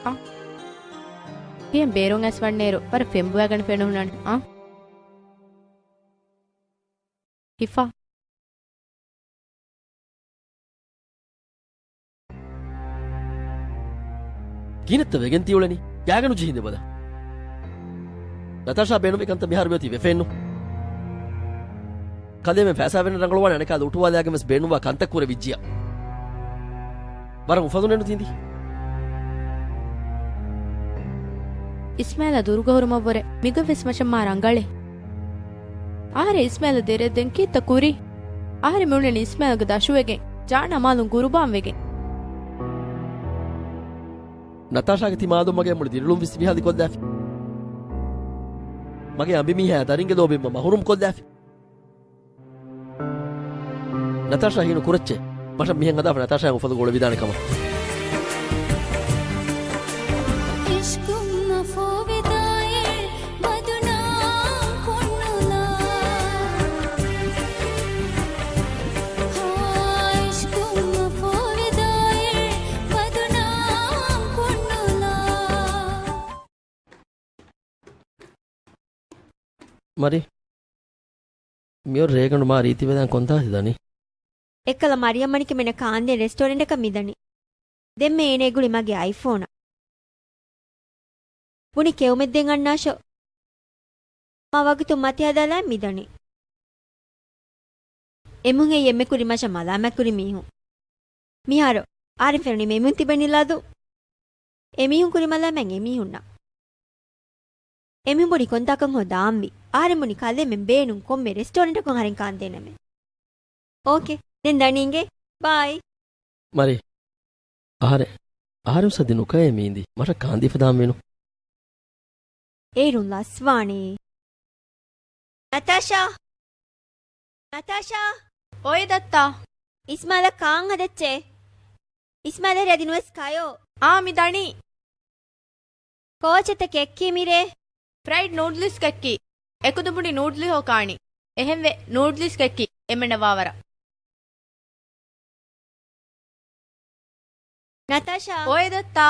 އާ. ކިޔަން ބޭރުން އައިސް ވަންނޭރު ވަރަށް ފެންބޮވާގަނެ ފެނުނުނާނެ. އާ. ހިފާ. ކިހިނެއްތަ ވެގެން ތިއުޅެނީ؟ ގާގަނޑު ޖެހިން ދެބަލަ. ނަތާޝާ ބޭނުމި ކަންތައް މިހާރު މިއޮތީ ވެފައެއްނު. ކަލޭމެން ފައިސާ ވެން ރަނގަޅުވާނެ އަނެކާ ލޫޓުވާލާގެން ވެސް ބޭނުންވާ ކަންތައް ކުރެވިއްޖިއްޔާ. ވަރަށް އުފަލުނެއްނު ތިންދީ. އިސްމާއިލާ ދުރުގަ ހުރުމަށްވުރެ މިގޮތް ވެސް މަށަށް މާ ރަނގަޅޭ. އަހަރެން އިސްމާއިލަށް ދެރައެއް ދެން ކީއްތަ ކުރީ؟ އަހަރެން މިއުޅެނީ އިސްމާއިލްގެ ދަށުވެގެން، ޖާން އަމާލުން ގުރުބާން ވެގެން. ނަތާޝާގެ ތިމާލުން މަގޭ މުޅި ދިރިއުޅުން ވެސް ދިވެހި ކޮށްލާފި. މަގޭ އަނބިމީހާ ދަރިންގެ ލޯބިން މަ މަހުރޫމް ކޮށްލާފި. ނަތާޝާ ހީނު ކުރައްޗޭ. މަށަށް މިހެން ހަދާފަ ނަތާޝާ އުފަލުގަ އުޅެވިދާނެ ކަމަށް. އިޝްކުން މަ ފޯވިދާއި ބަދުނާ ކުންނުލާ. ހާ، އިޝްކުން މަ ފޯވިދާއި ބަދުނާ ކުންނުލާ. މަރި، މިއޮއް ރޭގަނޑު މާ ރީތިވެދާން ކޮންތާ ތި ދަނީ؟ އެއްކަލަ މަރިޔަމް އަނިކަމެންނަށް ކާންދޭން ރެސްޓޯރެންޓަކަށް މިދަނީ. ދެންމެ އޭނަ ގުޅި މަގޭ އައިފޯނަށް. ބުނި ކެއުމެއް ދޭން އަންނާށޯ. މާ ވަގުތުން މަތި ހަދާލާ މިދަނީ. އެމުހެއް އެންމެ ކުރި މަށަށް މަލާމާތް ކުރި މީހުން. މިހާރު އަހަރެން ފެނުނީ މެމުން ތިބެނި ލަދު. އެމީހުން ކުރި މަލާމާތް އެމީހުންނަށް. އެމީހުން ބުނި ކޮންތާކަން ހޯ ދާންވީ. އަހަރެން ބުނި ކަލޭމެން ބޭނުން ކޮންމެ ރެސްޓޯރެންޓަކުން އަހަރެން ކާންދޭނަމޭ. އޯކޭ. ދެން ދަނީ އިނގޭ. ބާއި. މަރި. އަހަރެން، އަހަރެން ސައްދި ނުކައޭ މީނދީ. މަށަށް ކާންދީފަ ދާންވީނު. އޭރުން ލަސްވާނެ. ނަތާޝާ! ނަތާޝާ! އޮއެ ދައްތާ. އިސްމާލަށް ކާން ހަދައްޗޭ. އިސްމާލަށް ރަދިނުވެސް ކަޔޯ. އާ މި ދަނީ. ކޯޗެއްތަ ކެއްކީ މިރޭ؟ ފްރައިޑް ނޫޑްލްސް ކެއްކީ. އެކުދިން ބުނި ނޫޑްލްސް ހޯ ކާނީ. އެހެންވެ، ނޫޑްލްސް ކެއްކީ. އެމެންނަށް ވާވަރަށް. ނަތާޝާ. އޮއެ ދައްތާ.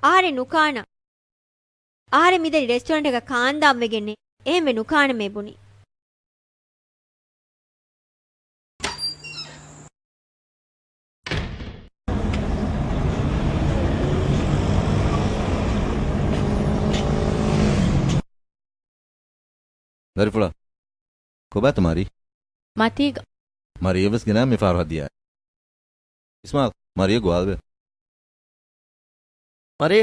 އަހަރެން ނުކާނަ. އަހަރެން މިދަނީ ރެސްޓޯރެންޓަކަށް ކާންދާން ވެގެންނޭ. އެހެންވެ ނުކާނަމޭ ބުނި. ދަރިފުޅާ، ކޮބާތަ މާރީ؟ މަތީގަ. މާރީ އެއްވެސް ގެނައި މި ފާރު ހަދިޔާ. އިސްމާލް، މާރީ ގޮވާލަބޭ. މާރީ.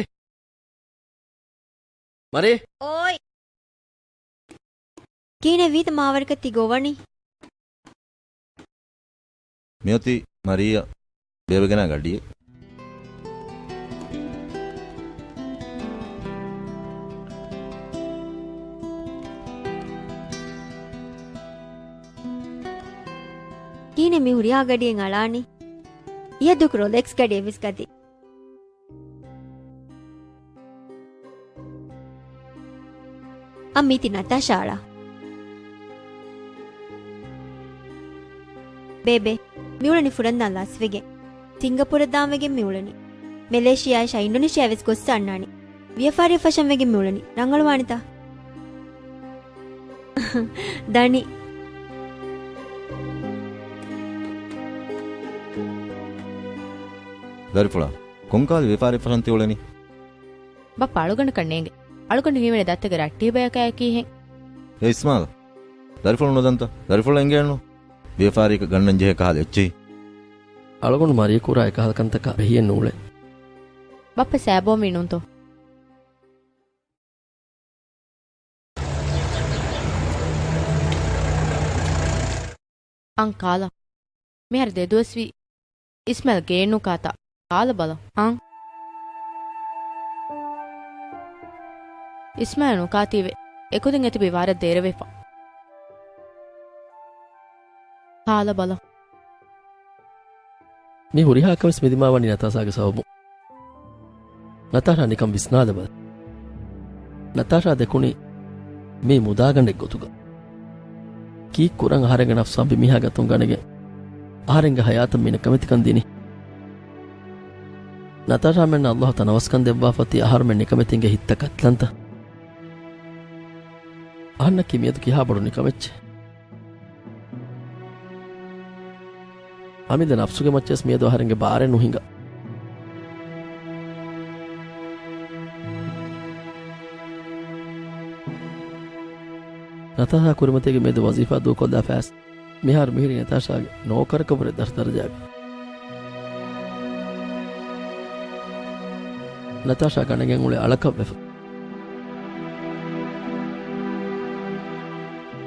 މާރީ. އޯއި. ކިހިނެއް ވީތަ މާވަރަކަށް ތި ގޮވަނީ؟ މިއޮތީ މާރީއަށް ބޭބެ ގެނައި ގަޑިއެއް. ކިހިނެއް މި ހުރިހާ ގަޑިއެއް އަޅާނީ؟ އިހަށް ދުކު ރޮލެކްސް ގަޑިއެއް ވެސް ގަދީ. އަ، މީތި ނަތާޝާ އަޅާ. ބޭބެ، މިއުޅެނީ ފުރަންދާން ލަސްވެގެން. ސިންގަޕޫރަށް ދާން ވެގެން މިއުޅެނީ. މެލޭޝިޔާއަށާ އިންޑޮނޭޝިޔާ ވެސް ގޮއްސަ އަންނާނީ. ވިޔަފާރިއަށް ފަށަން ވެގެން މިއުޅެނީ. ރަނގަޅުވާނެތާ؟ ދަނީ. ދަރިފުޅާ، ކޮންކަހަލަ ވިޔަފާރިއެއް ފަށަން ތި އުޅެނީ؟ ބައްޕަ އަޅުގަނޑަކަށް ނޭނގެ. އަޅުގަނޑު ހީވަނީ ދައްތަގެ ރައްޓެހި ބަޔަކާ އެކީހެން. އޭ އިސްމާލް، ދަރިފުޅު ނުދަންތަ؟ ދަރިފުޅަށް އެނގޭނު. ވިޔަފާރިއަކަށް ގަންނަން ޖެހޭ ކަހަލަ އެއްޗެހި. އަޅުގަނޑު މާރީ ކުރާ އެކަހަލަ ކަންތަކާ ބެހިއެއް ނޫޅޭ. ބައްޕަ ސައިބޯންވީ ނޫންތޯ؟ އަން ކާލަ. މިހާރު ދެ ދުވަސްވީ. އިސްމާއިލް ގެއެއް ނުކާތާ. ކާލަ ބަލަ. އަން. އިސްމާއިލް ނުކާތީވެ. އެކުދިން އެތިބީ ވަރަށް ދެރަވެފަ. ކާލަ ބަލަ. މި ހުރިހާ ކަމެސް މި ދިމާވަނީ ނަތާޝާގެ ސަބަބުން. ނަތާޝާ ނިކަން ވިސްނާލަބަލަ. ނަތާޝާ ދެކުނީ މީ މުދާގަނޑެއް ގޮތުގަ. ކީއްކުރަން އަހަރެންގެ ނަފްސު އަނބިމީހާ ގަތުން ގަނެގެން އަހަރެންގެ ހަޔާތަށް މީނަ ކަމެތިކަން ދިނީ؟ ނަތާޝާމެންނަށް ﷲ ތަނަވަސްކަން ދެއްވާފަ ތި އަހަރުމެން ނިކަމެތި އިނގޭ ހިތްތައް ކަތިލަންތަ؟ އަހަންނަކީ މިއަދު ކިހާ ބޮޑު ނިކަމެއްޗެއް؟ އަމިއްލަ ނަފްސުގެ މައްޗަށް ވެސް މިއަދު އަހަރެންގެ ބާރެއް ނުހިނގާ. ނަތާޝާ ކުރިމަތީގެ މިއަދު ވަޒީފާ ދޫކޮށްލާފަ އައިސް މިހާރު މިހިރީ ނަތާޝާގެ ނޯކަރަކަށްވުރެ ދަށު ދަރަޖާގަ. ނަތާޝާ ގަނެގެން އުޅޭ އަޅަކަށްވެފަ.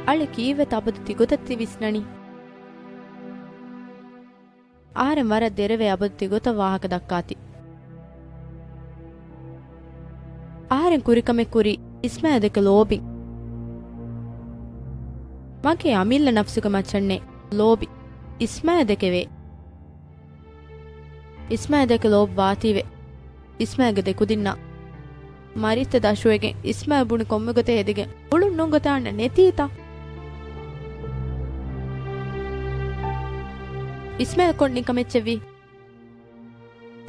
އަޅެ ކީއްވެތަ އަބަދު ތިގޮތަށް ތި ވިސްނަނީ؟ އަހަރެން ވަރަށް ދެރަވޭ އަބަދު ތިގޮތަށް ވާހަކަ ދައްކާތި. އަހަރެން ކުރިކަމެއް ކުރީ އިސްމާއިލް ދެކެ ލޯބިން. މަގޭ އަމިއްލަ ނަފްސުގެ މައްޗަށްނޭ ލޯބި އިސްމާއިލް ދެކެވޭ. އިސްމާއިލް ދެކެ ލޯބި ވާތީވެ. އިސްމާއިލްގެ ދެކުދިންނަށް މަރިއްތަ ދަށުވެގެން އިސްމާއިލް ބުނި ކޮންމެ ގޮތެއް ހެދިގެން އުޅުން ނޫން ގޮތަށް އަންނަ ނެތީތަ؟ އިސްމާއިލް ކޮން ނިކަމެއްޗެއްވީ؟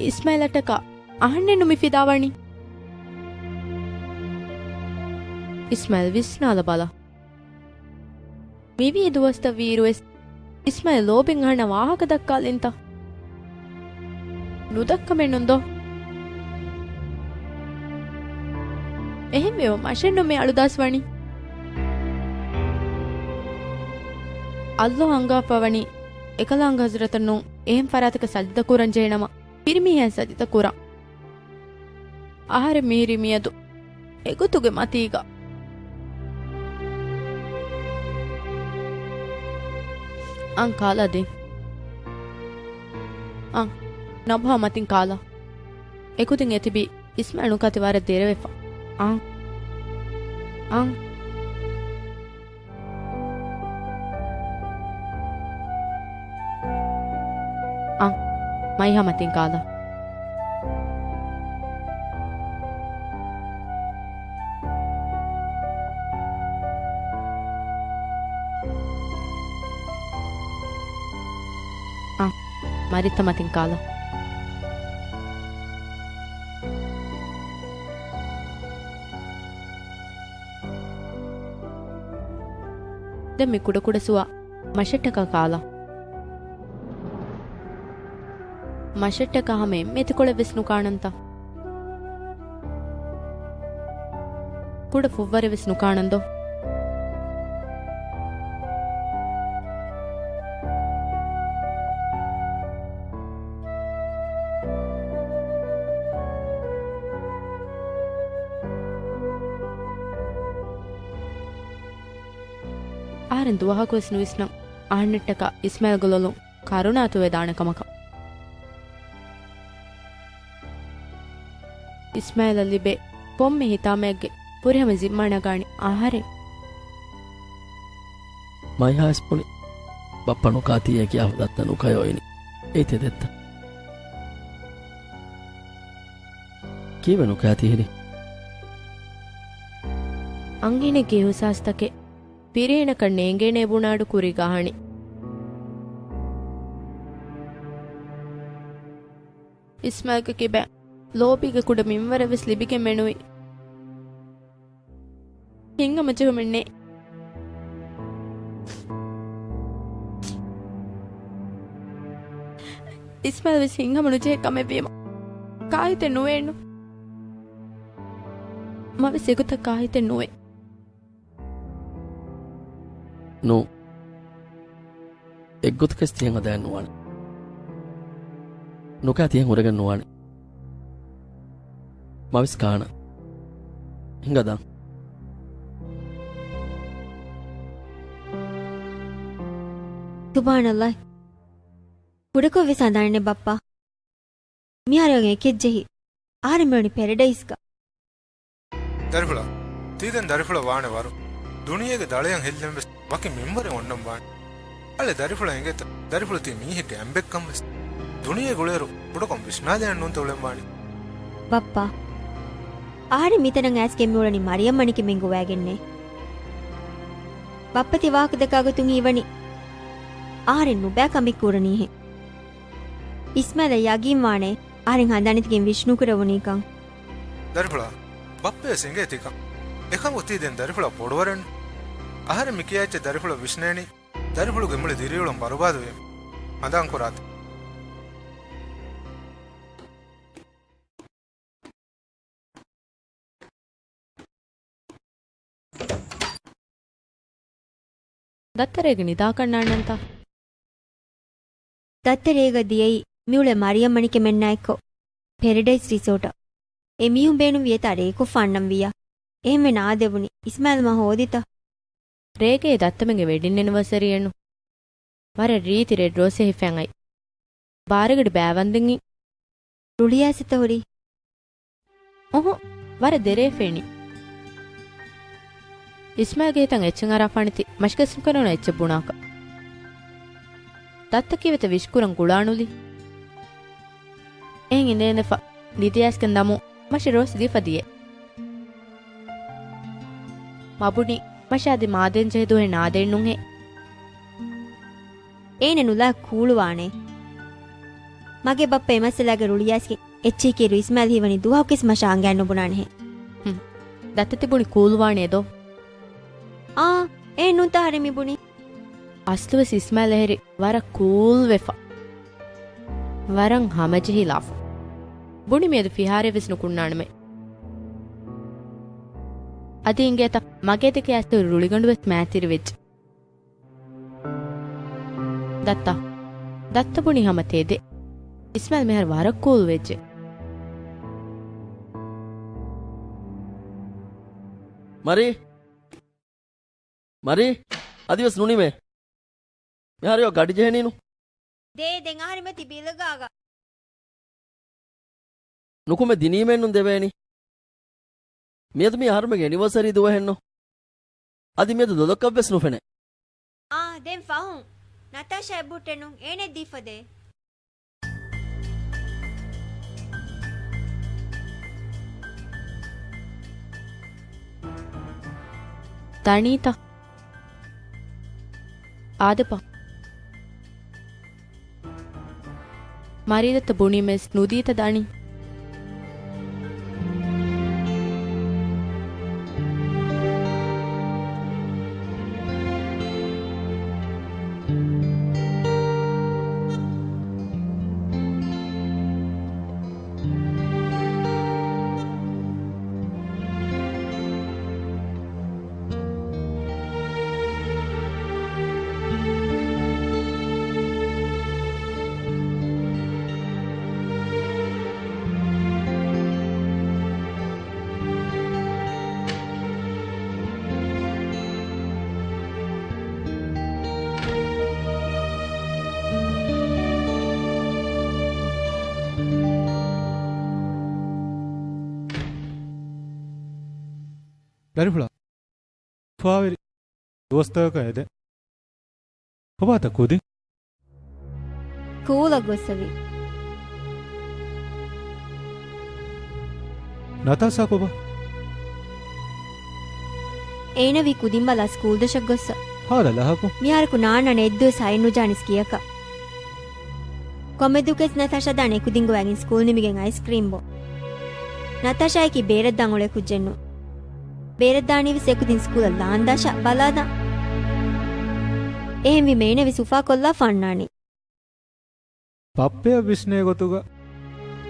އިސްމާއިލަށްޓަކާ އަހަންނެއްނު މި ފިދާވަނީ؟ އިސްމާއިލް ވިސްނާލަބަލަ. މިވީ ދުވަސްތައް ވީއިރުވެސް އިސްމާއިލް ލޯބިން އަހަންނަށް ވާހަކަ ދައްކާލިންތަ؟ ނުދައްކަމެއްނުން ދޯ؟ އެހެންވީމަ މަށެއްނު މި އަޅުދާސް ވަނީ؟ ﷲ އަންގާފަ ވަނީ އެކަލާނގެ ޙަޟްރަތަށް ނޫން އެހެން ފަރާތަކަށް ސަޖިދަ ކުރަން ޖެހޭނަމަ، ފިރިމީހާ ސަޖިދަ ކުރަން. އަހަރެން މިހިރީ މިއަދު އެގޮތުގެ މަތީގަ. އަން ކާލާ ދެން. އަން، ނަބްހާ މަތިން ކާލާ. އެކުދިން އެތިބީ އިސްމާއިލް ނުކާތި ވަރަށް ދެރަވެފަ. އަން. އަން. އަން، މައިހާ މަތިން ކާލާ. އަން، މަރިއްތަ މަތިން ކާލާ. ދެން މި ކުޑަކުޑަ ސުވާ މަށަށްޓަކާ ކާލާ. މަށަށްޓަކާ ހަމަ އެންމެ އެތިކޮޅެއް ވެސް ނުކާނަންތަ؟ ކުޑަ ފުއްވަރެއް ވެސް ނުކާނަން ދޯ؟ އަހަރެން ދުވަހަކުވެސް ނުވިސްނަން އަހަންނަށްޓަކާ އިސްމާއިލްގެ ލޮލުން ކަރުނަ އަތުވެދާނެ ކަމަކަށް. އިސްމާއިލަށް ލިބޭ ކޮންމެ ހިތާމައެއްގެ ފުރިހަމަ ޒިންމާ ނަގާނީ އަހަރެން. މައިހާ އިސް ބުނި، ބައްޕަ ނުކާތީއޭ ކިޔާފަ ދައްތަ ނުކަޔޯ އިނީ. އެއީ ތެދެއްތަ؟ ކީއްވެ ނުކާތީ ހިރި؟ އަންހެނެއްގެ އިހުސާސްތަކެއް ފިރިހެނަކަށް ނޭނގޭނޭ ބުނާ އަޑު ކުރީގަ އަހަނީ. އިސްމާއިލްގެ ކިބައިން ލޯބީގެ ކުޑަ މިންވަރެއް ވެސް ލިބިގެން މެނުވީ. ހިތްހަމަޖެހުމެއް ނެތް. އިސްމާއިލް ވެސް ހިތްހަމަ ނުޖެހޭ ކަމެއް ވީމަ، ކާހިތެއް ނުވޭނު. މަވެސް އެގޮތަށް ކާހިތެއް ނުވޭ. ނޫ. އެއްގޮތަކަސް ތިހެން ހަދައެއް ނުވާނެ. ނުކާ ތިހެން ހުރެގެން ނުވާނެ. މަވެސް ކާނަން. ހިނގަދާން. ސުބްޙާނަﷲ. ކުޑަކޮށް ވެސް ހަނދާނެއް ބައްޕާ. މިހާރު އެކެއްޖެހި. އަހަރެން މިވަނީ ޕެރެޑައިސްގަ. ދަރިފުޅާ، ތީ ދެން ދަރިފުޅަށް ވާނެ ވަރު. ދުނިޔޭގެ ދަޅަޔަށް ހެއްލެން ވެސް ވަކި މިންވަރެއް އޮންނަން ވާނެ. އަޅެ ދަރިފުޅަށް އެނގޭތަ؟ ދަރިފުޅު ތީ މީހެއްގެ އަނބެއްކަން ވެސް. ދުނިޔޭގަ އުޅޭއިރު ކުޑަކޮށް ވިސްނާލައެއް ނޫންތަ އުޅެން ވާނީ؟ ބައްޕާ، އަހަރެން މިތަނަށް އައިސްގެން މިއުޅެނީ މަރިޔަމް މަނިކަމެއް އިނގުވައިގެންނޭ. ބައްޕަ ތި ވާހަކަ ދައްކާ ގޮތުން ހީވަނީ އަހަރެން ނުބައި ކަމެއް ކުރަނީހެން. އިސްމާއިލަށް ޔަގީން ވާނެ، އަހަރެން ހަނދާން ނެތިގެން ވިޝް ނުކުރެވުނީކަން. ދަރިފުޅާ، ބައްޕަޔަށް އެނގޭތީކަން. އެކަމަކު ތީ ދެން ދަރިފުޅާ ބޮޑުވަރެއްނު. އަހަރެން މި ކިޔާ އެއްޗެއް ދަރިފުޅަށް ވިސްނޭނީ ދަރިފުޅުގެ މުޅި ދިރިއުޅުން ބަރުބާދުވީމަ. ހަނދާން ކުރާތި. ދައްތަ ރޭގަ ނިދާކަށް ނާންނަންތަ؟ ދައްތަ ރޭގަ ދިޔައީ މިއުޅޭ މަރިޔަމް މަނިކެމެންނާ އެއްކޮށް ޕެރެޑައިސް ރިސޯޓަށް. އެ މީހުން ބޭނުންވި އެތާ ރޭކޮށްފަ އަންނަން ވިއްޔާ. އެހެންވެ ނާދެވުނީ. އިސްމާއިލް މާ ހޯދިތަ؟ ރޭގައި ދައްތަމެންގެ ވެޑިން އެނިވަރސަރީއެއްނު. ވަރަށް ރީތި ރެޑް ރޯސްއެއް ހިފައިން އައި. ބާރުގަޑި ބައިވަންދެން އިން. ރުޅިއައިސްތަ ހުރީ؟ އުހު، ވަރަށް ދެރޭ ފެނި. އިސްމާއިލްގެ ހިތަށް އެއްޗެއް އަރާފާނެތީ މަށިގަސްނުކެރުނު އެއްޗެއް ބުނާކަށް. ދައްތަ ކީވެތަ ވިޝް ކުރަން ގުޅާނުލީ؟ އެހެން އިނދެގެންދެފަ ނިދިއައިސްގެން ދަމު މަށި ރޯސް ދީފަ ދިޔަ. މަ ބުނި މަށާ ދި މާދޭން ޖެހި ދުވަހެއް ނާދޭން ނޫންހޭ. އޭނަ ނުލާ ކޫޅުވާނެ. މަގޭ ބައްޕަ އެ މައްސަލާގެ ރުޅިއައިސްގެން އެއްޗެހި ކިޔިރު އިސްމާއިލް ހީވަނީ ދުވަހަކުވެސް މަށާ އަނގައިން ނުބުނާނެހެ. ހުން. ދައްތަ ތި ބުނި ކޫލްވާނެ ދޯ؟ އާ، އެހެން ނޫންތަ އަހަރެން މި ބުނީ. އަސްލުވެސް އިސްމާއިލް އެހެރި ވަރަށް ކޫލްވެފަ. ވަރަށް ހަމަޖެހިލާފަ. ބުނި މިއަދު ފިހާރައެއް ވެސް ނުކުންނާނަމޭ. އަދި އިނގޭތަ މަގޭ ދެކެ އައިސް ރުޅިގަނޑު ވެސް މާތިރިވެއްޖެ. ދައްތަ. ދައްތަ ބުނި ހަމަ ތެދެއް. އިސްމާއިލް މިހާރު ވަރަށް ކޫލް ވެއްޖެ. މަރީ. މަރީ. އަދިވެސް ނުނިމޭ. މިހާރު ގަޑި ޖެހެނީނު. ދޭ ދެން އަހަރެމެ ތި ބިލަގާގަ. ނުކުމެ ދިނީމެއްނު ދެވޭނީ. މިއަދު މީ އަހަރުމެގެ އެނިވަރސަރީ ދުވަހެއްނު. އަދި މިއަދު ދޮލޮކަށްވެސް ނުފެނޭ. އާ، ދެން ފަހުން. ނަތާޝާ އެބުއްޓެނު އޭނެ ދީފަދޭ. ދަނީތަ؟ އާދެބަ. މަރީދައްތަ ބުނީމެސް ނުދީތަ ދަނީ؟ ދަރިފުޅާ. ފާވެރި ދުވަސްތަކަކަށް އެދެން. ކޮބާތަ ކުދިން؟ ސްކޫލަށް ގޮއްސަވި. ނަތާޝާ ކޮބާ؟ އޭނަ ވީ ކުދިން ބަލާ ސްކޫލް ދަށަށް ގޮއްސަ. ހާދަ ލަހަކު. މިހާރަކު ނާންނަން އެއްދުވަސް ހައެއް ނުޖާނިސް ކިޔަކަށް. ކޮމެދުކެސް ނަތާޝާ ދާން އެކުދިން ގޮވައިގެން ސްކޫލް ނިމިގެން އައިސްކްރީމް ބޯ. ނަތާޝާއަކީ ބޭރަށްދާން އުޅޭ ކުއްޖެއްނު. ބޭރަށްދާނީވެސް އެކުދިން ސްކޫލަށް ލާންދާށާ ބަލާދާން. އެހެންވީމަ އޭނަވެސް އުފާކޮށްލާފަ އަންނާނީ. ބައްޕަޔަށް ވިސްނޭ ގޮތުގަ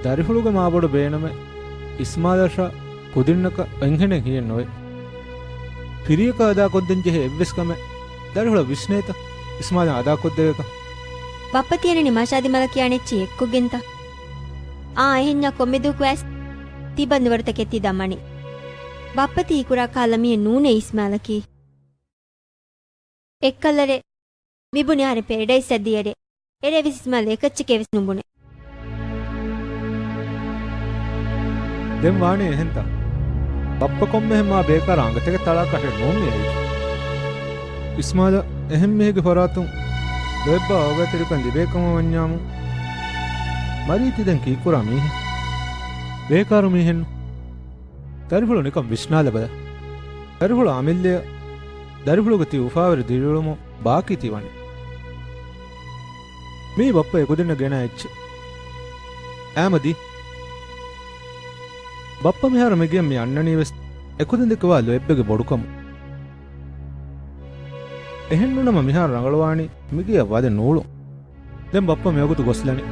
ދަރިފުޅުގެ މާބޮޑު ބޭނުމެއް އިސްމާލަށާ ކުދިންނަކަށް އެންހެނެއް ހިއެއް ނުވޭ. ފިރިއަކަށް އަދާކޮށްދޭން ޖެހޭ އެއްވެސް ކަމެއް ދަރިފުޅަށް ވިސްނޭތަ؟ އިސްމާލަށް އަދާކޮށްދެވޭކަށް. ބައްޕަ ތިޔަނި މަށާދި މަލަ ކިޔާނެ އެއްޗިހި އެއްކޮށްގެންތަ؟ އާ، އެހެންޏާ ކޮންމެ ދުވަހަކު އައިސް ތި ބަންދުވަރުތަކެއް ތި ދަމަނީ. ބައްޕަ ތި ހީކުރާ ކަހަލަ މީހެއް ނޫނޭ އިސްމާލަކީ. އެއްކަލަރޭ، މިބުނި އަހަރެން ޕެރެޑައިސްއަށް ދިޔަރޭ. އެރޭ ވެސް އިސްމާލް އެކައްޗެކޭ ވެސް ނުބުނެ. ދެން ވާނީ އެހެންތަ؟ ބައްޕަ ކޮންމެހެން މާ ބޭކާރު އަނގަތަކެއް ތަޅާ ކަށެއް ނޫން މިއައީ. އިސްމާލަށް އެހެން މީހެއްގެ ފަރާތުން ލޯތްބާ އޯގާތެރިކަން ލިބޭ ކަމަށް ވަންޏާމު، މަރީ ތި ދެން ކީއްކުރާ މީހެއް؟ ބޭކާރު މީހެއްނު. ދަރިފުޅު ނިކަން ވިސްނާލަބަލަ. ދަރިފުޅު އަމިއްލަޔަށް ދަރިފުޅުގެ ތި އުފާވެރި ދިރިއުޅުމުން ބާކީ ތި ވަނީ. މީ ބައްޕަ އެކުދިންނަށް ގެނައި އެއްޗެއް. އާމަދީ. ބައްޕަ މިހާރު މިގެއަށް މި އަންނަނީވެސް އެކުދިން ދެކެވާ ލޯތްބެއްގެ ބޮޑުކަމުން. އެހެންނޫނަމަ މިހާރު ރަނގަޅުވާނީ މިގެއަށް ވަދެ ނޫޅުން. ދެން ބައްޕަ މިވަގުތު ގޮސްލަނީ.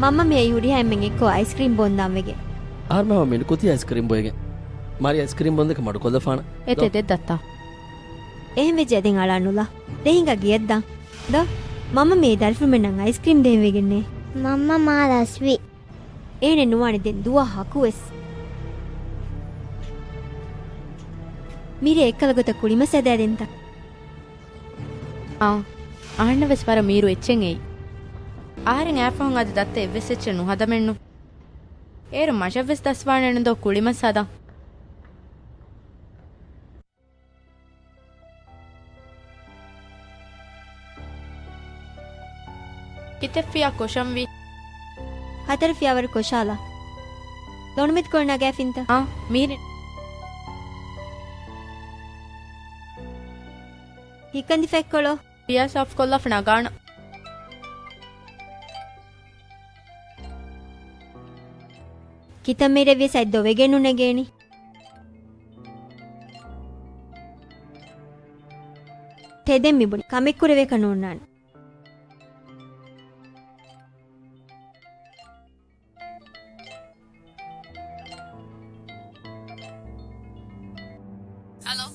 މަންމަ މި އައީ ހުރިހާ އެންމެން އެއްކޮށް އައިސްކްރީމް ބޯންދާން ވެގެން. އަހަރުމެން ހަމަ މިނިކުތީ އައިސްކްރީމް ބޮއެގެން. މާރި އައިސްކްރީމް ބޯންދެކެ މަޑުކޮށްލަފާނަ. އެތެ ދޯ. ދެއް ދައްތާ. އެހެން ވެއްޖެ ދެން އަޅާނުލާ. ދެ ހިނގާ ގެޔަށްދާން. ދޯ. މަންމަ މި ދަރިފުޅުމެންނަށް އައިސްކްރީމް ދޭން ވެގެންނޭ. މަންމަ މާ ރަސްވި. އޭނެ ނުވާނެ ދެން ދުވާ ހަކުވެސް. މިރޭ އެއްކަލަ ގޮތަށް ކުޅިމަސް ހަދާދޭންތަ؟ އާ، އަހަންނަށް ވެސް ވަރަށް މީރު އެއްޗެއް އެއީ. އަހަރެން އައިފަހުން އަދި ދައްތަ އެއްވެސް އެއްޗެއް ނުހަދަމެއްނު. އޭރު މަށަށްވެސް ދަސްވާނެއްނު ދޯ ކުޅިމަސް ހަދަން. ކިތައް ފިޔާ ކޮށަންވީ؟ ހަތަރު ފިޔާވަރު ކޮށާލާ. ލޮނުމެތިކޮޅު ނަގާފިންތަ؟ އާ، މީރި. ހިކަނދި ފެއްކޮޅޯ. ފިޔާ ސާފުކޮށްލާފަ ނަގާނަ. ކިތައްމެރެއްވިޔަސް އަތް ދޮވެގެން ނުނެގޭނީ. ތެދެއް މިބުނި ކަމެއްކުރެވޭކަށް ނޯންނާނެ. ހަލޯ.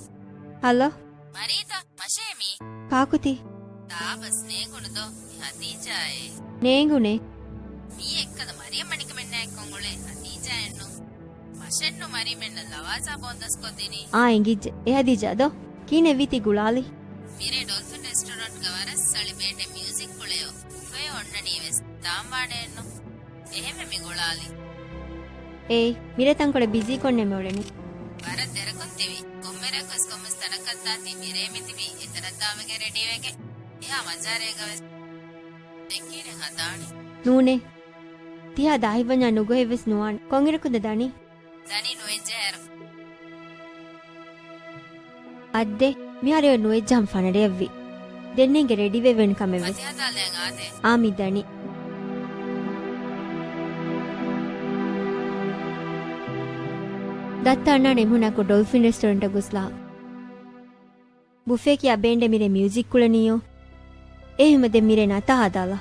ހަލޯ. މަރީތަ؟ މަށޭ މީ. ކާކުތީ؟ ދާބަސް ނޭނގުނު ދޯ؟ މި ހަދީޖާއޭ. ނޭނގުނޭ. މީ އެއްކަލަ މަރިޔަމް މަނިކަމެންނާ އެއްކޮށް އުޅޭ ހަދީޖާއެއްނު. މަށެއްނު މަރިމެންނަށް ލަވާޒާ ބޯންދަސްކޮށްދިނީ. އާ، އެނގިއްޖެ. އެ ހަދީޖާ ދޯ؟ ކީނެއްވީތީ ގުޅާލީ؟ މިރޭ ޑޮލްފިން ރެސްޓޯރަންޓްގަ ވަރަށް ސަޅި ބޭންޑެއް މިއުޒިކް ކުޅެޔޯ. ބުފޭ އޮންނަނީވެސް. ދާންވާނެއެއްނު. އެހެންވެ މި ގުޅާލީ. އޭ، މިރޭ ތަންކޮޅެއް ބިޒީކޮށްނޭ މިއުޅެނީ. ވަރަށް ދެރަކޮށް ތިވި. ކޮންމެރަކުވެސް ކޮންމެސް ތަނަކަށްދާތީ މިރޭ މިތިބީ އެތަނަށްދާންވެގެން ރެޑީވެގެން. އެހާ މަޖާރޭގަވެސް. ދެން ކީރެއް ހަދާނީ. ނޫނޭ. ތިހާ ދާހިތްވަންޏާ ނުގޮހެއްވެސް ނުވާނެ. ކޮންއިރަކުންދެ ދަނީ؟ ދަނީ ނުވެއްޖެހޭއިރު. އައްދެ، މިހާރު އެ ނުވެއްޖަހަން ފަނަރަޔަށްވީ. ދެންނޭނގެ ރެޑީވެވޭނެ ކަމެއްވެސް. މަތިހަދާލައި އާދޭ. އާ މި ދަނީ. ދައްތަ އަންނާނެ އެމީހުންނާއެކު ޑޮލްފިން ރެސްޓޯރެންޓަށް ގޮސްލާ. ބުފޭ ކިޔާ ބޭންޑެއް މިރޭ މިއުޒިކް ކުޅެނީޔޯ. އެހެންވީމަ ދެން މިރޭ ނަތާ ހަދާލާ.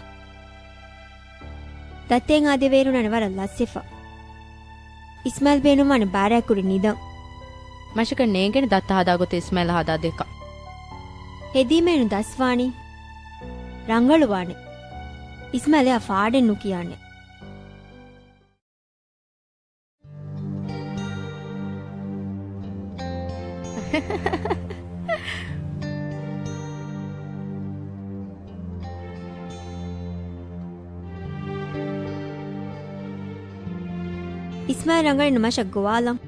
ދައްތައިން އާދެވޭއިރު ނާނެ ވަރަށް ލަސްވެފަ. އިސްމާއިލް ބޭނުންވާނެ ބާރާ ކުރި ނިދަން. މަށަކަށް ނޭނގޭނެ ދައްތަ ހަދާ ގޮތެއް އިސްމާއިލް ހަދާ ދޭކަށް. ހެދީމައެއްނު ދަސްވާނީ. ރަނގަޅުވާނެ. އިސްމާއިލް އެއާ ފާޑެއް ނުކިޔާނެ. އިސްމާއިލް ރަނގަޅެއްނު މަށަށް ގޮވާލަން.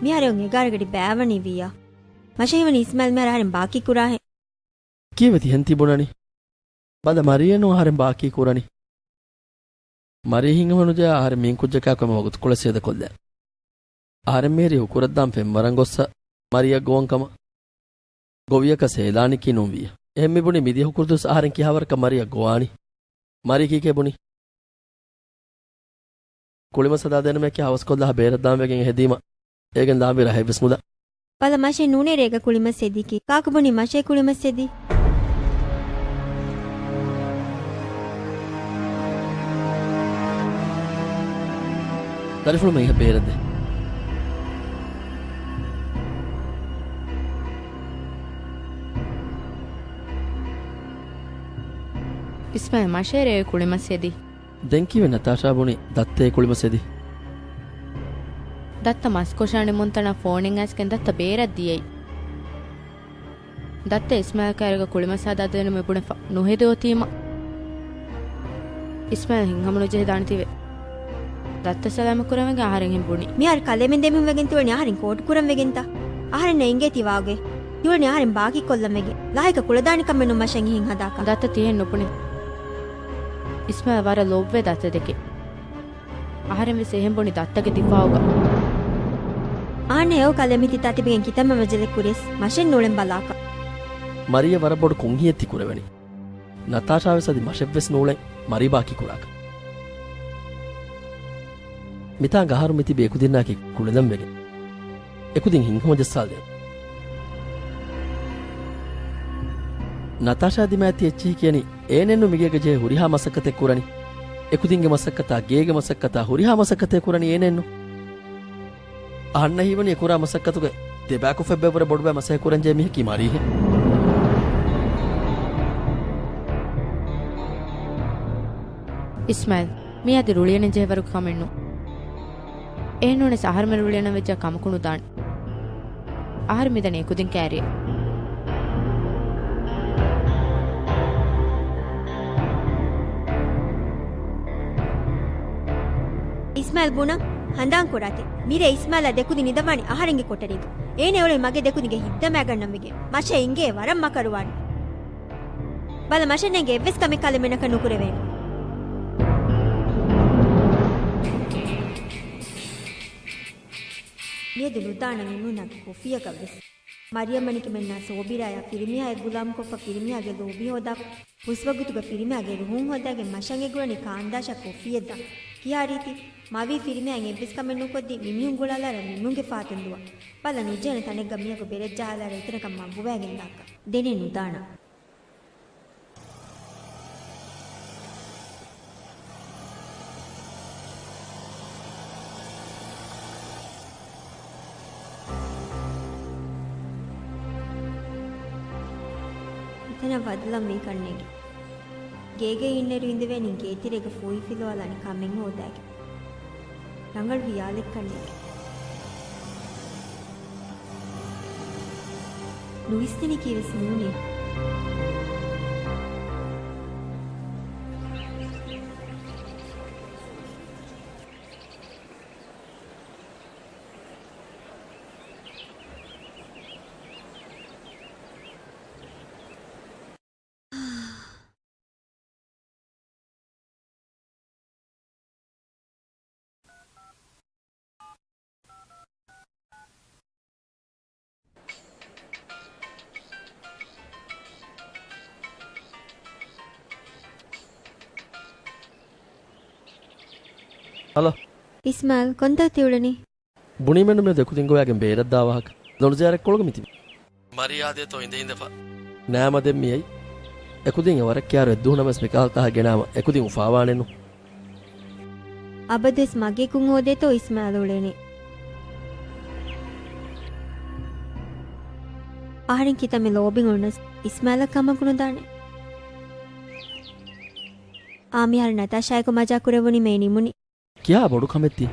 މިހާރު އެގާރަ ގަޑި ބައިވަނީ ވިއްޔާ. މަށަށް ހީވަނީ އިސްމާއިލް މިހާރު އަހަރެން ބާކީ ކުރާހެން. ކީއްވެ ތިހެން ތި ބުނަނީ؟ ބަލަ މަރިޔަން އަހަރެން ބާކީ ކުރަނީ. މަރިޔަ ހިތްހަމަނުޖެހާ އަހަރެން މިންކުއްޖަކާ ކޮންމެ ވަގުތުކޮޅެއް ސޭދަކޮށްލާ. އަހަރެން މިހިރީ ހުކުރަށްދާން ފެންވަރަށް ގޮއްސަ މަރިޔަ ގޮވަން ކަމަށް. ގޮވިޔަކަސް ހޭލާނެކީ ނޫންވިއްޔާ. އެހެން މިބުނީ މިދިޔަ ހުކުރު ދުވަސް އަހަރެން ކިހާވަރަކަށް މަރިޔަ ގޮވާނީ؟ މަރިޔަ ކީކޭ ބުނީ؟ ކުޅިމަސް ހަދާދޭނަމޭ ކިހާ ހަވަސްކޮށްލާ ބޭރަށް ދާންވެގެން ހެދީމަ އޭގެން ލާނބި ރަހެއްވެސް ނުލާ. ބަލަ މަށޭ ނޫނޭ ރޭގަ ކުޅިމަސް ހެދީކީ. ކާކު ބުނީ މަށޭ ކުޅިމަސް ހެދީ؟ ދަރިފުޅު މައިހަ ބޭރަށް ދޭ. އިސްމާއިލް މަށޭ ރޭ ކުޅިމަސް ހެދީ. ދެން ކީއްވެ ނަތާޝާ ބުނީ ދައްތައޭ ކުޅިމަސް ހެދީ؟ ދައްތަ މަސްކޮށާ ނިމުންތަނަށް ފޯނެއް އައިސްގެން ދައްތަ ބޭރަށް ދިޔައީ. ދައްތަ އިސްމާއިލް ކައިރީގަ ކުޅިމައްސާ ދާދޭނަމޭ ބުނެފަ ނުހެދި އޮތީމަ. އިސްމާއިލް ހިތްހަމަނުޖެހިދާނެތީވެ. ދައްތަ ސަލާމަތް ކުރަންވެގެން އަހަރެން ހެން ބުނި. މިހާރު ކަލޭމެން ދެމިހުން ވެގެން ތިއުޅެނީ އަހަރެން ކޯޓު ކުރަން ވެގެންތަ؟ އަހަރެންނަށް އެނގޭތީ ވާގޮތް. ތިއުޅެނީ އަހަރެން ބާކީ ކޮށްލަން ވެގެން. ލާހިކަ ކުޅަދާނެ ކަމެއް ނޫން މަށަށް އެހެން ހަދާކަށް. ދައްތަ ތިހެން ނުބުނި. އިސްމާއިލް ވަރަށް ލޯބިވޭ ދައްތަ ދެކެ. އަހަރެން ވެސް އެހެން ބުނި ދައްތަގެ ދިފާއުގަ. އާންނެ އެއޮ ކަލޭމެން ތިތާ ތިބިގެން ކިތަންމެ މަޖަލެއް ކުރިޔަސް މަށެއް ނޫޅެން ބަލާކަށް. މަރީއަށް ވަރަށް ބޮޑު ކުންހިއެއް ތި ކުރެވެނީ. ނަތާޝާ ވެސް އަދި މަށެއްވެސް ނޫޅެން މަރީ ބާކީ ކުރާކަށް. މިތާނގަ އަހަރު މިތިބީ އެކުދިންނާއެކީ ކުޅެލަން ވެގެން. އެކުދިން ހިތްހަމަޖައްސާލަދޭން. ނަތާޝާ ދިމާއަށް ތި އެއްޗިހި ކިޔަނީ އޭނެއްނު މިގޭގަ ޖެހޭ ހުރިހާ މަސައްކަތެއް ކުރަނީ. އެކުދިންގެ މަސައްކަތާ ގޭގެ މަސައްކަތާ ހުރިހާ މަސައްކަތެއް ކުރަނީ އޭނެއްނު. އަހަންނަށް ހީވަނީ އެކުރާ މަސައްކަތުގައި ދެބައިކުށް އެއްބައި ވުރެ ބޮޑުބައި މަސައްކަތް ކުރަންޖެހޭ މީހަކީ މަރީހެއް. އިސްމާއިލް، މީ އަދި ރުޅިއަނެއް ޖެހޭ ވަރުގެ ކަމެއް ނޫން. އެހެންނޫނަސް އަހަރުމެން ރުޅިއަނަން ވެއްޖާ ކަމަކު ނުދާނެ. އަހަރެން މިދަނީ އެކުދިން ކައިރިއަށް. އިސްމާއިލް ބުނަން ހަނދާން ކުރާތި. މިރޭ އިސްމާއިލާ ދެކުދިން ނިދަންވާނީ އަހަރެންގެ ކޮޓަރީގަ. އޭނަ އުޅެނީ މަގޭ ދެކުދިންގެ ހިތްދަމާގަންނަން ވެގެން. މަށަށް އެނގޭ ވަރަށް މަކަރުވާނެ. ބަލަ މަށަށް ނޭނގޭ އެއްވެސް ކަމެއް ކަލޭމެންނަކަށް ނުކުރެވޭނެ. މިއަދު ނުދާނަން އެމީހުންނާގެ ކޮފީއަކަށް ވެސް. މަރިޔަމް މަނިކުމެންނާ ސޯބިރާޔާ ފިރިމީހާ އެއް ޣުލާމްކޮށްފަ ފިރިމީހާގެ ލޯބި ހޯދާފަ ހުސްވަގުތުގަ ފިރިމީހާގެ ރުހުން ހޯދާގެން މަށަށް އެނގުނީ ކާންދާށަށް ކޮފީއެއް ދާން. ކިހާ ރީތި؟ މަވީ ފިރިމީހާ އެއްވެސް ކަމެއް ނުކޮށްދީ މިމީހުން ގުޅާލާރަ މިމީހުންގެ ފާތުން ދުވާ. ބަލަ ނުޖެހޭނެ ތަނެއްގަ މީހަކު ބެލެއްޖަހާލާރަ އެތަނަކަށް މަގުވައިގެން ދާކަށް. ދެނެއް ނުދާނަން. އެތަނަށް ވަދެލަން ވީ ކަންނޭނގެ. ގޭގައި އިންނައިރު އިނދެވޭނީ ގޭތެރޭގަ ފޫހިފިލުވާލާނެ ކަމެއް ހޯދާގެން. ރަނގަޅު ހިޔާލެއް ކަންނޭނގެ. ނުވިސްނިނިކީވެސް ނޫނޭ. ހަލޯ. އިސްމާއިލް، ކޮންތާ ތިއުޅެނީ؟ ބުނީމެއްނު މިއަދު އެކުދިން ގޮވާގެން ބޭރަށްދާ ވާހަކަ. ދޮނު ޒިޔާރަތްކޮޅުގަ މިތިބީ. މަރިޔާ އާދޭތޯ އިނދެ އިނދެފަ. ނައިމަ ދެން މިއައީ. އެކުދިން އެވަރަށް ކިޔާރު އެއްދުވަހު ނަމަވެސް މިކަހަލަ ތަހަށް ގެނާމަ އެކުދިން އުފާވާނެއްނު. އަބަދުވެސް މަގޭ ކުށް ހޯދޭތޯ އިސްމާއިލް އުޅެނީ. އަހަރެން ކިތަންމެ ލޯބިން އުޅުނަސް އިސްމާއިލަށް ކަމަކު ނުދާނެ. އާ މިހާރު ނަތާޝާއެކު މަޖާ ކުރެވުނީމޭ ނިމުނީ. ކިހާ ބޮޑު ކަމެއްތީ؟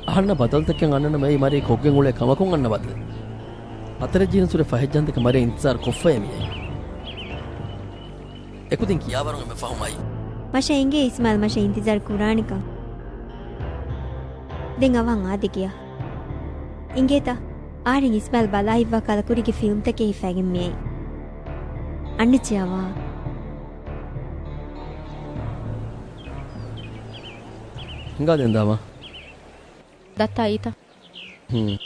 އަހަންނަށް ބަދަލުތަކެއް އަންނަނަމޭ މަރީ ކޮށްގެން އުޅޭ ކަމަކުން އަންނަ ބަދަލެއް. ހަތަރެއް ޖިހިން ސުރެ ފަހެއް ޖަންތަކަށް މަރީ އިންތިޒާރު ކޮށްފައޭ މިއައީ. އެކުދިން ކިޔާވަރުން އެންމެ ފަހު މައި. މަށަށް އެނގޭ އިސްމާއިލް މަށަށް އިންތިޒާރު ކުރާނެކަން. ދެން އަވަހަށް އާދެ ގެޔަށް. އިނގޭތަ؟ އަހަރެން އިސްމާއިލް ބަލާ ހިތްވާ ކަލަކުރީގެ ފިލްމްތަކެއް ހިފައިގެން މިއައީ. އަންނަ ޗެއާވާ. ހިނގާ ދެން ދާމާ. ދައްތާ އީތަ؟ ހުން.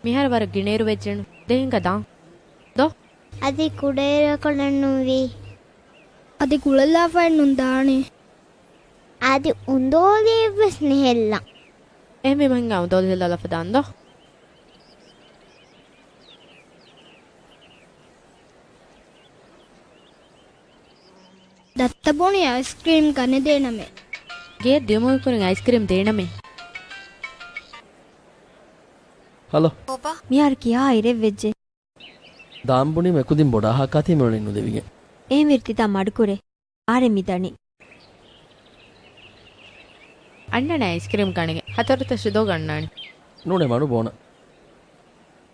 މިހާރު ވަރަށް ގިނައިރު ވެއްޖެނު. ދެ ހިނގަ ދާން. ދޯ. އަދި ކުޑައިރަކު ނަންނުވީ. އަދި ކުޅެލާފައެއް ނުން ދާނެ. އަދި އުނދޯލިއެއްވެސް ނެހެއްލަން. އެހެންވީމަ ހިނގާ އުނދޯލި ހެއްލާލާފަ ދާން ދޯ. ދައްތަ ބުނި އައިސްކްރީމް ގަނެދޭނަމޭ. ގެޔަށް ދިޔުމުގެ ކުރިން އައިސްކްރީމް ދޭނަމޭ. ހަލޯ. ބޯބާ. މިހާރު ކިހާ އިރެއްވެއްޖެ؟ ދާން ބުނީމަ އެކުދިން ބޮޑާ ހާކާތީ މިއުޅެނީ ނުދެވިގެން. އެހެންވީރު ތިތާ މަޑުކުރޭ. އަހަރެން މި ދަނީ. އަންނަނަ އައިސްކްރީމް ގަނެގެން. ހަތަރު ތަށި ދޯ ގަންނާނެ. ނޫނޭ މަނު ބޯނަ.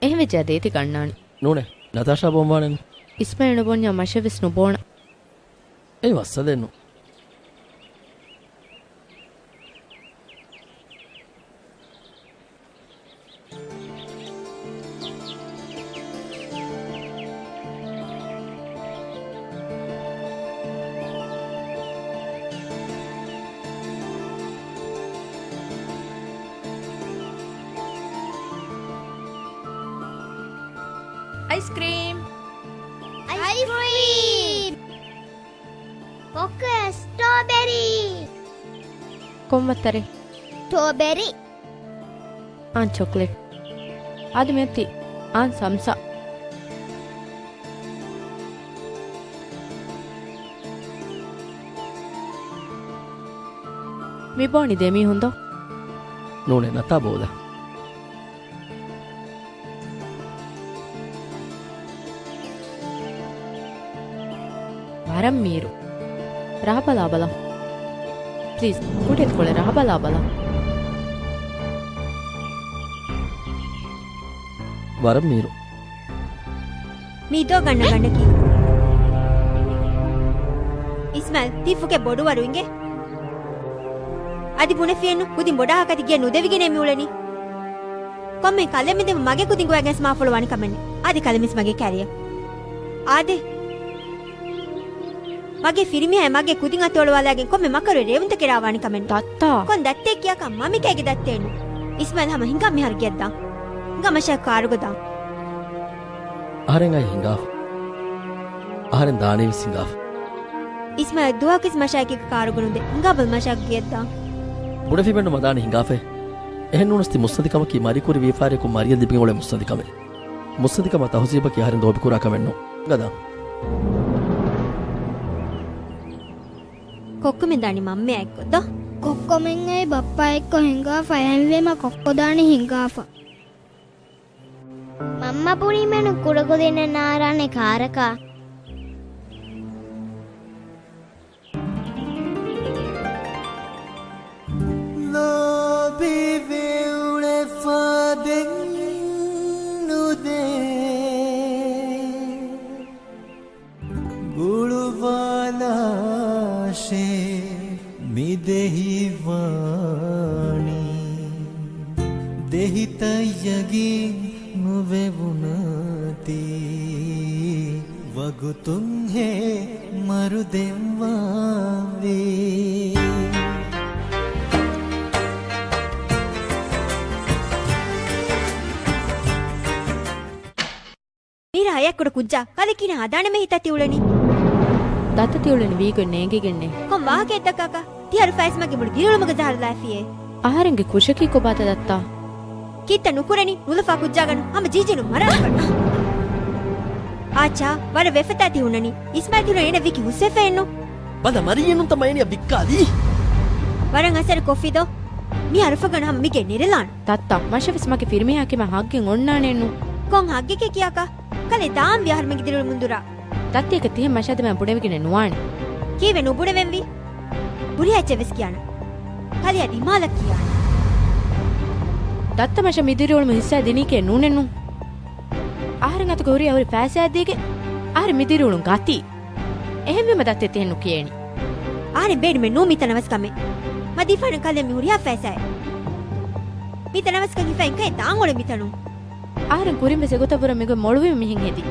އެހެންވެއްޖެ ދޭތި ގަންނާނެ. ނޫނޭ. ނަތާޝާ ބޯންވާނެން. އިސްމައިލް ނުބޯންޏާ މަށަށް ވެސް ނުބޯނަ. އެއީ މައްސަލައެއް ނޫން. އައިސްކްރީމް. އައިސްކްރީމް. ކޮއްކޮ ސްޓްރޯބެރީ. ކޮން ވައްތަރެއް؟ ސްޓްރޯބެރީ. އާނ ޗޮކްލެޓް. އާދެ މިއޮތީ އާނ ސަމްސާ. މި ބޯނި ދެމީހުން ދޯ؟ ނޫނޭ ނަތާ ބޯލަ. ވަރަށް މީރު. ރަހަބަލާބަލަ. ޕްލީޒް، ކުޑަތި ކޮޅެއް ރަހަބަލާބަލަ. ވަރަށް މީރު. މީ ދޯ ގަންނަ ގަނޑަކީ. އިސްމާއިލް، ތީ ފުކެއް ބޮޑުވަރު އިނގޭ. އަދި ބުނެފިއެއްނު، ކުދިން ބޮޑާ ހަކަތި ގެ ނުދެވިގެނޭ މިއުޅެނީ. ކޮންމެ ކަލެ މިދެމު މަގެ ކުދިން ގޮވައިގެން ސްމާފުޅު ވާނެ ކަމެއް ނެތް. އާދެ ކަލެ މިސް މަގެ ކެރިއަ. އާދެ. މަގެ ފިރިމީހާ މަގެ ކުދިން އަތޮޅުވާލައިގެން ކޮންމެ މަކަރު ރޭވުންތަކެއް ރާވާނެ ކަމެއް ނެތް. ދައްތާ. ކޮން ދައްތައެއް ކިޔާކަށް މަ މިކައިގެ ދައްތައެއް ނޫން. އިސްމާއިލް ހަމަ ހިނގާ މިހާރު ގެއަށްދާން. ހިނގާ މަށާ ކާރުގަ ދާން. އަހަރެން އައި ހިނގާފަ. އަހަރެން ދާނީވެސް ހިނގާފަ. އިސްމާއިލް ދުވަހަކުވެސް މަށާއެކީ ކާރުގަ ނުދޭ. ހިނގާބަލަ މަށާ ގެއަށްދާން. ބުނެފިމެންނު މަ ދާނީ ހިނގާފައޭ. އެހެންނޫނަސް ތި މުއްސަނދިކަމަކީ މަރިކުރި ވިޔަފާރިއަކުން މަރިޔަށް ލިބިގެން އުޅޭ މުއްސަނދިކަމެއް. މުއްސަނދިކަމާ ތަހުޒީބަކީ އަހަރެން ލޯބިކުރާ ކަމެއް ނޫން. ގަދާ. ކޮއްކޮމެން ދާނީ މަންމައާ އެއްކޮށް ދޯ؟ ކޮއްކޮމެން އައި ބައްޕައާ އެއްކޮށް ހިނގާފަ. އެހެންވީމަ ކޮއްކޮ ދާނީ ހިނގާފަ. މަންމަ ބުނީމެނު ކުޑަކުދިންނެއް ނާރާނެ ކާރަކާ. ލޯބިވެ އުޅެފަ ދެން ނުދޭ. ގުޅުވާލާށޭ މި ދެހި ވާނީ. ދެހިތައްޔަގީ ނުވެވުނަތީ. ވަގުތުންހޭ މަރު ދެން ވާންވީ. މީރާ ހަޔާތްކުޑަ ކުއްޖާ، ކަލޭ ކިހިނެއް ހަދާނަމޭ ހިތަށް ތިއުޅެނީ؟ ދައްތަ ތިއުޅެނީ ވީގޮތް ނޭނގިގެންނޭ. ކޮން ވާހަކައެއް ދައްކާކަ؟ ތިހާރު ފައިސް މަގެ މުޅި ދިރިއުޅުމުގަ ޒަހަރުލާފިއޭ. އަހަރެންގެ ކުށަކީ ކޮބާތަ ދައްތާ؟ ކީއްތަ ނުކުރަނީ؟ ނުލަފާ ކުއްޖާގަނޑު ހަމަ ޖީޖީނު މަރާނެ. އާޗާ، ވަރަށް ވެފަތާ ތި ހުންނަނީ. އިސްމާއިލް ތި ހުންނަނީ އޭނަ ވީކި ހުސްވެފައެއްނު. ބަލަ މަރިޔަނުންތަ މައިނިއަށް ވިއްކާލީ. ވަރަށް އަސަރު ކޮށްފި ދޯ؟ މި އަރުފަގަނޑު ހަމަ މިގެ ނެރެލާނެ. ދައްތާ، މަށަށް ވެސް މަގެ ފިރިމީހާ ކިމާ ހައްގެއް އޮންނާނެއްނު. ކޮން ހައްގެކޭ ކިޔާކަ؟ ކަލޭ ދާންވީ އަހަރުމެންގެ ދިރިއުޅުމުން ދުރަށް. ދައްތައަކަށް ތިހެން މަށާ ދެމާ ބުނެވިގެނެއް ނުވާނެ. ކީއްވެ ނުބުނެވެންވީ؟ ހުރިހާ އެއްޗެއް ވެސް ކިޔާނެ. ކަލެއަށް ދިމާލަށް ކިޔާނެ. ދައްތަ މަށަށް މި ދިރިއުޅުމު ހިއްސާ ދިނީކޭ ނޫނެއްނު. އަހަރެން އަތުގަ ހުރިހާ ހުރި ފައިސާއެއް ދީގެން އަހަރެން މި ދިރިއުޅުން ގަތީ. އެހެންވީމަ ދައްތަ ތިހެން ނުކިޔޭނީ. އަހަރެން ބޭނުމެއް ނޫން މިތަނަށް ވެސް ކަމެއް. މަ ދީފާނެ ކަލެ މި ހުރިހާ ފައިސާއެއް. މިތަނަށް ވެސް ކަން ހިފައިން ކައެއް ދާން އުޅެ މިތަނުން. އަހަރެން ކުރިން ވެސް އެގޮތަށް ވުރެ މިގޮތް މޮޅުވީމަ މިހެން ހެދީ.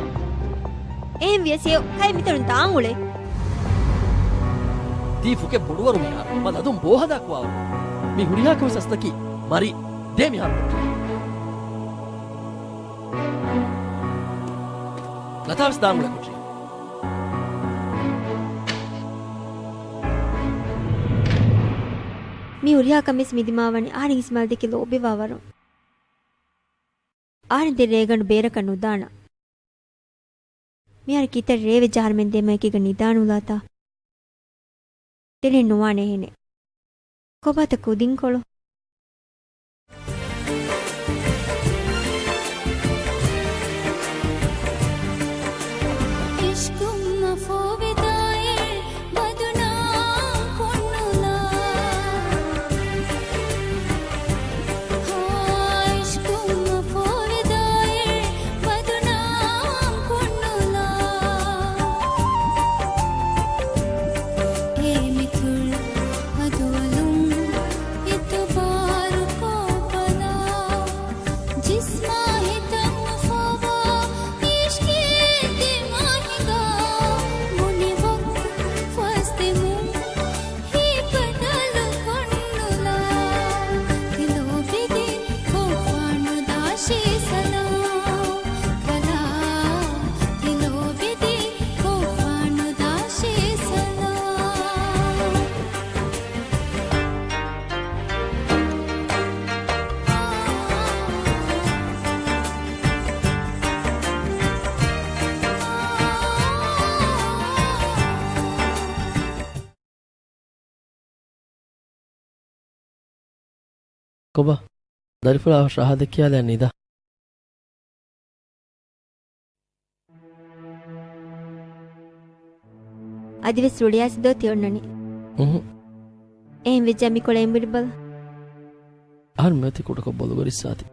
އެހެން ވިޔަސް އެއޮ ކައެއް މިތަނުން ދާން އުޅެ. ތީ ފުކެއް ބޮޑުވަރު މިހާރު. މަ ލަދުން ބޯހަދާ ކުވާވަރު. މި ހުރިހާ ކަމެއް ސަސްތަކީ މަރި. ދޭ މިހާރު. ނަތާވެސް ދާން އުޅެ ކުއްޖެ. މި ހުރިހާ ކަމެސް މި ދިމާވަނީ އަހަރެން އިސްމާއިލް ދެކެ ލޯބިވާ ވަރުން. އަހަރެން ދެން ރޭގަނޑު ބޭރަކަށް ނުދާނަން. މިހާރު ކިތައް ރޭވެއްޖެ އަހަރެމެން ދެމެ އެކީގަ ނިދާން އުޅާތާ؟ ދެނެއް ނުވާނެ އެހެނެއް. ކޮބާތަ ކުދިންކޮޅު؟ ކޮބާ؟ ދަރިފުޅާ ޝަހާދަތް ކިޔާލައި ނިދާ. އަދިވެސް ރުޅިއައިސް ދޯ ތި އޮންނަނީ؟ އުހު. އެހެން ވެއްޖާ މި ކޮޅަށް އެނބުރި ބަލަ. އަހަރެން މިއޮތީ ކުޑަކޮށް ބޮލުގަ ރިއްސާތީ.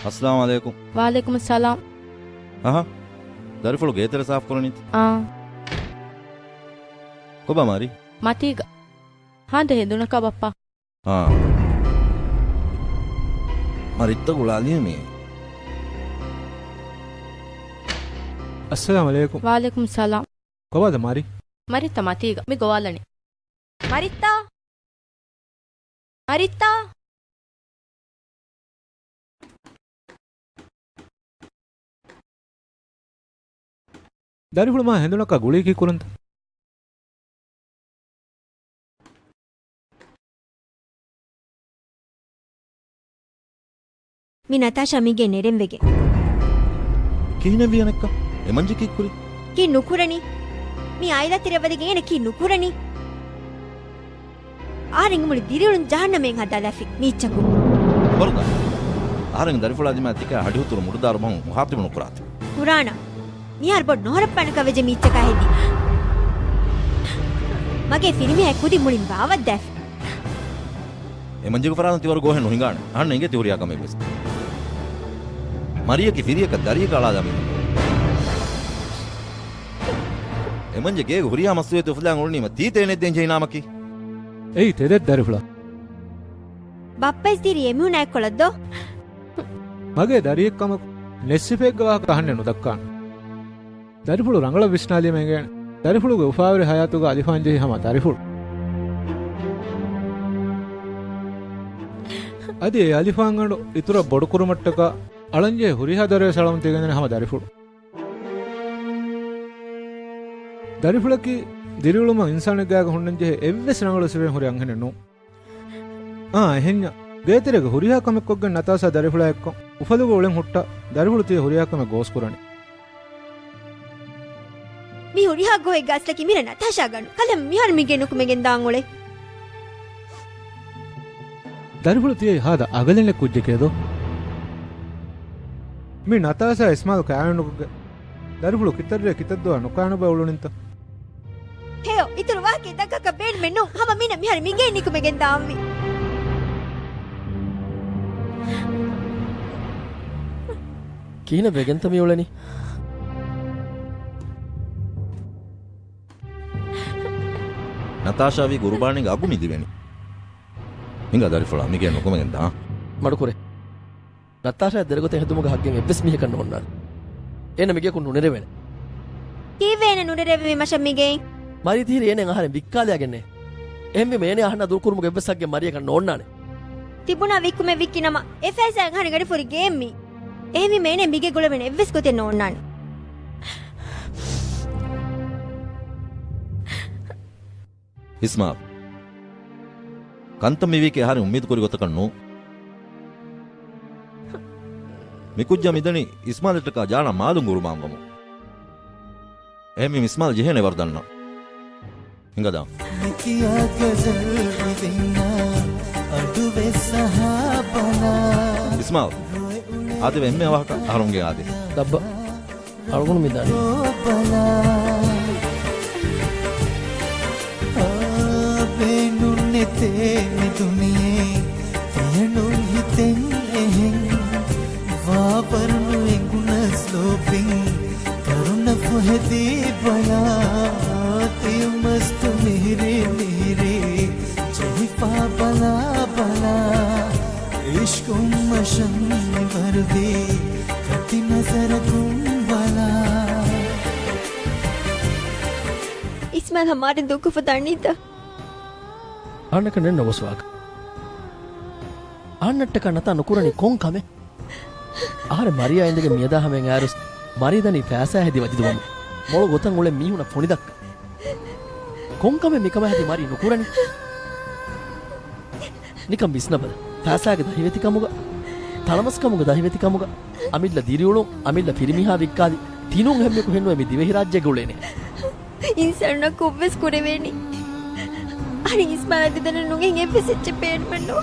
އައްސަލާމު ޢަލައިކުމް. ވަޢަލައިކުމުއްސަލާމް. އަހަ، ދަރިފުޅު ގޭތެރެ ސާފު ކުރަނީތަ؟ އާ. ކޮބާ މާރި؟ މަތީގަ. ހާނދެ ހެނދުނަކާ ބައްޕާ. އާ. މަރިއްތަ ގުޅާލީމޭ. އައްސަލާމު ޢަލައިކުމް. ވަޢަލައިކުމުއްސަލާމް. ކޮބާދަ މާރި؟ މަރިއްތަ މަތީގަ. މި ގޮވާލަނީ. މަރިއްތާ! މަރިއްތާ! ދަރިފުޅު މާ ހެނދުނަކާ ގުޅީ ކީއް ކުރަންތަ؟ މި ނަތާޝާ މީގެ ނެރެންވެގެން. ކިހިނެއްވިޔަނެއްކަ؟ އެމަންޖެ ކީއްކުރި؟ ކީއް ނުކުރަނީ؟ މި އާއިލާ ތެރެއަށް ވަދެގެން އޭނަ ކީއް ނުކުރަނީ؟ އަހަރެން މުޅި ދިރިއުޅުން ޖަހަންނަމެއް ހަދާލާފި މީއްޗަކު. ބޮރުދާ. އަހަރެން ދަރިފުޅާ ދިމާ ތިކާ ހަޑިހުތުރު މުޑުދާރު ބަހުން މުހާތިބު ނުކުރާތި. ކުރާނަ. މިހާރު ބޮޑު ނޯހަރައްޕާނަކަށް ވެއްޖެ މީއްޗަކާ ހެދީ. މަގޭ ފިރިމީހާ ކުދި މުޅިން ބާވައްދާފި. އެމަންޖެގެ ފަރާތުން ތިވަރު ގޯހެއް ނުހިނގާނެ. އަހަންނަށް އެނގޭ ތި ހުރިހާ ކަމެއްވެސް. މަރިޔަކީ ފިރިޔަކަށް ދަރިޔަކަށް އަޅާލާ މީހެއް. އެމަންޖެ ގޭގެ ހުރިހާ މައްސަލައެއް އުފުލާން އުޅުނީމަ ތީ ތޭނެއް ދޭން ޖެހި ނާމަކީ. އެއީ ތެދެއް ދަރިފުޅާ. ބައްޕައިސް ދިރި އެމީހުނާ އެއްކޮޅަށް ދޯ؟ މަގޭ ދަރިއެއްކަމަކު ނެއްސިފައެއްގެ ވާހަކަ އަހަންނެއް ނުދައްކާނެ. ދަރިފުޅު ރަނގަޅަށް ވިސްނާލީމަ އެނގޭނެ. ދަރިފުޅުގެ އުފާވެރި ހަޔާތުގަ އަލިފާން ޖެހި ހަމަ ދަރިފުޅު. އަދި އެ އަލިފާންގަނޑު އިތުރަށް ބޮޑުކުރުމަށްޓަކާ އަޅަންޖެހޭ ހުރިހާ ދަރިވެސް އަޅަމުން ތިގެންދެނީ ހަމަ ދަރިފުޅު. ދަރިފުޅަކީ ދިރިއުޅުމަށް އިންސާނެއްގެ ގާގަ ހުންނަންޖެހޭ އެއްވެސް ރަނގަޅު ސިފައެއް ހުރި އަންހެނެއް ނޫން. އާ، އެހެންޏާ. ގޭތެރޭގަ ހުރިހާ ކަމެއްކޮށްގެން ނަތާޝާ ދަރިފުޅާ އެއްކޮށް އުފަލުގަ އުޅެން ހުއްޓާ، ދަރިފުޅު ތިޔަ ހުރިހާ ކަމެއް ގޯސްކުރަނީ. މި ހުރިހާ ގޮހެއްގަ އަސްލަކީ މިރޭ ނަތާޝާ ގަނޑު. ކަލޭ މިހާރު މިގޭ ނުކުމެގެން ދާން އުޅޭ. ދަރިފުޅު ތިޔައީ ހާދަ އަގަލެއް ކުއްޖެކޭ ދޯ؟ މި ނަތާޝާ އިސްމާލް ކާނުނުގެ ދަރިފުޅު ކިތައްރޭ ކިތައްދުވާ ނުކާނުބަ އުޅުނިންތަ؟ ހެޔޮ، އިތުރު ވާހަކައެއް ދައްކާކަށް ބޭނުމެއް ނޫން. ހަމަ މީނަ މިހާރު މިގޭ ނިކުމެގެން ދާންވީ. ކިހިނެއް ވެގެންތަ މި އުޅެނީ؟ ނަތާޝާވީ ގުރުބާނީގެ އަގު މި ދިވެނީ. ހިނގާ ދަރިފުޅާ މިގޭ ނުކުމެގެން ދާން. މަޑުކުރޭ. ނަތާޝާ ދެރަގޮތަށް ހެދުމުގެ ހައްގެއް އެއްވެސް މީހަކަށް ނޯންނާނެ. އޭނަ މިގެއަކުން ނުނެރެވޭނެ. ކީއްވެ އޭނަ ނުނެރެވެމީ މަށަށް މިގެއިން؟ މަރީ ތިހިރީ އޭނަ އަހަރެން ވިއްކާލައިގެންނޭ. އެހެންވީމަ އޭނަ އަހަންނާ ދޫކުރުމުގެ އެއްވެސް ހައްގެއް މަރީއަކަށް ނޯންނާނެ. ތިބުނާ ވިއްކުމެއް ވިއްކި ނަމަ، އެ ފައިސާއިން އަހަރެން ގަޑިފުރި ގެއެއް މީ. އެހެންވީމަ އޭނަ މިގޭ ގުޅެވޭނެ އެއްވެސް ގޮތެއް ނޯންނާނެ. އިސްމާލް. ކަންތައް މިވީކީ އަހަރެން އުއްމީދު ކުރި ގޮތަކަށް ނޫން. މިކުއްޖާ މިދަނީ އިސްމާލްއަށްޓަކާ ޖާނަށް މާލުން ގުރުމާން ވަމުން. އެހެންވީމަ އިސްމާލް ޖެހޭނެ ވަރު ދަންނަ. ހިނގަދާ. މިކިޔާ ގަޒަލް އިވިންޏާ އަޑުވެސް އަހާ ބަލާ. އިސްމާލް. އާދެވޭ އެންމެ އަވަހަކަށް އަހަރުންގެ އާދެ. ދައްބަ. އަޅުގަނޑު މި ދަނީ. ބަލާ. އާ، ބޭނުން ނެތޭ މި ދުނިޔެ. ތިޔަނުން ހިތެއް އެހެން. ވާވަރު ނުއެނގުނަސް ލޯބިން. ކަރުނަ ފޮހެދި ބަލާ. ތިޔަ މަސްތު މިހިރީ މިހިރީ. ޖެހިފާ ބަލާ ބަލާ. އިޝްޤުން މަށަށް މި ވަރުވީ. ކަތި ނަޒަރަކުން ބަލާ. އިސްމާލް ހަމާ ދުއްކޮށްފަ ދަނީތަ؟ އަހަންނަކަށް ނެތް ނަބުސްވާކަށް. އަހަންނަށްޓަކާ ނަތާ ނުކުރަނީ ކޮން ކަމެއް؟ އަހަރެން މަރިޔާ އިނދެގެން މިއަދާ ހަމައިން އައިރުސް، މަރީ ދަނީ ފައިސާ ހެދި ވަޖިދުވަމުން. މޮޅު ގޮތަށް އުޅެން މީހުނަށް ފޮނިދައްކަން. ކޮންކަމެއް މިކަމާ ހެދި މަރީ ނުކުރަނީ؟ ނިކަން ވިސްނަބަލަ. ފައިސާގެ ދަހިވެތިކަމުގަ، ތަނަވަސްކަމުގެ ދަހިވެތިކަމުގަ، އަމިއްލަ ދިރިއުޅުން، އަމިއްލަ ފިރިމީހާ ވިއްކާލި، ތިނޫން އެހެންމެކު ހެންނުވެ މި ދިވެހިރާއްޖޭގަ އުޅޭނެ. އިންސާނުންނަށް ކޮށްވެސް ކުރެވޭނީ. އަނެއް އިސްމާލް އަދި ދަނީ ނުގެ ހިނގެއްވެސް އެއްޗެއް ބޭނުމެއްނު.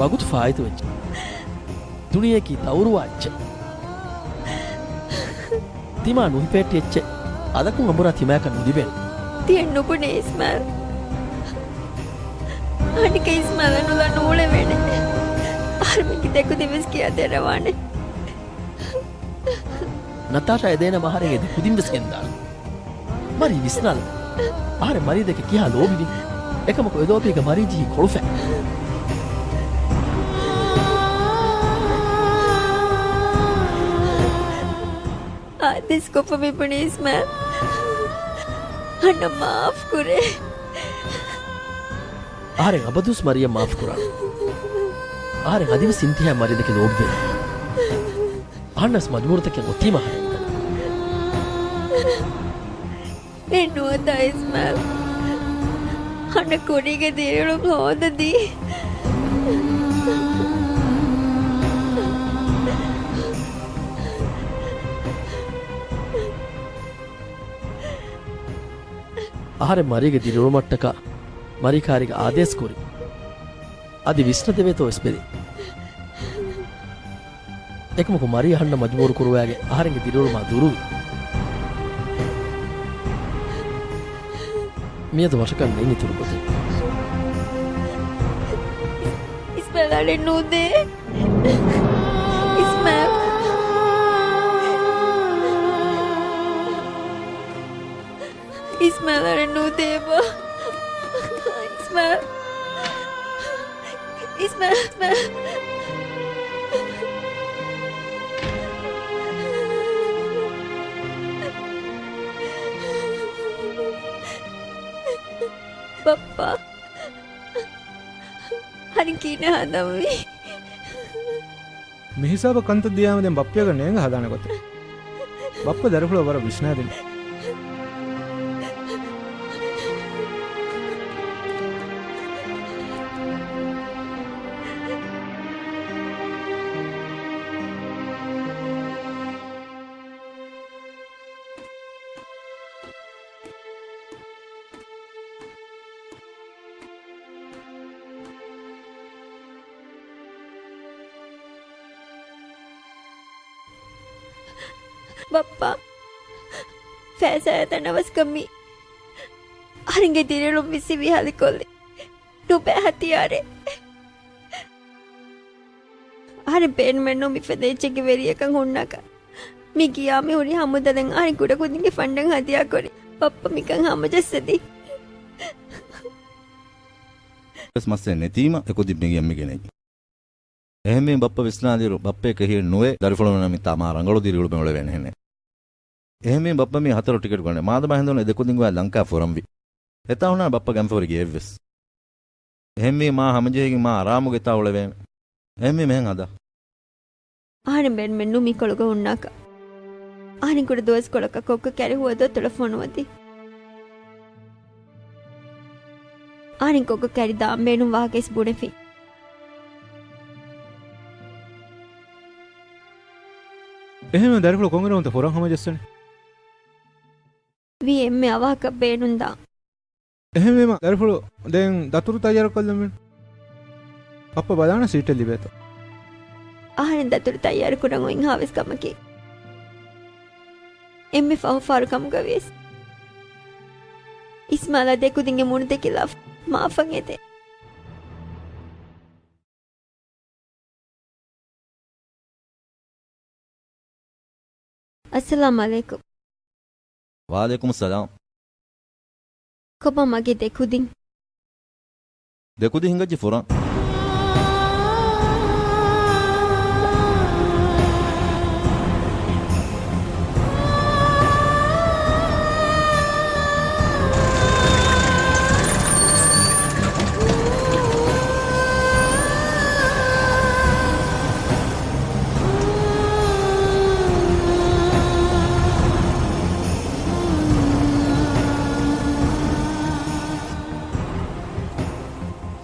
ވަގުތު ފާއިތުވެއްޖެ. ދުނިޔެއަކީ ތައުރުވާ އެއްޗެއް. ތިމާ ނުހިފޭއްޓި އެއްޗެއް. އަލަކުން އަނބުރާ ތިމާޔަކަށް ނުލިބޭނެ. ތިޔަ ނުބުނޭ އިސްމާލް. އަނެއްކާ އިސްމާލް ނުލާ ނޫޅެވޭނެ. އަހަރުމެންގެ ދެކުދިންވެސް ކިޔާދޭ ރަވާނެ. ނަތާޝާ އެދޭނަމަ އަހަރެން އެ ދެކުދިންވެސް ގެންދާނެ. މަރީ ވިސްނާލަ. އަހަރެން މަރީ ދެކެ ކިހާ ލޯބިވިން. އެކަމަކު އެ ލޯބީގަ މަރީ ޖެހީ ކޮޅުފަތް. އާދޭސްކޮށްފަ މިބުނީ އިސްމާލް. އަންނަ މާފް ކުރޭ. އަހަރެން އަބަދުވެސް މަރީއަށް މާފް ކުރާނަން. އަހަރެން އަދިވެސް އިންތިހާއަށް މަރީ ދެކެ ލޯބިވޭނެ. އަހަންނަސް މަޖުބޫރުތަކެއް އޮތީމަ އަހަރެން އިންނަން. އެ ނުވަތަ އިސްމާލް ހަނަ ކުރީގެ ދިރިއުޅުން ހޯދަދީ. އަހަރެން މަރީގެ ދިރިއުޅުމަށްޓަކާ މަރީ ކާރީގަ އާދޭސް ކުރި. އަދި ވިސްނަދެވޭތޯ ވެސް ބެލި. އެކަމަކު މަރީ އަހަންނަށް މަޖުބޫރު ކުރުވާގެ އަހަރެންގެ ދިރިއުޅުމާ ދުރުވި. މިއަދު ވަށަކަށް ނެތް އިތުރު ގޮތެއް. އިސްމާލް އަޅެއް ނޫދޭ. އިސްމާލް. އިސްމާލް އަޅެއް ނޫދޭ ބާ. އިސްމާލް. އިސްމާލް، އިސްމާލް. ބައްޕާ. ހަނި ކިހިނެއް ހަނދާންވީ؟ މިހިސާބަށް ކަންތައް ދިޔާމަ ދެން ބައްޕަޔަކަށް ނޭނގެ ހަދާނެ ގޮތެއް. ބައްޕަ ދަރިފުޅަށް ވަރަށް ވިސްނާދިން. ބައްޕާ، ފައިސާ އެތަނަވަސްކަމީ އަހަރެންގެ ދިރިއުޅުން ވިސްނި ވިހާލިކޮށްލި ނުބައި ހަތިޔާރެއް. އަހަރެން ބޭނުމެއްނު މިފަދަ އެއްޗެއްގެ ވެރިޔަކަށް ހުންނާކަށް. މި ގިޔާ މި ހުރި ހަމުދަލެއް އަހަރެން ކުޑަކުދިންގެ ފަންޑަށް ހަދިޔާކުރި. ބައްޕަ މިކަން ހަމަޖައްސަދީ. ވެސް މައްސަލައެއް ނެތީމަ އެކުދިން މިގެއަށް މިގެނައީ. އެހެންވީމަ ބައްޕަ ވިސްނާލިއިރު ބައްޕައެއް ކެހިއެއް ނުވޭ ދަރިފުޅުންނަށް މިތާ މާ ރަނގަޅު ދިރިއުޅުމެއް އުޅެވޭނެހެނެއް. އެހެންވީމަ ބައްޕަ މީ ހަތަރު ޓިކެޓް ގަނޑެއް. މާދަމާ ހެނދުނު އެ ދެކުދިންގޮޔާ ލަންކާ ފުރަންވި. އެތާ ހުންނާނެ ބައްޕަ ގެންފަވަރި ގެއެއްވެސް. އެހެންވީމަ މާ ހަމަޖެހިގެން މާ އަރާމުގަ އެތާ އުޅެވޭނެ. އެހެންވީމަ އެހެން ހަދާ. އަހަރެން ބޭނުމެއްނު މިކޮޅުގަ ހުންނާކަށް. އަހަރެން ކުޑަ ދުވަސްކޮޅަކަށް ކޮއްކޮ ކައިރި ހުވަދު އަތޮޅަށް ފޮނުވަދީ. އަހަރެން ކޮއްކޮ ކައިރި ދާން ބޭނުން ވާހަކަ އިސް ބުނެފިން. އެހެންވެ ދަރިފުޅު ކޮންއިރަކުންތަ ފުރަން ހަމަޖައްސަނީ؟ ވީ އެންމެ އަވަހަކަށް ބޭނުންދާ. އެހެންވީމަ ދަރިފުޅު ދެން ދަތުރު ތައްޔާރުކޮށްލަމެން. ބައްޕަ ބަލާނަ ސީޓެއް ލިބޭތޯ. އަހަރެން ދަތުރު ތައްޔާރުކުރަން އޮތް ހާވެސް ކަމަކީ، އެންމެ ފަހު ފާރު ކަމުގަވިޔަސް އިސްމާލާ ދެކުދިންގެ މޫނު ދެކިލާފަ މާފަށް އެދޭ. އައްސަލާމް އަލައިކުމް. ވަޢަލައިކުމުއްސަލާމް. ކޮބާ މަގޭ ދެކުދިން؟ ދެކުދި ހިނގައްޖެ ފުރަން.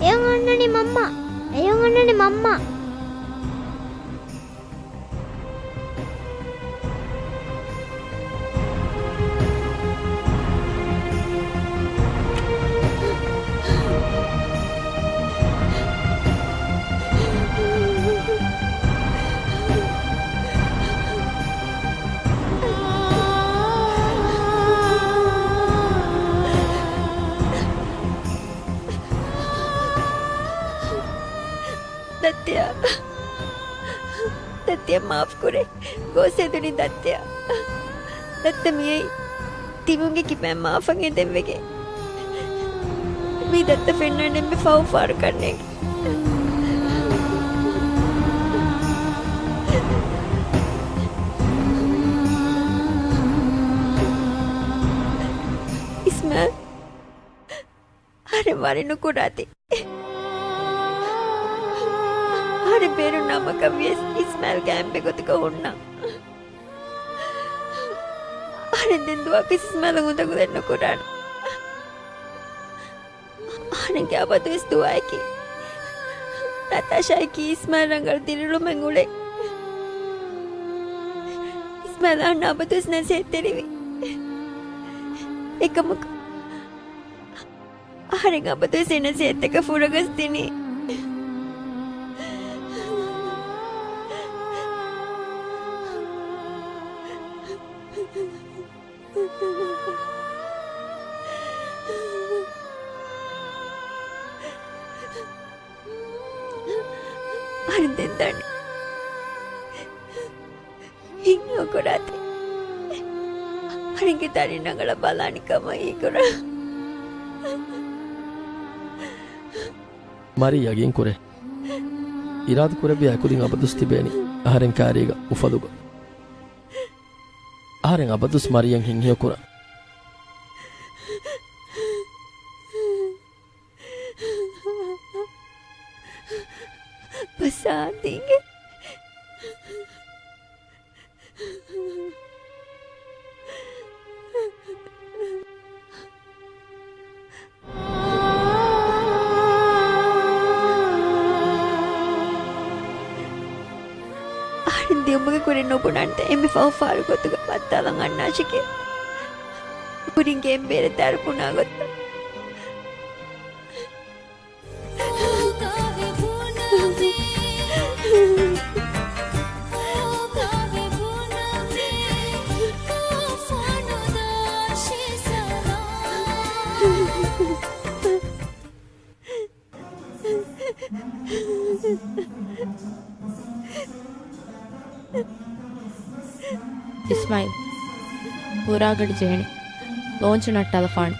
އެޔޮން އޮންނަނީ މަންމާ. އެޔޮން އޮންނަނީ މަންމާ. ދައްތަޔާ. ދައްތަޔާ މާފު ކުރޭ. ގޯސް ހެދުނީ ދައްތަޔާ. ދައްތަ މިއައީ ތިމުންގެ ކިބައިން މާފަށް އެދެން ވެގެން. މީ ދައްތަ ފެންނަން އެންމެ ފަހު ފާރު ކަންނޭނގެ. އިސްމާއިލް. އަހަރެން ވަރި ނުކުރާތި. އަހަރެން ބޭނުން ނަމަކަށް ވިޔަސް އިސްމާއިލް ގާތް އެންމެ ގޮތަކަށް ހުންނަ. އަހަރެން ދެން ދުވަހަކަށް އިސްމާއިލަށް އުނދަގުލެއް ނުކުރާނެ. އަހަރެންގެ އަބަދުވެސް ދުޢާއަކީ ނަތާޝާއަކީ އިސްމާއިލް ރަނގަޅު ދިރިއުޅުމެއް އުޅޭ. އިސްމާއިލް އަހަންނަށް އަބަދުވެސް ނަސޭހަތްތެރިވި. އެކަމަކު އަހަރެން އަބަދުވެސް އެ ނަސޭހަތްތަކަށް ފުރަގަސް ދިނީ. އަހަރެން ދެން ދަނީ. ހިތްހަމަ ކުރާތި. އަހަރެންގެ ދަރިން ރަނގަޅަށް ބަލާނެ ކަމަށް ހީކުރާ. މަރި ޔަގީން ކުރޭ. އިރާދަ ކުރެއްވިޔާ އެކުދިން އަބަދުސް ތިބޭނީ އަހަރެން ކާރީގަ އުފަލުގަ. އަހަރެން އަބަދުސް މަރިޔަށް ހިތްހެޔޮ ކުރާ. ބަސް އާދީގެ. އަހަރެން ދިޔުމުގެ ކުރިން ނުބުނަންތަ އެންމެ ފަހު ފާރު ގޮތުގަ ބައްދާލަން އަންނާށެކޭ. ކުރިން ގެންބޭރެ ދަރު ބުނާ ގޮތަށް. އިސްމާއިލް، ހުރާގަޑި ޖެހެނީ. ލޯންޗު ނައްޓާލަފާނެ.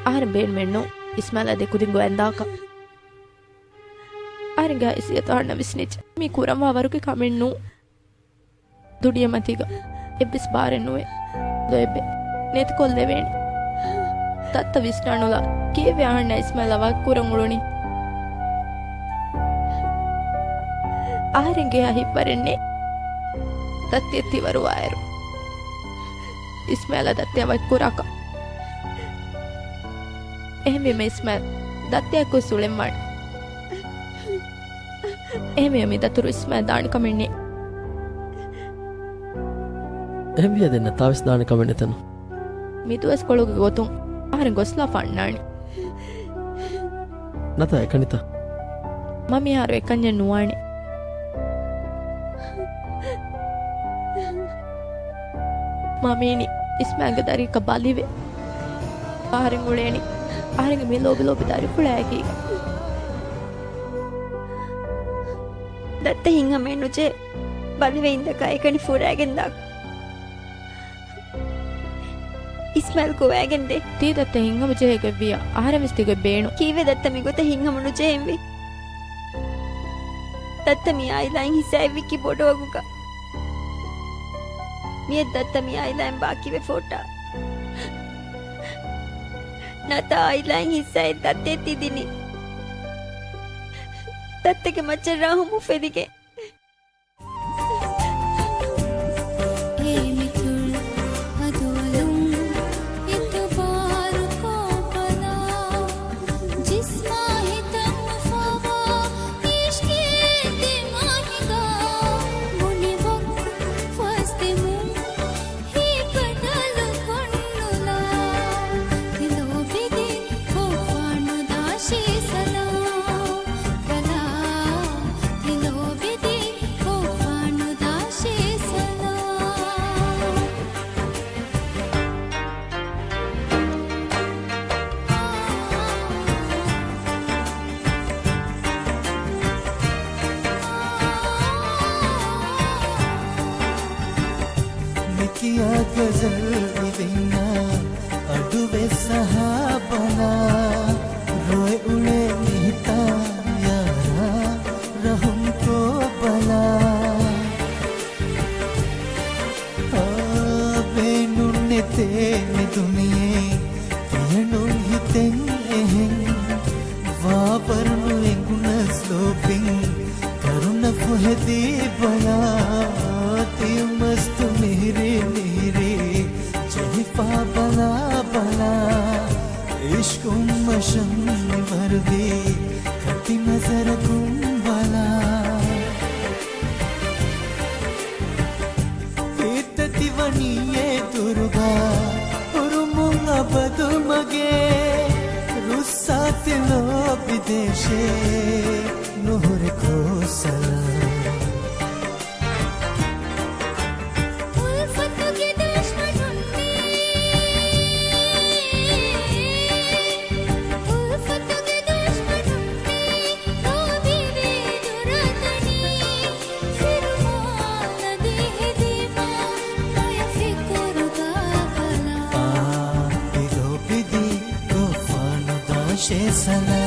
އަހަރެން ބޭނުމެއްނު އިސްމާއިލާ ދެކުދިން ގޮވަންދާކަށް. އަހަރެންގެ ހައިސިއްޔަތު އަހަންނަށް ވިސްނިއްޖެ. މީ ކުރަންވާ ވަރުގެ ކަމެއްނޫ. ދުނިޔެމަތީގަ އެއްވެސް ބާރެއް ނުވޭ. ލޯތްބެއް ނެތިކޮށްލެވޭނެ. ދައްތަ ވިސްނާނުލާ ކީއްވެ އަހަންނަށް އިސްމާއިލް އަވަހަކަށް ކުރަން އުޅުނީ؟ އަހަރެންގެ ހިތްވަރެއް ނެތް. ދައްތައަށް ތިވަރުވާއިރު، އިސްމާއިލާ ދައްތައާ ވަކިކުރާކަށް. އެހެންވީމަ އިސްމާއިލް ދައްތައަކުވެސް އުޅެންވާނެ. އެހެންވީމަ މި ދަތުރު އިސްމާއިލް ދާނެ ކަމެއް ނެތް. އެހެންވިޔަ ދެން ނަތާވެސް ދާނެ ކަމެއް ނެތެނު. މިދުވަސްކޮޅުގެ ގޮތުން އަހަރެން ގޮސްލާފަ އަންނާނެ. ނަތާ އެކަނިތަ؟ މަ މިހާރު އެކަންޏެއް ނުވާނެ. މަ މީނި އިސްމާއިލްގެ ދަރިއަކަށް ބަލިވެ. އަހަރެން އުޅޭނީ އަހަރެންގެ މި ލޯބި ލޯބި ދަރިފުޅާ އެކީގަ. ދައްތަ ހިތްހަމައެއް ނުޖެހޭ. ބަލިވެ އިންދަކާ އެކަނި ފުރާގެން ދާ. އިސްމާއިލް ގޮވައިގެން ދޭ. ތީ ދައްތަ ހިތްހަމަ ޖެހޭ ގޮތްވިޔަ އަހަރެން ވެސް ތި ގޮތް ބޭނުން. ކީއްވެ ދައްތަ މިގޮތަށް ހިތްހަމަ ނުޖެހެންވީ؟ ދައްތަ މި އާއިލާއިން ހިއްސާއެއް ވިއްކި ބޮޑު ވަގުގަ. މިއަދު ދައްތަ މި އާއިލާއިން ބާކީވެފަ ހުއްޓާ. ނަތާ އާއިލާއިން ހިއްސާއެއް ދައްތައަށް ތި ދިނީ. ދައްތަގެ މައްޗަށް ރަހުމު އުފެދިގެން. އޭ މިތުޅު ހަދުވަލުން އިތުބާރު ކޮށްބަލާ. ޖިސްމާ ހިތަށް އުފާވާ އިޝްޤީ ދިމާ ހިނގާ. ބުނި ވަގުތު ފަސްދެމުން ހިތް ބަދަލު ކޮށްނުލާ. ތި ލޯބިދީ ކޮށްފާ ނުދާށޭ ސަލާ. ބަލާ، ތި ލޯބިދީ ކޮށްފާ ނުދާށޭ ސަލާ. މިކިޔާ ޣަޒަލް އިވެންޏާ އަޑުވެސް އަހާ ބަލާ. ރޮއެ އުޅޭ މިހިތާ ޔާރާ ރަހުމް ކޮށްބަލާ. އާ، ބޭނުން ނެތޭ މި ދުނިޔެ ތިޔަ ނޫން ހިތެއް އެހެން. ވާވަރު ނުއެނގުނަސް ލޯބިން ކަރުނަ ފުހެދީ ބަލާ. ތިޔަ މަސްތު މިހިރީ މިހިރީ ޖެހިފާ ބަލާ ބަލާ. އިޝްޤުން މަށަށް މިވަރުވީ ކަތި ނަޒަރަކުން ބަލާ. ހިތަށް ތި ވަނީ އެ ދުރުގަ އުރުމުން އަބަދު މަގޭ. ރުއްސާ ތި ލޯބި ދޭށޭ ނުހުރެ ކޯސަލާ. އުލްފަތުގެ ދުޝްމަނުންނޭ، އުލްފަތުގެ ދުޝްމަނުންނޭ، ލޯބިވެ ދުރަތަނީ، ފިރުމާ ނަދީ ހެދީމާ، މަޔަށް ފިކުރު ދާކަލާ. އާ، ތި ލޯބިދީ ކޮށްފާ ނުދާށޭ ސަލާ.